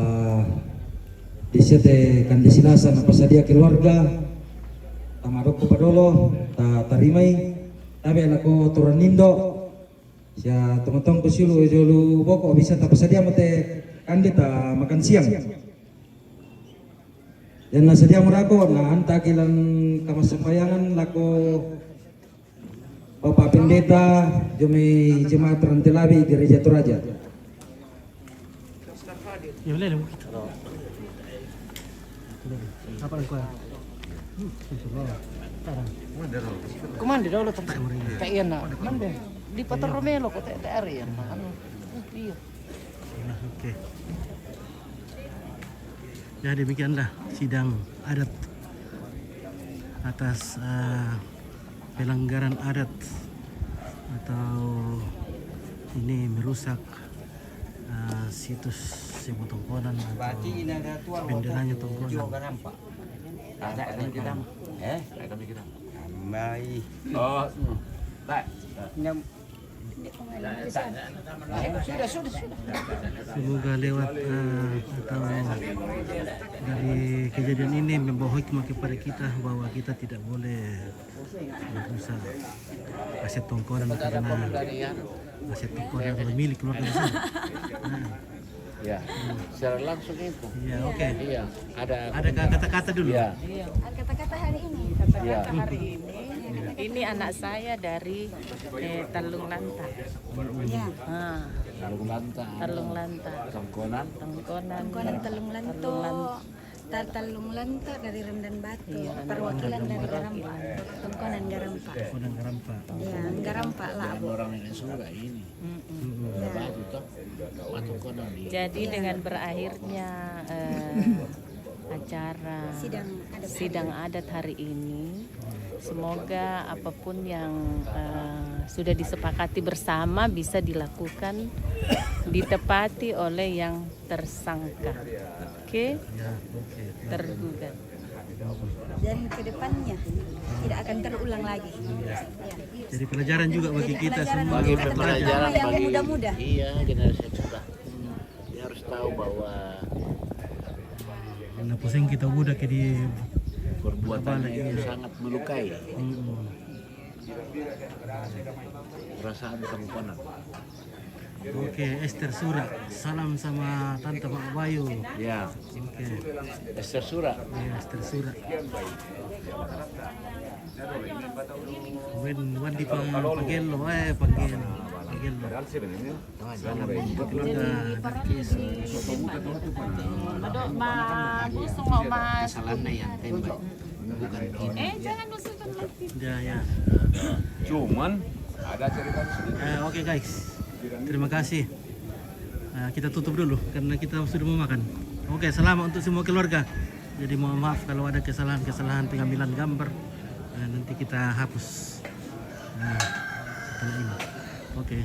disiate kande sinasang apa sadia keluarga, tama dokko padolo, ta tarimai, tabe' lako toranindo, sia tongtong kusiulu jolo boko' bisa tapasadiamo te kande ta makan siang. Ianna sadiamo rako, na antaki lan kamassempajangnganta lako Bapak Pendeta, jomai jemaat Rantelabi Gereja Toraja. Ya, boleh, boleh. Apa yang kau? Hmm, insya Allah. Kumande dolo tata. Kaya na. Mande. Di Patar Romelo ko te te ari ya. Anu. Iya. Nah, oke. Ya, demikianlah sidang adat atas eh, pelanggaran adat atau ini merusak eh, situs Sebo Tongkonan atau benderanya Tongkonan. Ada kami kita. Eh? Ada kami kita. Mai. Oh, tak. Sudah, sudah, sudah. Semoga lewat eh, atau dari kejadian ini membawa hikmah kepada kita bahwa kita tidak boleh merusak aset Tongkonan karena aset Tongkonan adalah milik keluarga besar. Nah, Ya, secara langsung itu. Iya, oke. Iya, ada Ada ka- kata-kata dulu. Ya. Iya. Kata-kata hari ini. Kata-kata Ya. hari ini. Ini anak saya dari eh, Talung Lanta. Ya. Ah, Talung Lanta. Talung Lanta. Tongkonan. Tongkonan. Tongkonan Talung Lanto. Talung Lanto. Tatalung Lanto dari Rendan Batu. Iya, Perwakilan dari Garampa. Tongkonan Garampa. Tongkonan Garampa. Ya, Garampa lah. Orang ini sudah ini. Mm-mm. Batu toh. Batu konon di Jadi dengan berakhirnya eh, acara Sidang adat sidang adat hari ini, semoga apapun yang eh, sudah disepakati bersama bisa dilakukan, ditepati oleh yang tersangka. Oke? Ya, oke. Tergugat. Dan ke depannya tidak akan terulang lagi. Ya. Jadi pelajaran juga bagi Jadi kita pelajaran semua. Bagi kita pelajaran terutama yang bagi muda-muda. Iya, generasi yang sudah. Dia harus tahu bahwa Karena pusing kita budak di perbuatannya itu sangat melukai. Mm-mm. Perasaan Tongkonan. Oke, Esther Sura. Salam sama Tante Mak Bayu. Ya. Oke. Esther Sura. Ya, Esther Sura. Wen, wan di pang, pagello, eh, pagello. Pagello. Jadi, Mado, ma, gusto mo mas Kesalahan na yan, tembak. Bukan ini. Eh, jangan usulkan lagi. Ya, ya. Cuman ada cerita sedikit. Eh, oke, guys. Terima kasih. Eh, kita tutup dulu karena kita sudah mau makan. Oke, selamat untuk semua keluarga. Jadi mohon maaf kalau ada kesalahan-kesalahan pengambilan gambar. Eh, nanti kita hapus. Nah, setelah ini. Oke.